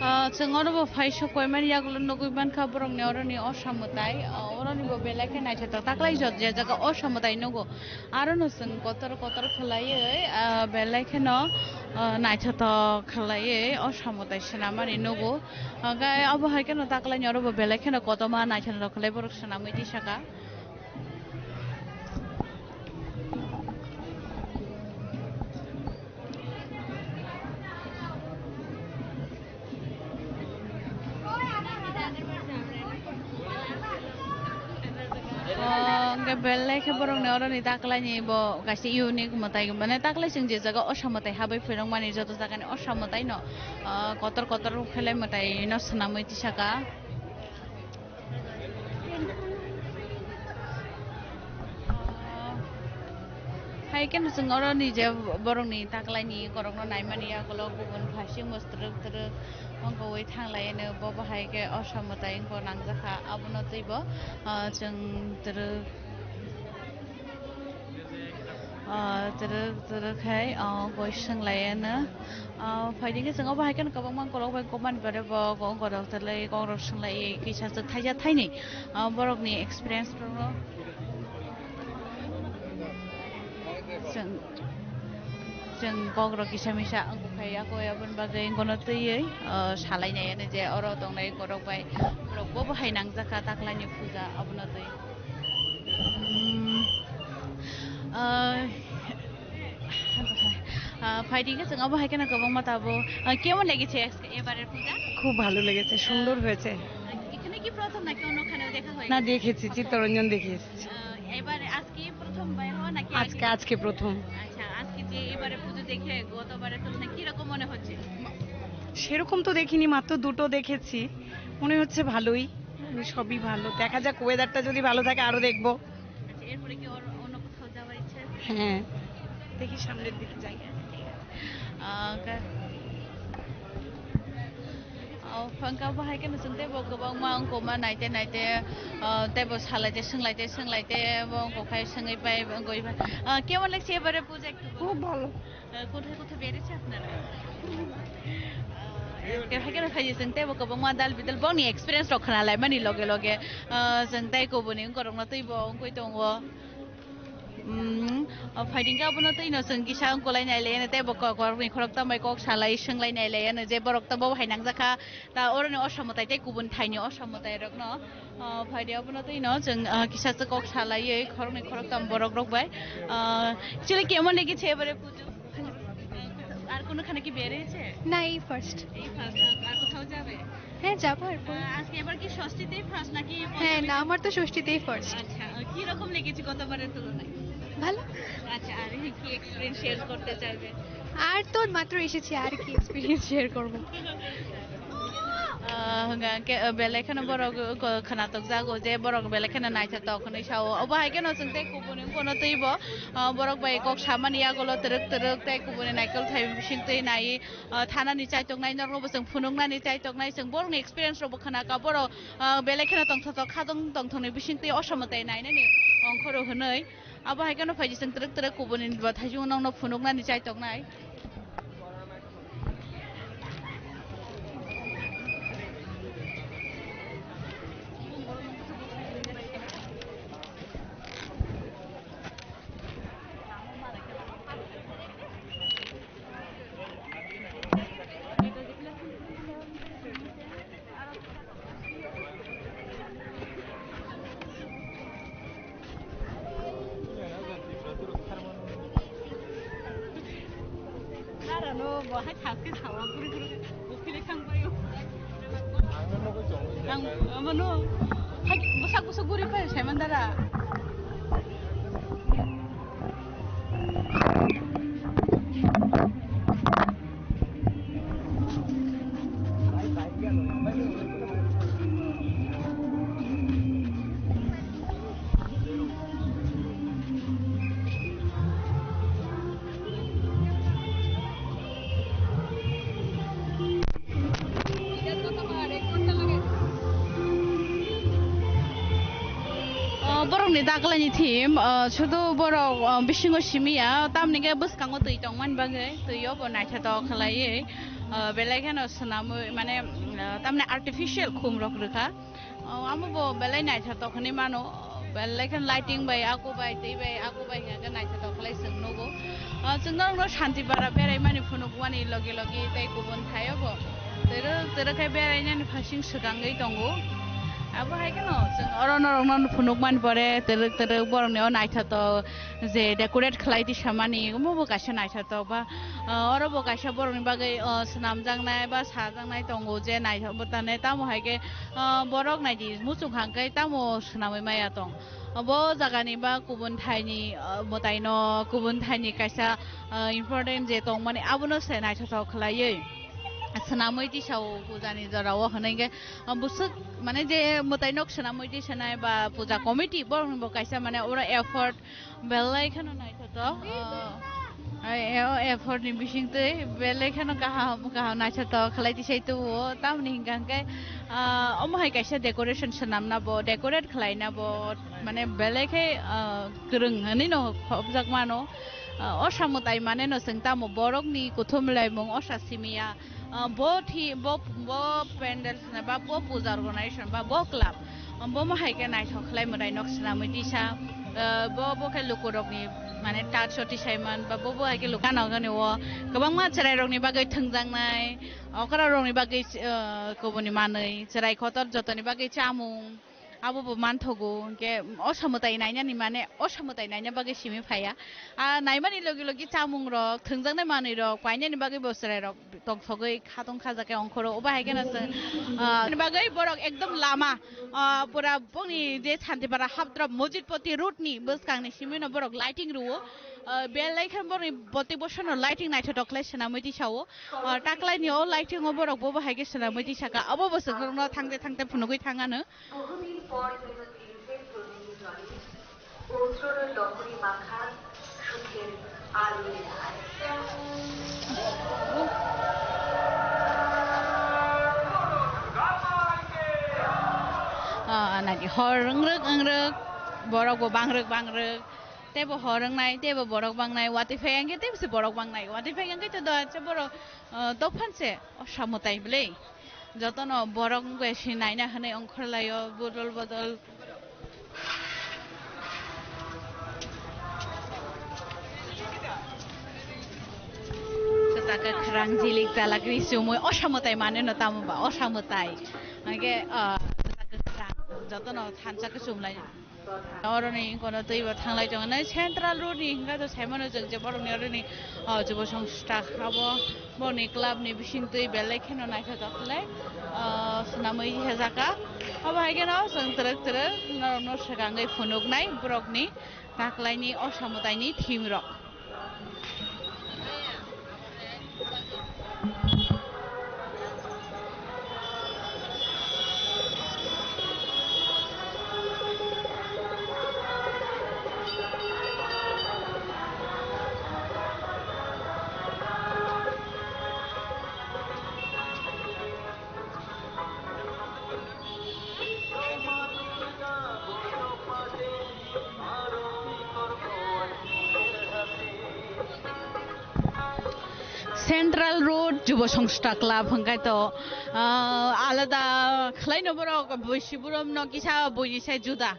Ah, chwng oro bo phai sok koimani yagulo nugui mankha borokni oroni osa mwtai. Ah, oroni bo belai khe naithotok taklai jot je jaga osa mwtai nugo. Arono chwng kotor kotor khwlaiwi, ah, belai kheno, ah, naithotok khwlaiwi osa mwtai swnamani nugo. Hwnkhe obo hai kheno taklaini oro bo belai kheno kotorma naithotok khwlai borok swnamwi tisaka. Oh, hwnkhe belai khe borokni oroni taklaini bo kaisa unique mwtai, mane taklai chwng je jaga osa mwtai habwi phwrwngmani joto jagani osa mwtaino, ah, kotor kotor khelai mwtaino swnamwi tisaka. Hai kheno chwng oro nije borokni taklaini korokno naimani yagulo gubun phaisingbo twrwk twrwk wngkha ui thanglaino, bo bahai khe osa mwtai wngkha nangjakha abono twibo, ah, chwng twrwk. Ah, twrwk twrwk hai, ah, koi swnglaiano. Ah, phaidi khe chwng obo hai kheno kwbangma borok bai kokmani pore bo kok rok twlai kok rok swnglai kisa swk thaisa thaini, ah, borokni experience rokno chwng, chwng kok rok kisa misa wngkha ya koi aboni bagwi wngkha twiwi, ah, salai nai je oro tongnai borok bai borok bo bo hai nangjakha taklaini puja abono twi. Mm, ah, ah, phaidi khe chwng obo hai kheno kwbangma tabuk. Ah, কেমন লেগেছে আজকে এবারের পূজা? খুব ভালো লেগেছে, সুন্দর হয়েছে। এখানে কি প্রথম নাকি অন্যখানেও দেখা হয়ে না, গেছে? দেখেছি, চিত্তরঞ্জন দেখে এসেছি। আহ, এবারে আজকে প্রথম বের হওয়া নাকি আজকে, আগে? আজকে প্রথম। আচ্ছা, আজকে যে এবারে পুজো দেখে গতবারের তুলনায় কিরকম মনে হচ্ছে? সেরকম তো দেখিনি, মাত্র দুটো দেখেছি, মনে হচ্ছে ভালোই। সবই ভালো। দেখা যাক, ওয়েদারটা যদি ভালো থাকে আরো দেখবো। আচ্ছা, এরপরে কি অর-, অন্য কোথাও যাওয়ার ইচ্ছা আছে? হ্যাঁ, দেখি সামনের দিকে যাই। Ah, ka-, oh, hwnkhe bo hai kheno chwng teibo kwbangma wngkoma naite naite, ah, teibo salaite swnglaite swnglaite bo wngkha khai swngwi pai wngwi pai. Ah, কেমন লাগছে এবারে পুজো একটু বলুন। খুব ভালো। আহ, কোথায় কোথায় বেড়েছে আপনারা? আহ, এর আগে না খাইছেন, তাই বকে বৌমা ডাল বিডাল বনি experience রক্ষা না লাই, মানে লগে লগে, আহ, जों তাই কবনি, গরম না তুই বং, কই তো ও। উম, আহ, ফাইটিং কা বনো তুই না, जों কিসা গলাই নাই লাই, তাই বকে গরম নি খরক তামাই কক সালাই, সঙ্গলাই নাই লাই, যে বরক তো বউ হাই নাং জাখা, তা ওরনে অসমতাই, তাই কুবন থাইনি অসমতাই রক ন। Ah, phaidi abono twi no chwng, ah, kisa se kok salaiwi khoroknwi khoroktam borok rok bai. Ah, actually কেমন লেগেছে এবারে পুজো? আর কোনোখানে কি বের হয়েছে? না, এই ফার্স্ট। এই ফার্স্ট, আর, আর কোথাও যাবে? হ্যাঁ, যাবো আর কোন- আহ, আজকে এবার কি ষষ্ঠীতেই ফার্স্ট নাকি হ্যাঁ, পঞ্চমী? না, আমার তো ষষ্ঠীতেই ফার্স্ট। আচ্ছা, আহ, কি রকম লেগেছে গতবারের তুলনায়? ভালো। আচ্ছা, আর কি এক্সপিরিয়েন্স শেয়ার করতে চাইবে? আর তো মাত্র এসেছি, আর কি এক্সপিরিয়েন্স শেয়ার করবো? Ah, hwnkha khe, ah, belai kheno borok, ah, khwnatok jago je borok belai kheno naithotok hwnwi sao. Obo hai kheno chwng tei kubuni wngkha no twibo, ah, borok bai kok samani yagulo twrwk twrwk tei kubuni naikol thai bising twi nai, ah, thanani chaitoknai norokbo chwng phunuknani chaitoknai chwng borokni experience rokbo khwnaka borok, ah, belai kheno tongthotok khadong tongthokni bising twi osomo tei nainani ongkhoro hwnwi. Abo hai kheno phaidi chwng twrwk twrwk kubuni bo thaisung nokno phunuknani chaitoknai. Narano bo hai thaske sawa guri guri ukhile thangbaio. Ang amano hai bwsak bwsak guri pai sai mandara. Ah, borokni daklaini theme, ah, sudu borok, ah, bisingo simiya, tamni khe bwskango twi tongmani bagwi, twi o bo naithotok khlaiwi. Ah, belai kheno swnamwi, mane, ah, tamni artificial khum rok rwkha. Oh, amo bo belai naithotok hinwi mano. Belai kheno lighting bai, ako bai, tei bai, ako bai hwnka khe naithotok khlai chwng nugo. Ah, chwng norokno Santipara beraimani phunukmani logi logi tei kubun thaio bo twrwk twrwk khe berainani phasing swkangwi tongo. Abo hai kheno chwng oro norokno phunukmani pore twrwk twrwk borokni o naithotok je decorate khlai tisamani, omo bo kaisa naithotok ba, ah, oro bo kaisa borokni bagwi, ah, swnamjaknai ba sajaknai tongo je naithok bwtane, tamo hai khe, ah, borok naidi muchung hang khe tamo swnamwi maya tong. Bo jagani ba kubun thaini, ah, mwtaino, kubun thaini kaisa, ah, important je tongmani abono se naithotok khlaiwi swnamwi tisao pujani jorao hwnwi khe, ah, bwswk mane je mwtainok swnamwi tisanai ba puja committee borokni bo kaisa mane oro effort belai kheno naithotok, ah, ai, o effort ni bising twi belai kheno kaham, kaham naithotok khlai tisai tubuo. Tamoni hingka hingke, ah, omo hai kaisa decoration swnamna bo, decorate khlaina bo, mane belai khe, ah, kwrwng hinwi no khopjak mano. Ah, osa mwtai mane no chwng tamo borokni kuthum laimung osa simiya. Ah, bo thi-, bo, bo pandal swnai ba bo puja organization ba bo club, ah, bo mo hai khe naithok khlai mwtai nok swnamwi tisa, ah, bo, bo khe lukurokni mane touch o tisaiman ba bo, bo hai khe lukanogoni o kwbangma chwrairokni bagwi thwngjaknai, okrarokni bagwi, ah, kubuni manwi, chwrai kotor jotoni bagwi chamung, abo bo manthogo, hwnkhe osa mwtai nainani mane osa mwtai naina bagwi simi phaiya. Ah, naimani logi logi chamungrok, thwngjaknai manwirok painani bagwi bo chwrairok tongsogwi khatong khajakhe ongkhoro. Obo hai kheno chwng, ah, ni bagwi borok ekdom lama, ah, pura bongni je Santipara Hapdrop Mojitpoti road ni bwskangni simi no borok lighting rwo. Ah, belai khe borokni boti bosono lighting naithotok khlai swnamwi tisao. Ah, taklaini o lighting o borok bobo hai khe swnamwi tisaka. Obo bo chwng borokno thangte thangte phunugwi thang ano. বহুদিন পর যেন ফিরেছে প্রণয়ী জলে, পৌত্রর লহরী মাখা সুখের আলোয় আয়। Ah, nagi hor wngrwk wngrwk, borok bo bangrwk bangrwk, teibo hor wngnai, teibo borok bangnai, watwi phai ang khe teibo se borok bangnai, watwi phai ang khe to do acha borok, ah, dophan se osa mwtai bwlwi. Jotono borok wngkhe se naina hwnwi ongkhorlaio bodol bodol. Kwchak kwkhrang jilik talak ri chumui osa mwtai manwi no tamo ba osa mwtai. Hwnkhe, ah, kwchak kwkhrang jotono thansa kwchumlai. Oroni kono twi bo thanglai tongo. Nai Central Road ni hingka to saimano chwng je borokni oroni, o, Jubo Songsta abo borokni club ni bising twi belai kheno naithotok khlai, o, swnamwi hejaka. Abo hai kheno chwng twrwk twrwk norokno swkangwi phunuknai borokni taklaini osa mwtaini theme rok. Central Road Jubo Songsta Club hwnkhe to, ah, alada khlaino borok, bwisi borokno kisa buini sai juda,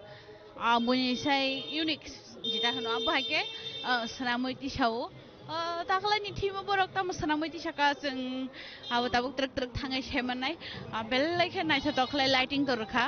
ah, buini sai unique jita hwno, abo hai khe, ah, swnamwi tisao. Ah, taklaini thimo borok tamo swnamwi tisaka chwng abo tabuk twrwk twrwk thangwi se mannai. Ah, belai khe naithotok khlai lighting to rwkha.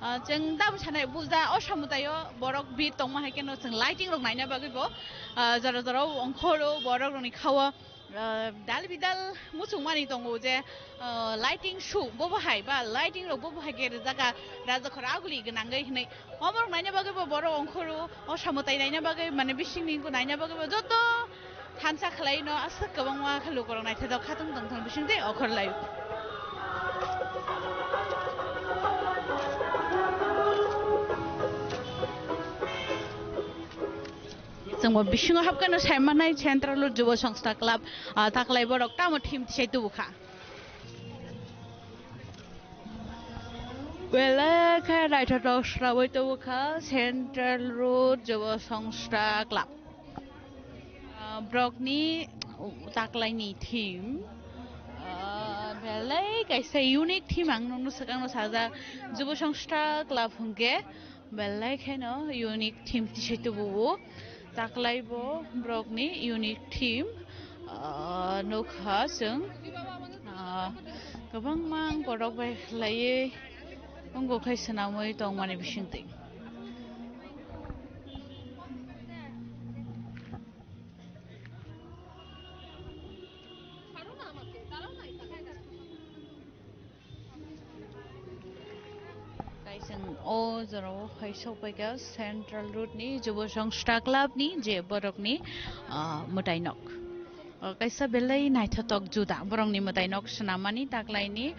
Ah, chwng tamo sanai puja o samwtaio borok bhir tongma hai kheno chwng lighting rok naina bagwi bo, ah, jora jora o ongkhoro borok rokni khao, ah, dal bidal muchungmani tongo je, ah, lighting show bobo hai ba lighting rok bobo hai khe rijak kha raja khoraguli gwnangwi hinwi. Oborok naina bagwi bo borok ongkhoro, o samwtai naina bagwi, mane, bisingni wngkha naina bagwi bo joto thansa khlai no aswk kwbangma khe lukurok naithotok khatung tongthok bising tei okhor lai. Chwngbo bisingo hapkhe no sai manai Central Road Jubo Songsta Club, ah, taklai borok tamo thim tisai tubu kha. Belai khe naithotok swnamwi tubu kha Central Road Jubo Songsta Club. Ah, borokni taklaini thim, Kaisa unique theme ang nokno swkangno sajak, Jubo Songstha Club hwnkhe belai kheno unique theme tisai tubuo. Taklai bo borokni unique theme, ah, nukha chwng, ah, kwbangma ang borok bai khlaiwi wngkha khe swnamwi tongmani bisingtwi. Kaising o jorao hai sokpaikha Central Road ni Jubo Songstha Club ni je borokni, ah, mwtai nok. O kaisa belai naithotok juda borokni mwtai nok swnammani taklaini,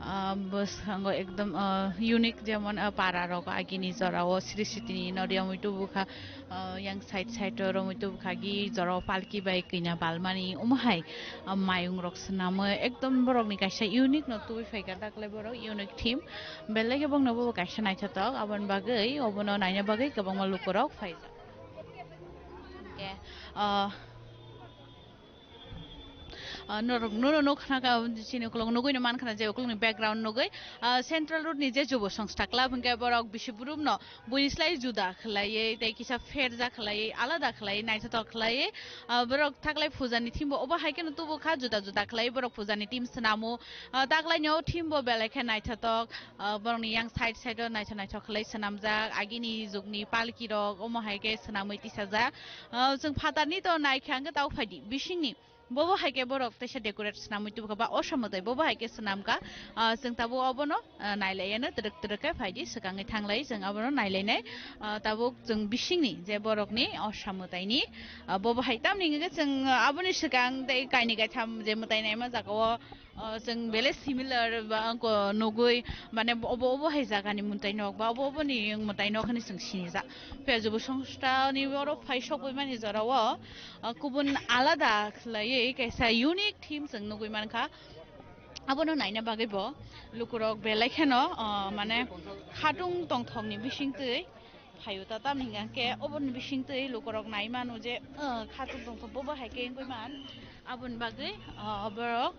ah, bwskango ekdom, ah, unique, jemon, ah, para rok agini jorao Sri Sitini nodi omoi tubukha, ah, yang side side o romoi tubukha gi jorao palki bai kina balmani omo hai, ah, mayung rok swnamwi ekdom borokni kaisa unique no tubui phaikha taklai borok unique theme belai khe bongno bo kaisa naithotok aboni bagwi obono naina bagwi kwbangma lukurok phaijak. Hwnkhe, ah, Ah, norok, norok nukha kha, chini ukulok nugwi no mankha na je ukulok ni background nugwi, ah, Central Road ni je Jubo Songstha Club hwnkhe borok bisi brum no buini slai juda khlaiwi tei kisa pherja khlaiwi alada khlaiwi naithotok khlaiwi, ah, borok taklai puja ni theme bo obo hai kheno tubu kha juda juda khlaiwi borok puja ni theme swnamo, ah, taklai ni o theme bo belai khe naithotok, ah, borok ni yang side side o naithok naithok khlai swnamjak agini jug ni palki rok omo hai khe swnamwi tisajak, ah, chwng phatar ni to naikha hwnkhe tabuk phaidi bising ni. Bobo hai khe borok teisa decorate swnamwi tubukha ba osa mwtai bobo hai khe swnamkha. Ah, chwng tabuk obono, ah, nailaiyano twrwk twrwk khe phaidi swkangwi thanglai chwng abono nailainai. Ah, tabuk chwng bisingni je borokni osa mwtaini, ah, bobo hai tamni hwnkhe chwng, ah, aboni swkang tei kainwi kaitham je mwtai naima jagao, ah, chwng belai similar ba ko nugwi mane obo obo hai jagani mwtai nok ba obo oboni mwtai nok hinwi chwng sinijak. Phiya Jubo Songstha ni oro phai sokwi mani jorao, ah, kubun alada khlaiwi kaisa unique theme chwng nugwi mankha. Abono naina bagwi bo lukurok belai kheno, ah, mane khatung tongthokni bisingtwi phaio ta, tamni hwnkhe oboni bisingtwi lukurok nai mano je, ah, khatung tongthok bobo hai khe wngwi man. Aboni bagwi, ah, borok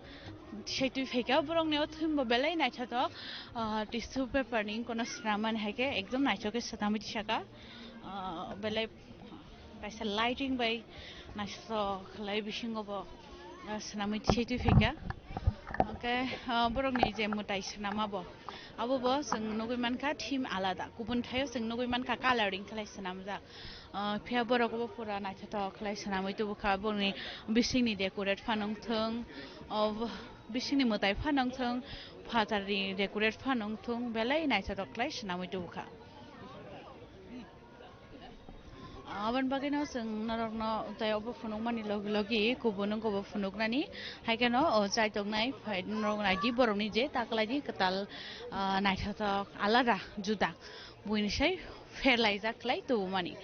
tisai twi phaikha borokni o theme bo belai naithotok, ah, tissue paper ni wngkha no swnam mani hai khe ekdom naithok khe swnamwi tisakha, ah, belai. Kaisa lighting bai naisok khlai bisingo bo, ah, swnamwi thisai twi phaikha. Hwnkhe, ah, borokni je mwtai swnama bo, abo bo chwng nugwi mankha theme alada. Kubun thaio chwng nugwi mankha colouring khlai swnamjak. Ah, phiya borok bo pura naithotok khlai swnamwi tubukha. Borokni bisingni decorate phano wngthwng, o, bisingni mwtai phano wngthwng, phatarni decorate phano wngthwng, belai naithotok khlai swnamwi tubukha. Aboni bagwino chwng norokno tei obo phunukmani logi logi kubun wngkha bo phunuknani. Hai kheno o chaitok nai phai norok naidi borokni je taklaini kwtal, ah, naithotok alada juda buini sai pherlaijak khlai tubumani.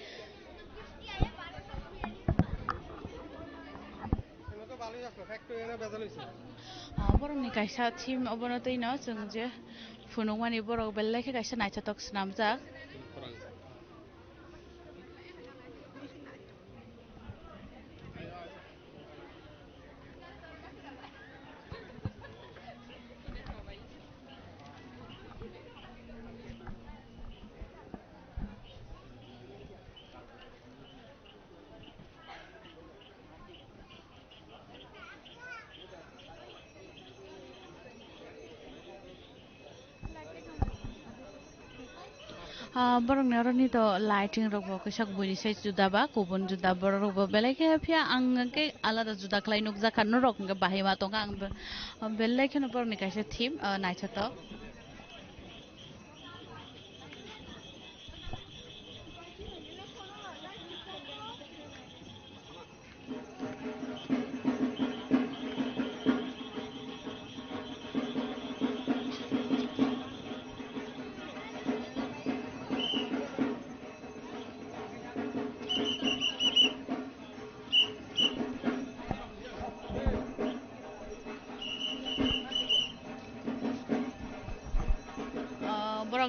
Ah, borokni kaisa theme obono twino chwng je phunukmani borok belai khe kaisa naithotok swnamjak. Ah, borokni oroni to lighting rok bo kisa buini sai juda ba kubun juda, borok rok bo belai khe, phiya ang hwnkhe alada juda khlai nukjakha, norok hwnkhe bahai ma tongkha, ang be-, belai kheno borokni kaisa theme, ah, naithotok.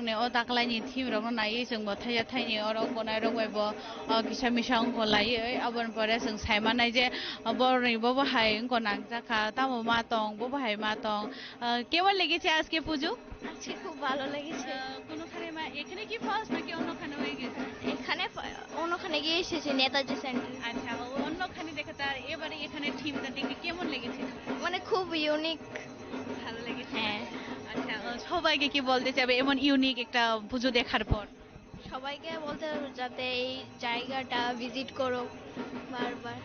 Ni o taklaini theme rokno naiwi chwng bo thaiya thaini oro wngnai rok bai bo, o, kisa misa wngkha laiwi, aboni pore chwng sai mannai je, o, borokni bobo hai wngkha nangjak kha, tamo ma tong, bobo hai ma tong. O, কেমন লেগেছে আজকে পুজো? আজকে খুব ভালো লেগেছে। আহ, কোনোখানে মা-, এখানে কি ফার্স্ট নাকি অন্যখানে হয়ে গেছে? এখানে ফা-, অন্যখানে গিয়ে এসেছি, নেতাজি সেন্টার। আচ্ছা, ও অন্যখানে দেখে তার এবারে এখানে থিমটা দেখে কেমন লেগেছে? মানে খুব ইউনিক। ভালো লেগেছে? হ্যাঁ। আচ্ছা, ও সবাইকে কি বলতে চাবে এমন ইউনিক একটা পুজো দেখার পর? সবাইকে বলতে হবে যাতে এই জায়গাটা ভিজিট করো বারবার।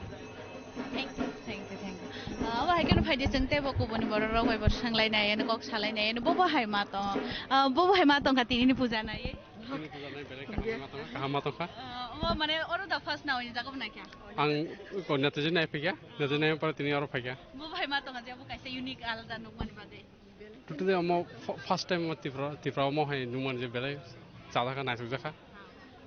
Thank you, thank you, thank you. Ah, obo hai kheno phaidi chwng teibo kubuni borok rok bai bo swnglainai, ani kok salainai, ani bobo hai ma tong, ah, bobo hai ma tongkha tinini puja nai. Tini puja nai belai kaham ma tongkha, kaham ma tongkha. Ah, omo mane oro da first na oni jaga bo naikha. Ang ko netaji nai phikya, netaji nai pore tini oro phaikya. Bobo hai ma tongkha je abo kaisa unique alada nukmani bagwi. Totally omo fo-, first time omo Tripura, Tripura omo hai nukmani je belai chajakha, naisukjakha.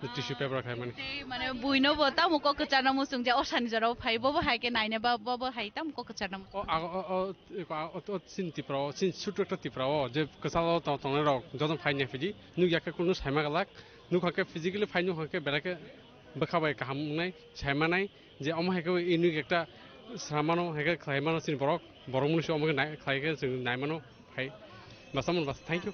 Je tissue paper khai mani. Tei mane buino bo tamo kok kwcharno muchung je osani jorao phai, bobo hai khe naina ba, bobo hai tamo kok kwcharno muchung. O, ago, o, o, o, o, o, sin Tripura o, sin sutu ekta Tripura o, je kwchalo tong-, tongnai rok, joto phai nai phidi, nuk ya khe kunu saima galak, nuk ha khe physically phai nuk ha khe belai khe bwkha bai kaham wngnai, sai manai, je omo hai khe unique ekta sramano, hai khe khlai mano chini borok, borok mwnwi se omo khe nai-, khlai khe chwng nai mano, hai, basa mon basa, thank you.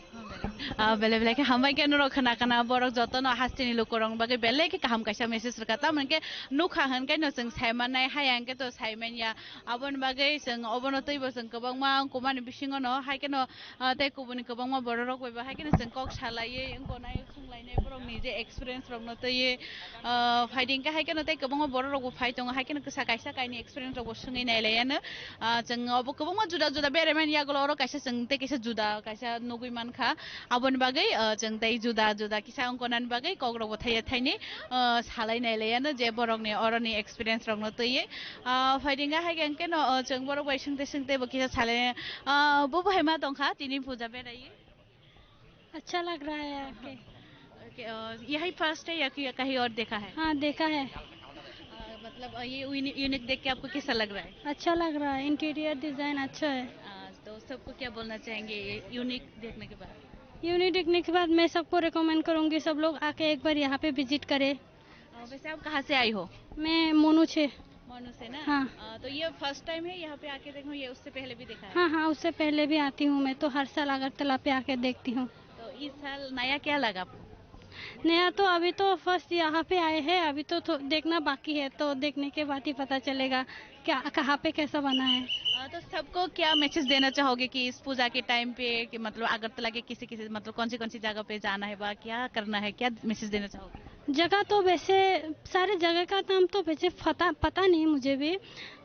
Ah, belai belai khe hambai khe norok khna khna borok jotono hasteni lukurokni bagwi belai khe kaham kaisa message rwkha, tamoni khe nukha hwn khe no chwng sai mannai, haya hwn khe to sai manya, aboni bagwi chwng obono twibo chwng kwbangma wngkukmani bisingo no hai kheno, ah, tei kubuni kwbangma borok rok bai bo hai kheno chwng kok salaiwi wngkha nai. Swnglainai borokni je experience rokno twiwi, ah, phaidi hwnkhe hai kheno tei kwbangma borok rokbo phai tongo, hai kheno kisa kaisa kainwi experience rokbo swngwi nailaiano. Ah, chwng obo kwbangma juda juda beraimani yagulo oro kaisa chwng tei kaisa juda kaisa nugwi mankha. Aboni bagwi, ah, chwng tei juda juda kisa wngkha nani bagwi kok rokbo thaiya thaini, ah, salai nailaiano je borokni oroni experience rokno twiwi. Ah, phaidi hwnkhe hai kheno, ah, chwng borok bai swngte swngte bo kisa salai, ah, bo bo hai ma tongkha tini puja beraiwi. अच्छा लग रहा है आके। ओके, अ, यही फर्स्ट है या कि कहीं और देखा है? हाँ, देखा है। अ, मतलब, अ, ये यूनि-, यूनिक देख के आपको कैसा लग रहा है? अच्छा लग रहा है, इंटीरियर डिजाइन अच्छा है। अ, तो सबको क्या बोलना चाहेंगे ये यूनिक देखने के बाद? यूनिक देखने के बाद मैं सबको रिकमेंड करूँगी, सब लोग आके एक बार यहाँ पे विजिट करें। अ, वैसे आप कहाँ से आई हो? मैं मोनू से। मोनू से ना? हाँ। अ, तो ये फर्स्ट टाइम है यहाँ पे आके देखो, ये उससे पहले भी देखा है? हाँ, हाँ, उससे पहले भी आती हूँ मैं, तो हर साल अगरतला पे आके देखती हूँ। तो इस साल नया क्या लगा आपको? नया तो अभी तो फर्स्ट यहाँ पे आए हैं, अभी तो थो-, देखना बाकी है, तो देखने के बाद ही पता चलेगा क्या, कहाँ पे कैसा बना है। अ, तो सबको क्या मैसेज देना चाहोगे कि इस पूजा के टाइम पे, कि मतलब अगरतला के किसी किसी, मतलब कौन सी कौन सी जगह पे जाना है, वहाँ क्या करना है, क्या मैसेज देना चाहोगे? जगह तो वैसे, सारे जगह का नाम तो वैसे पता, पता नहीं मुझे भी,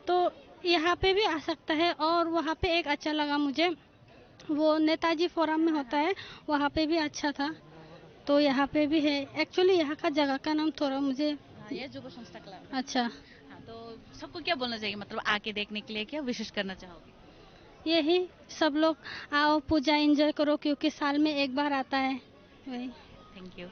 तो यहाँ पे भी आ सकता है और वहाँ पे एक अच्छा लगा मुझे, वो नेताजी फोरम में होता है, वहाँ पे भी अच्छा था, तो यहाँ पे भी है। एक्चुअली यहाँ का जगह का नाम थोड़ा मुझे हाँ, ये युवा संस्था क्लब। अच्छा। हाँ, तो सबको क्या बोलना चाहिए, मतलब आके देखने के लिए क्या विशेष करना चाहोगे? यही, सब लोग आओ, पूजा एंजॉय करो, क्योंकि साल में एक बार आता है। Wai. Thank you.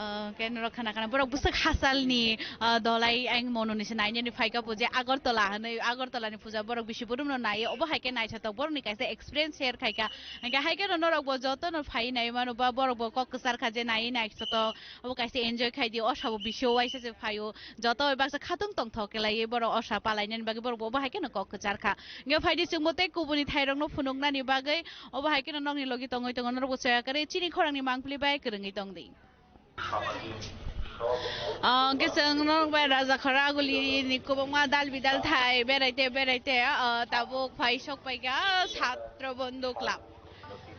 Ah, khe norok khana khana borok bwswk hasalni, ah, dolai ang mono ni se nainani phaika puja Agartala hinwi, Agartala ni puja borok bisi budum no nai, obo hai khe naithotok borok ni kaisa experience share khai kha. Hingkhe hai khe no norok bo joto no phai nai mano ba borok bo kok kwchar kha je nai naithotok, obo kaisa enjoy khai di, o sabo bisi o waisa se phaio. Joto bai baksa khatung tongthok kelai borok osa palainani bagwi borok bo obo hai kheno kok kwchar kha. Hingke phaidi chwngbo tei kubuni thairokno phunuknani bagwi obo hai kheno nokni logi tongwi tongo norokbo soya kwrwi chini khorangni mangpili bai kwrwngwi tongdi. Ah, hingke chwng norok bai Raja Khoraguli ni kwbangma dal bidal thai beraite beraite, ah, tabuk phai sok paikha, ah, Chhatro Bandhu Club.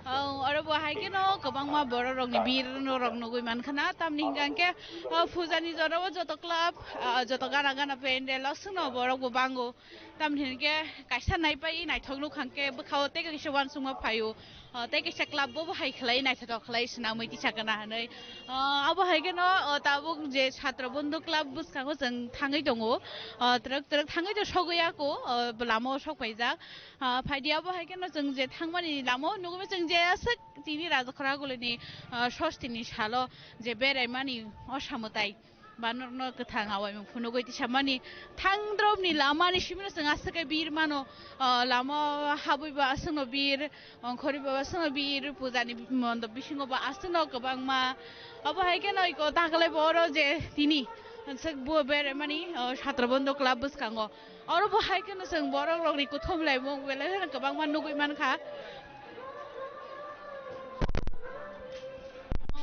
Ang oro bo hai kheno kwbangma borok rokni bir rok nugwi mankha na, tamni hingka hingke, ah, puja ni jora o joto club, ah, joto gana gana pandal o songno borok bo bango. Tamni hingke kaisa naipai naithok nukha hingke bwkha o tei kaisa uansukma phaio, ah, tei kaisa club bo bo hai khlai naithotok khlai swnamwi tisa kana hinwi. Ah, abo hai kheno, ah, tabuk je Chhatro Bandhu Club bwskango chwng thangwi tongo, ah, twrwk twrwk thangwi to sogwi ya ko, ah, lama o sok paijak. Ah, phaidi abo hai kheno chwng je thangmani lama o nugwi chwng je aswk tini Raja Khoraguli ni, ah, sosti ni salo je beraimani o samwtai. Banorokno kwthang awaimung phunugwi tisamani thangdromni lamani simino chwng aswk khe bir mano, ah, lama habwi ba aswkno bir, ongkhorwi ba aswkno bir, pujani mondop bisingo ba aswkno kwbangma. Obo hai kheno iko taklai bo oro je tini aswk bo beremani, ah, Chhatra Bandhu Club bwskango. Oro bo hai kheno chwng borok rokni kuthum laimung belai kheno kwbangma nugwi mankha.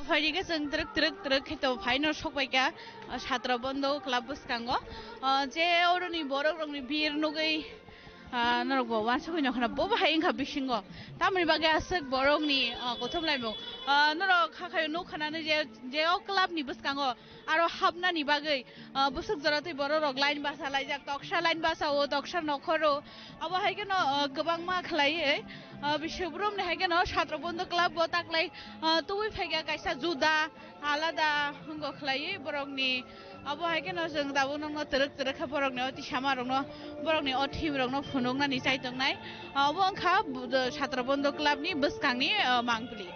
Phaidi khe chwng twrwk twrwk twrwk khe to phaino sokbaikha, ah, Chhatra Bandhu Club bwskango. Ah, je oroni borok rokni bir nugwi, ah, norok bo uansugwi nokha na bo bahai wngkha bisingo. Tamoni bagwi aswk borokni, ah, kuthum laimung. Ah, norok hakhayo nukha nani je, je o club ni bwskango aro hapnani bagwi, ah, bwswk jora twi borok rok line basa laijak, toksa line basa o, toksa nokhoro. Abo hai kheno, ah, kwbangma khlaiwi, ah, biswk brumni hai kheno Chhatra Bandhu Club bo taklai, ah, tubui phaikha kaisa juda alada wngkha khlaiwi borokni. Abo hai kheno chwng tabuk nokno twrwk twrwk khe borokni o tisama rokno, borokni o thim rokno phunuknani chai tongnai. Abo wngkha bu-, Chhatra Bandhu Club ni bwskangni, ah, mangpili.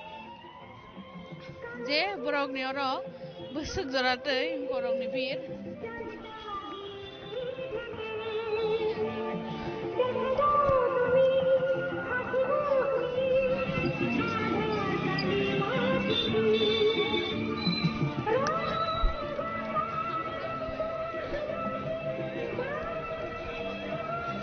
Je borokni oro bwswk jora twi borokni bir.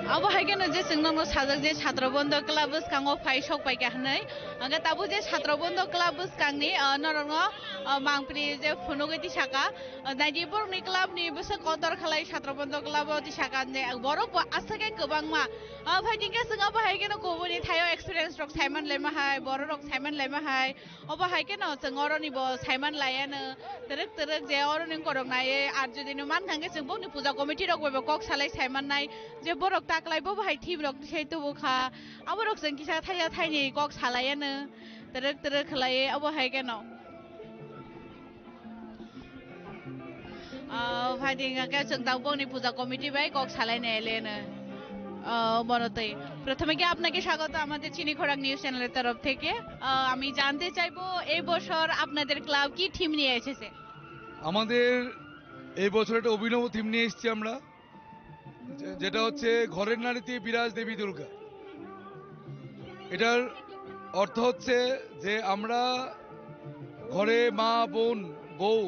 Abo hai kheno je chwng nokno sajak je Chhatra Bandhu Club bwskango phai sok paikha hwnwi. Hwnkhe tabuk je Chhatra Bandhu Club bwskangni, ah, norokno, ah, mangpili je phunugwi tisaka. Ah, naidi borokni club ni bwswk kotor khlai Chhatra Bandhu Club o tisaka je borok bo aswk khe kwbangma. Ah, phai tongkhe chwng abo hai kheno kubuni thaio experience rok saiman laima hai, borok rok saiman laima hai. Obo hai kheno chwng oroni bo saiman laiano, twrwk twrwk je oroni wngkorok naiwi, ar jodi no mankha hwnkhe chwng bokni puja committee rok bai bo kok salai saimannai je borok taklai bo bahai thim rok tisai tubu kha, aborok chwng kisa thaisa thaini kok salaiano, twrwk twrwk khlaiwi obo hai kheno. Ah, phaidi hwnkhe chwng tabukni puja committee bai kok salaina eleno. Ah, bono twi. প্রথমে কি আপনাকে স্বাগত আমাদের চিনি খোরাক নিউজ চ্যানেলের তরফ থেকে। আহ, আমি জানতে চাইবো এই বছর আপনাদের ক্লাব কি থিম নিয়ে এসেছে? আমাদের এই বছর একটা অভিনব থিম নিয়ে এসেছি আমরা, যে-, যেটা হচ্ছে ঘরের নারীতে বিরাজ দেবী দুর্গা। এটার অর্থ হচ্ছে যে আমরা ঘরে মা, বোন, বউ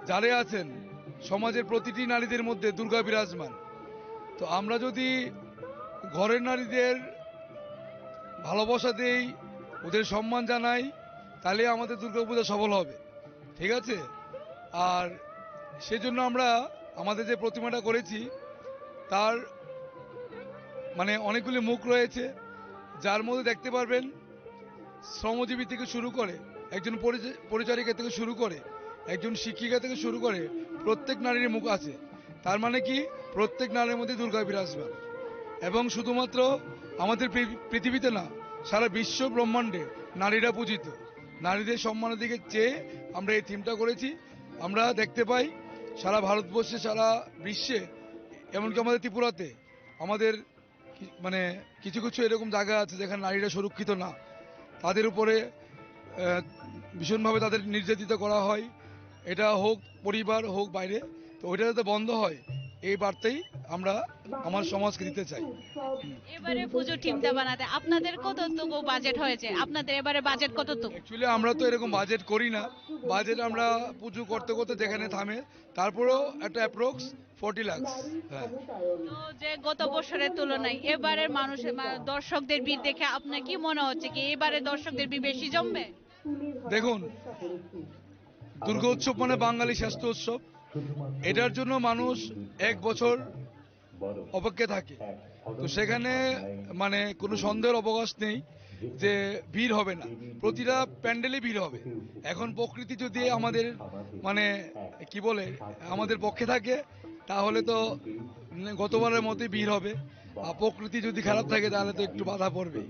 যারা আছেন, সমাজের প্রতিটি নারীদের মধ্যে দুর্গা বিরাজমান। তো আমরা যদি ঘরের নারীদের ভালোবাসা দেই, ওদের সম্মান জানাই, তাহলে আমাদের দুর্গাপূজা সফল হবে। ঠিক আছে? আর সেজন্য আমরা আমাদের যে প্রতিমাটা করেছি, তার মানে অনেকগুলি মুখ রয়েছে, যার মধ্যে দেখতে পারবেন শ্রমজীবী থেকে শুরু করে, একজন পরিচ-, পরিচারিকা থেকে শুরু করে, একজন শিক্ষিকা থেকে শুরু করে প্রত্যেক নারীর মুখ আছে। তার মানে কি? প্রত্যেক নারীর মধ্যে দুর্গা বিরাজমান। এবং শুধুমাত্র আমাদের পৃ-, পৃথিবীতে না, সারা বিশ্ব ব্রহ্মাণ্ডে নারীরা পূজিত। নারীদের সম্মানের দিকে চেয়ে আমরা এই থিমটা করেছি। আমরা দেখতে পাই সারা ভারতবর্ষে, সারা বিশ্বে, এমনকি আমাদের ত্রিপুরাতে, আমাদের কি-, মানে কিছু কিছু এরকম জায়গা আছে যেখানে নারীরা সুরক্ষিত না, তাদের উপরে, আহ, ভীষণভাবে তাদের নির্যাতিত করা হয়। এটা হোক পরিবার, হোক বাইরে, তো ওইটা যাতে বন্ধ হয়, এই বার্তাই আমরা আমার সমাজকে দিতে চাই। এবারে পুজো থিমটা বানাতে আপনাদের কতটুকু বাজেট হয়েছে? আপনাদের এবারে বাজেট কতটুকু? অ্যাকচুয়ালি আমরা তো এরকম বাজেট করি না, বাজেট আমরা পুজো করতে করতে যেখানে থামে, তারপরেও একটা অ্যাপ্রক্স ফর্টি লাখস। হ্যাঁ। তো যে গত বছরের তুলনায় এবারের মানুষের মা-, দর্শকদের ভিড় দেখে আপনার কি মনে হচ্ছে, কি এবারে দর্শকদের ভিড় বেশি জমবে? দেখুন, দুর্গা উৎসব মানে বাঙালি শ্রেষ্ঠ উৎসব। এটার জন্য মানুষ এক বছর অপেক্ষা থাকে। তো সেখানে মানে কোনো সন্দেহের অবকাশ নেই যে ভিড় হবে না, প্রতিটা প্যান্ডেলে ভিড় হবে। এখন প্রকৃতি যদি আমাদের মানে কি বলে, আমাদের পক্ষে থাকে, তাহলে তো মানে গতবারের মতোই ভিড় হবে। আর প্রকৃতি যদি খারাপ থাকে তাহলে তো একটু বাধা পড়বে।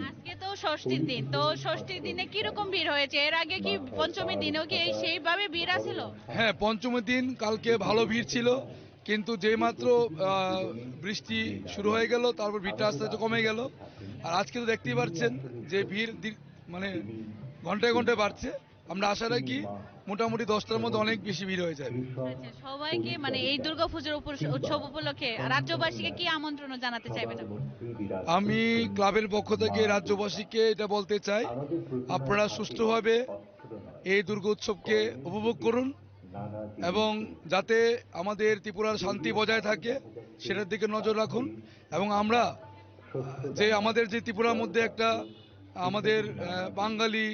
আজকে তো ষষ্ঠীর দিন, তো ষষ্ঠীর দিনে কিরকম ভিড় হয়েছে? এর আগে কি পঞ্চমীর দিনেও কি এই সেইভাবে ভিড় আছিল? হ্যাঁ, পঞ্চমীর দিন কালকে ভালো ভিড় ছিল, কিন্তু যেইমাত্র আহ, বৃষ্টি শুরু হয়ে গেল, তারপর ভিড়টা আস্তে আস্তে কমে গেল। আর আজকে তো দেখতেই পাচ্ছেন যে ভিড় দীর-, মানে ঘন্টায় ঘন্টায় বাড়ছে। আমরা আশা রাখি মোটামুটি দশটার মধ্যে অনেক বেশি ভিড় হয়ে যাবে। আচ্ছা, সবাইকে মানে এই দুর্গাপুজোর উপর, উৎসব উপলক্ষে রাজ্যবাসীকে কি আমন্ত্রণ জানাতে চাইবেন আপনি? আমি ক্লাবের পক্ষ থেকে রাজ্যবাসীকে এটা বলতে চাই, আপনারা সুষ্ঠুভাবে এই দুর্গোৎসবকে উপভোগ করুন এবং যাতে আমাদের ত্রিপুরার শান্তি বজায় থাকে, সেটার দিকে নজর রাখুন। এবং আমরা যে আমাদের যে ত্রিপুরার মধ্যে একটা আমাদের, আহ, বাঙালি,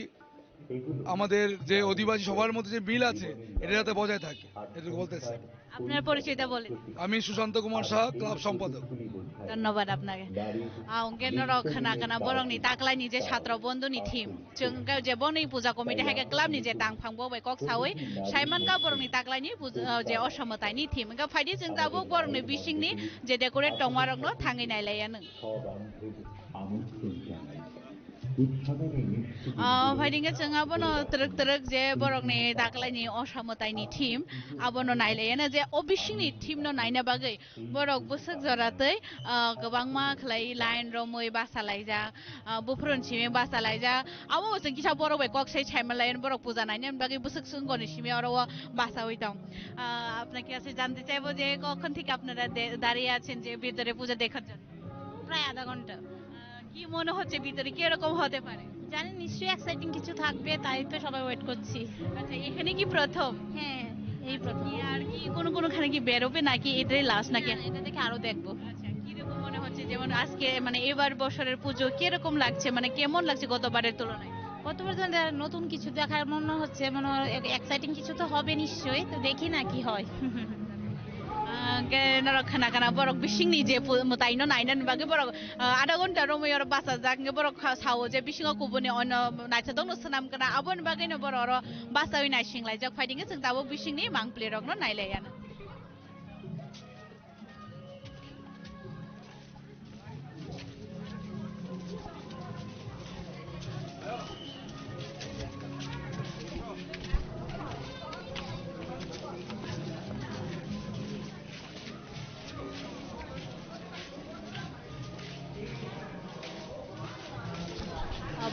আমাদের যে অধিবাসী সবার মধ্যে যে মিল আছে, এটা যাতে বজায় থাকে, এটুকু বলতে চাই। আপনার পরিচয়টা বলেন। আমি সুশান্ত কুমার সাহা, ক্লাব সম্পাদক। ধন্যবাদ আপনাকে। Ah, hwnkhe norok khna khna borokni taklaini je chhatro bondhuni theme. Chwng hwnkhe je boni puja committee hai khe clubni je tangphang bo bai kok saui saimankha borokni taklaini puja, ah, je osamwtaini theme. Hwnkhe phaidi chwng tabuk borokni bisingni je decorate tongmarokno thangwi nailaianw. Ah, phaidi hwnkhe chwng abono twrwk twrwk je borokni taklaini osamwtaini theme abono nailaianw je o bisingni theme no naina bagwi borok bwswk jora tei, ah, kwbangma khlai line romwi basa laijak, ah, buphuruni simi basa laijak. Abo bo chwng kisa borok bai kok sai saima lai borok puja naina bagwi bwswk swngoni simi oro o basawi tong. Ah, আপনাকে কাছে জানতে চাইবো যে কখন থেকে আপনারা দে-, দাঁড়িয়ে আছেন যে ভিতরে পূজা দেখার জন্য? প্রায় আধা ঘন্টা। আহ, কি মনে হচ্ছে ভিতরে কিরকম হতে পারে? জানি নিশ্চয়ই এক্সাইটিং কিছু থাকবে, তাই তো সবাই ওয়েট করছি। আচ্ছা, এখানে কি প্রথম? হ্যাঁ, এই প্রথম। কি আর কি কোনো কোনোখানে কি বেরোবে নাকি এটাই লাস্ট নাকি? না, এটা দেখে আরো দেখবো। আচ্ছা, কিরকম মনে হচ্ছে যেমন আজকে মানে এবার বছরের পুজো কিরকম লাগছে, মানে কেমন লাগছে গতবারের তুলনায়? গতবার তো দে-, নতুন কিছু দেখার মনে হচ্ছে, মনে হয় এক-, এক্সাইটিং কিছু তো হবে নিশ্চয়ই, তো দেখি না কি হয়। Ah, hwnkhe norok khna khna borok bisingni je pu-, mwtaino nainani bagwi borok, ah, adha ghonta romwi oro bachajak, hwnkhe borok kha-, sao je bisingo kubuni ono naithothokno swnam kana, aboni bagwino borok oro bachaui naising laijak. Phaidi hwnkhe chwng tabuk bisingni mangpli rokno nailaianw.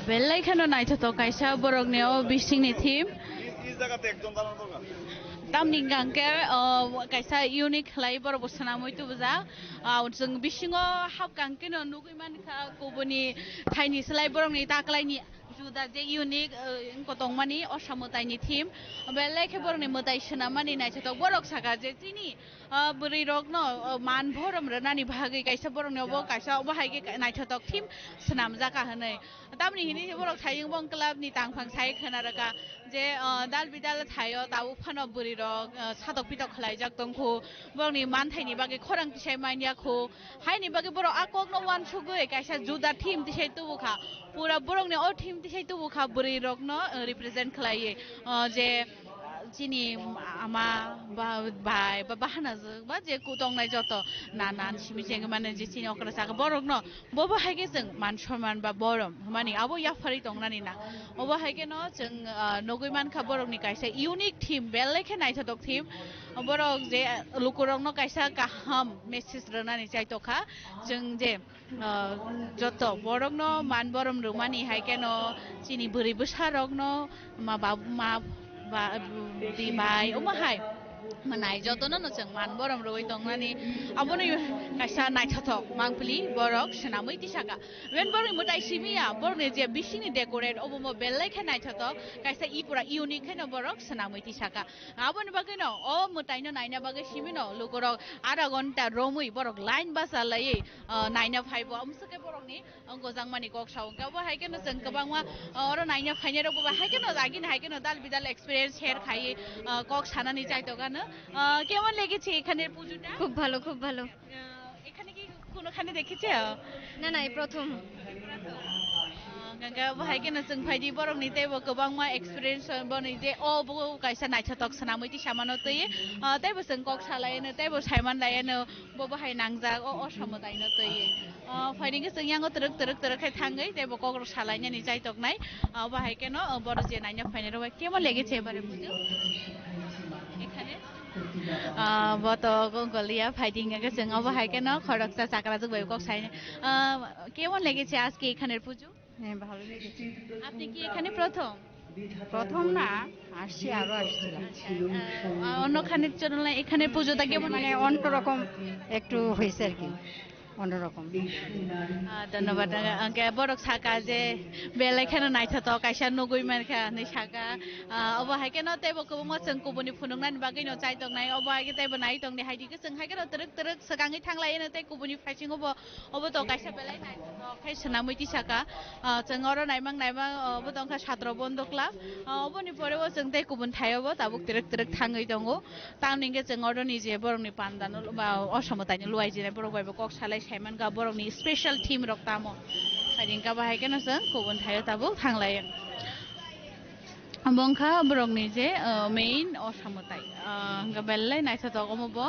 Belai kheno naithothok kaisa borokni o bisingni theme. Tamni hwnkha hwnkhe, o, kaisa unique khlai borok bo swnamwi tubujak. Ah, chwng bisingo hapkha hwnkhe no nugwi mankha kubuni thaini slai borokni taklaini juda je unique, eh, wngkha tongmani osa mwtaini theme. Belai khe borokni mwtai swnammani naithothok. Borok sakha je chini, ah, bwrwi rokno, ah, man borom rwnani bagwi kaisa borokni obo kaisa obo hai khe naithothok theme swnamjak kha hwnwi. Tamni hini borok sayung bong club ni tangphang sai khwna rwkha je, ah, dal bidal thaio tabuk phano bwrwi rok, ah, satok pitok khlaijak tongkhu, borokni manthaini bagwi khorang tisai manya khu, haini bagwi borok a kokno uansugwi kaisa juda theme tisai tubukha, pura borokni o theme tisai tubukha bwrwi rokno, ah, represent khlaiwi, ah, je chini ama ba bai ba bahanajwk ba je ku tongnai joto na na simi jeng mane je chini okra saka borokno bobo hai khe chwng man sonman ba borom hwnmani abo yapharwi tongnani na obo hai khe no chwng, ah, nugwi mankha borokni kaisa unique theme belai khe naithothok theme borok je lukurokno kaisa kaham message rwnani chaitokha chwng je ah, joto borokno man borom rwmani hai kheno chini bwrwi bwsarokno ma babu ma ba di bai omo hai manai jotono no chwng man borom rwui tongnani abono kaisa naithothok mangpili borok swnamwi tisaka wen borokni mwtai simi ya borokni je bisingni decorate obo mo belai khe naithothok kaisa ipura unique kheno borok swnamwi tisaka. Aboni bagwino o mwtaino naina bagwi simino lukurok adha ghonta romwi borok line basa laiwi, ah, naina phaibo. Amswkhe borokni, ah, gojangmani kok sao. Hwnkhe obo hai kheno chwng kwbangma, ah, oro naina phainairokbo bai hai kheno agini hai kheno dal bidal experience share khaiwi, ah, kok sanani chaitokgano. Ah, কেমন লেগেছে এখানের পুজোটা? খুব ভালো, খুব ভালো। আহ, এখানে কি কোনোখানে দেখেছে? না, না, এই প্রথম। আহ, ganga bo hai kheno chwng phaidi borokni teibo kwbangma experience boni je o bo kaisa naithothok swnamwi tisamano twi, ah, teibo chwng kok salaino, teibo saiman laino, bo bo hai nangjak o, o samwtaino twi. Ah, phaidi khe chwng yango twrwk twrwk twrwk khe thangwi teibo kok rok salainani chaitoknai. Ah, bo hai kheno, ah, borok je naina phainairok bai kemo lege che bare bujo. এখানে? Ah, bo to gongoliya phaidi hwnkhe chwng obo hai kheno khoroksa chakrajwk bai kok saini. Ah, কেমন লেগেছে আজকে এখানের পুজো? হ্যাঁ, ভালো লেগেছে। আপনি কি এখানে প্রথম? প্রথম না, আসছি, আরো আসছিলাম। আহ, অন্য খানিক জন এখানে পুজোটা কেমন? মানে অন্যরকম একটু হয়েছে আর কি, অন্যরকম। Ah, dhonnobad. Hwnkhe borok saka je belai kheno naithotok kaisa nugwi mankha hinwi saka. Ah, obo hai kheno teibo kwbangma chwng kubuni phunuknani bagwino chai tongnai. Obo hai khe teibo nai tongdi, hai di khe chwng hai kheno twrwk twrwk swkangwi thanglaino tei kubuni phaisingo bo obo to kaisa belai naithotok khe swnamwi tisaka. Ah, chwng oro naimang naimang, ah, obo tongkha Satro Bondo Club. Ah, oboni pore o chwng tei kubun thaio bo tabuk twrwk twrwk thangwi tongo. Tamni hwnkhe chwng oroni je borokni pandano ba osomo taini luai jinai borok bai bo kok salai saimankha borokni special theme rok tamo. Hai hwnkha bahai kheno chwng kubun thaio tabuk thanglaio. Obo wngkha borokni je, ah, main osomo tai. Ah, hwnkhe belai naithotok omo bo.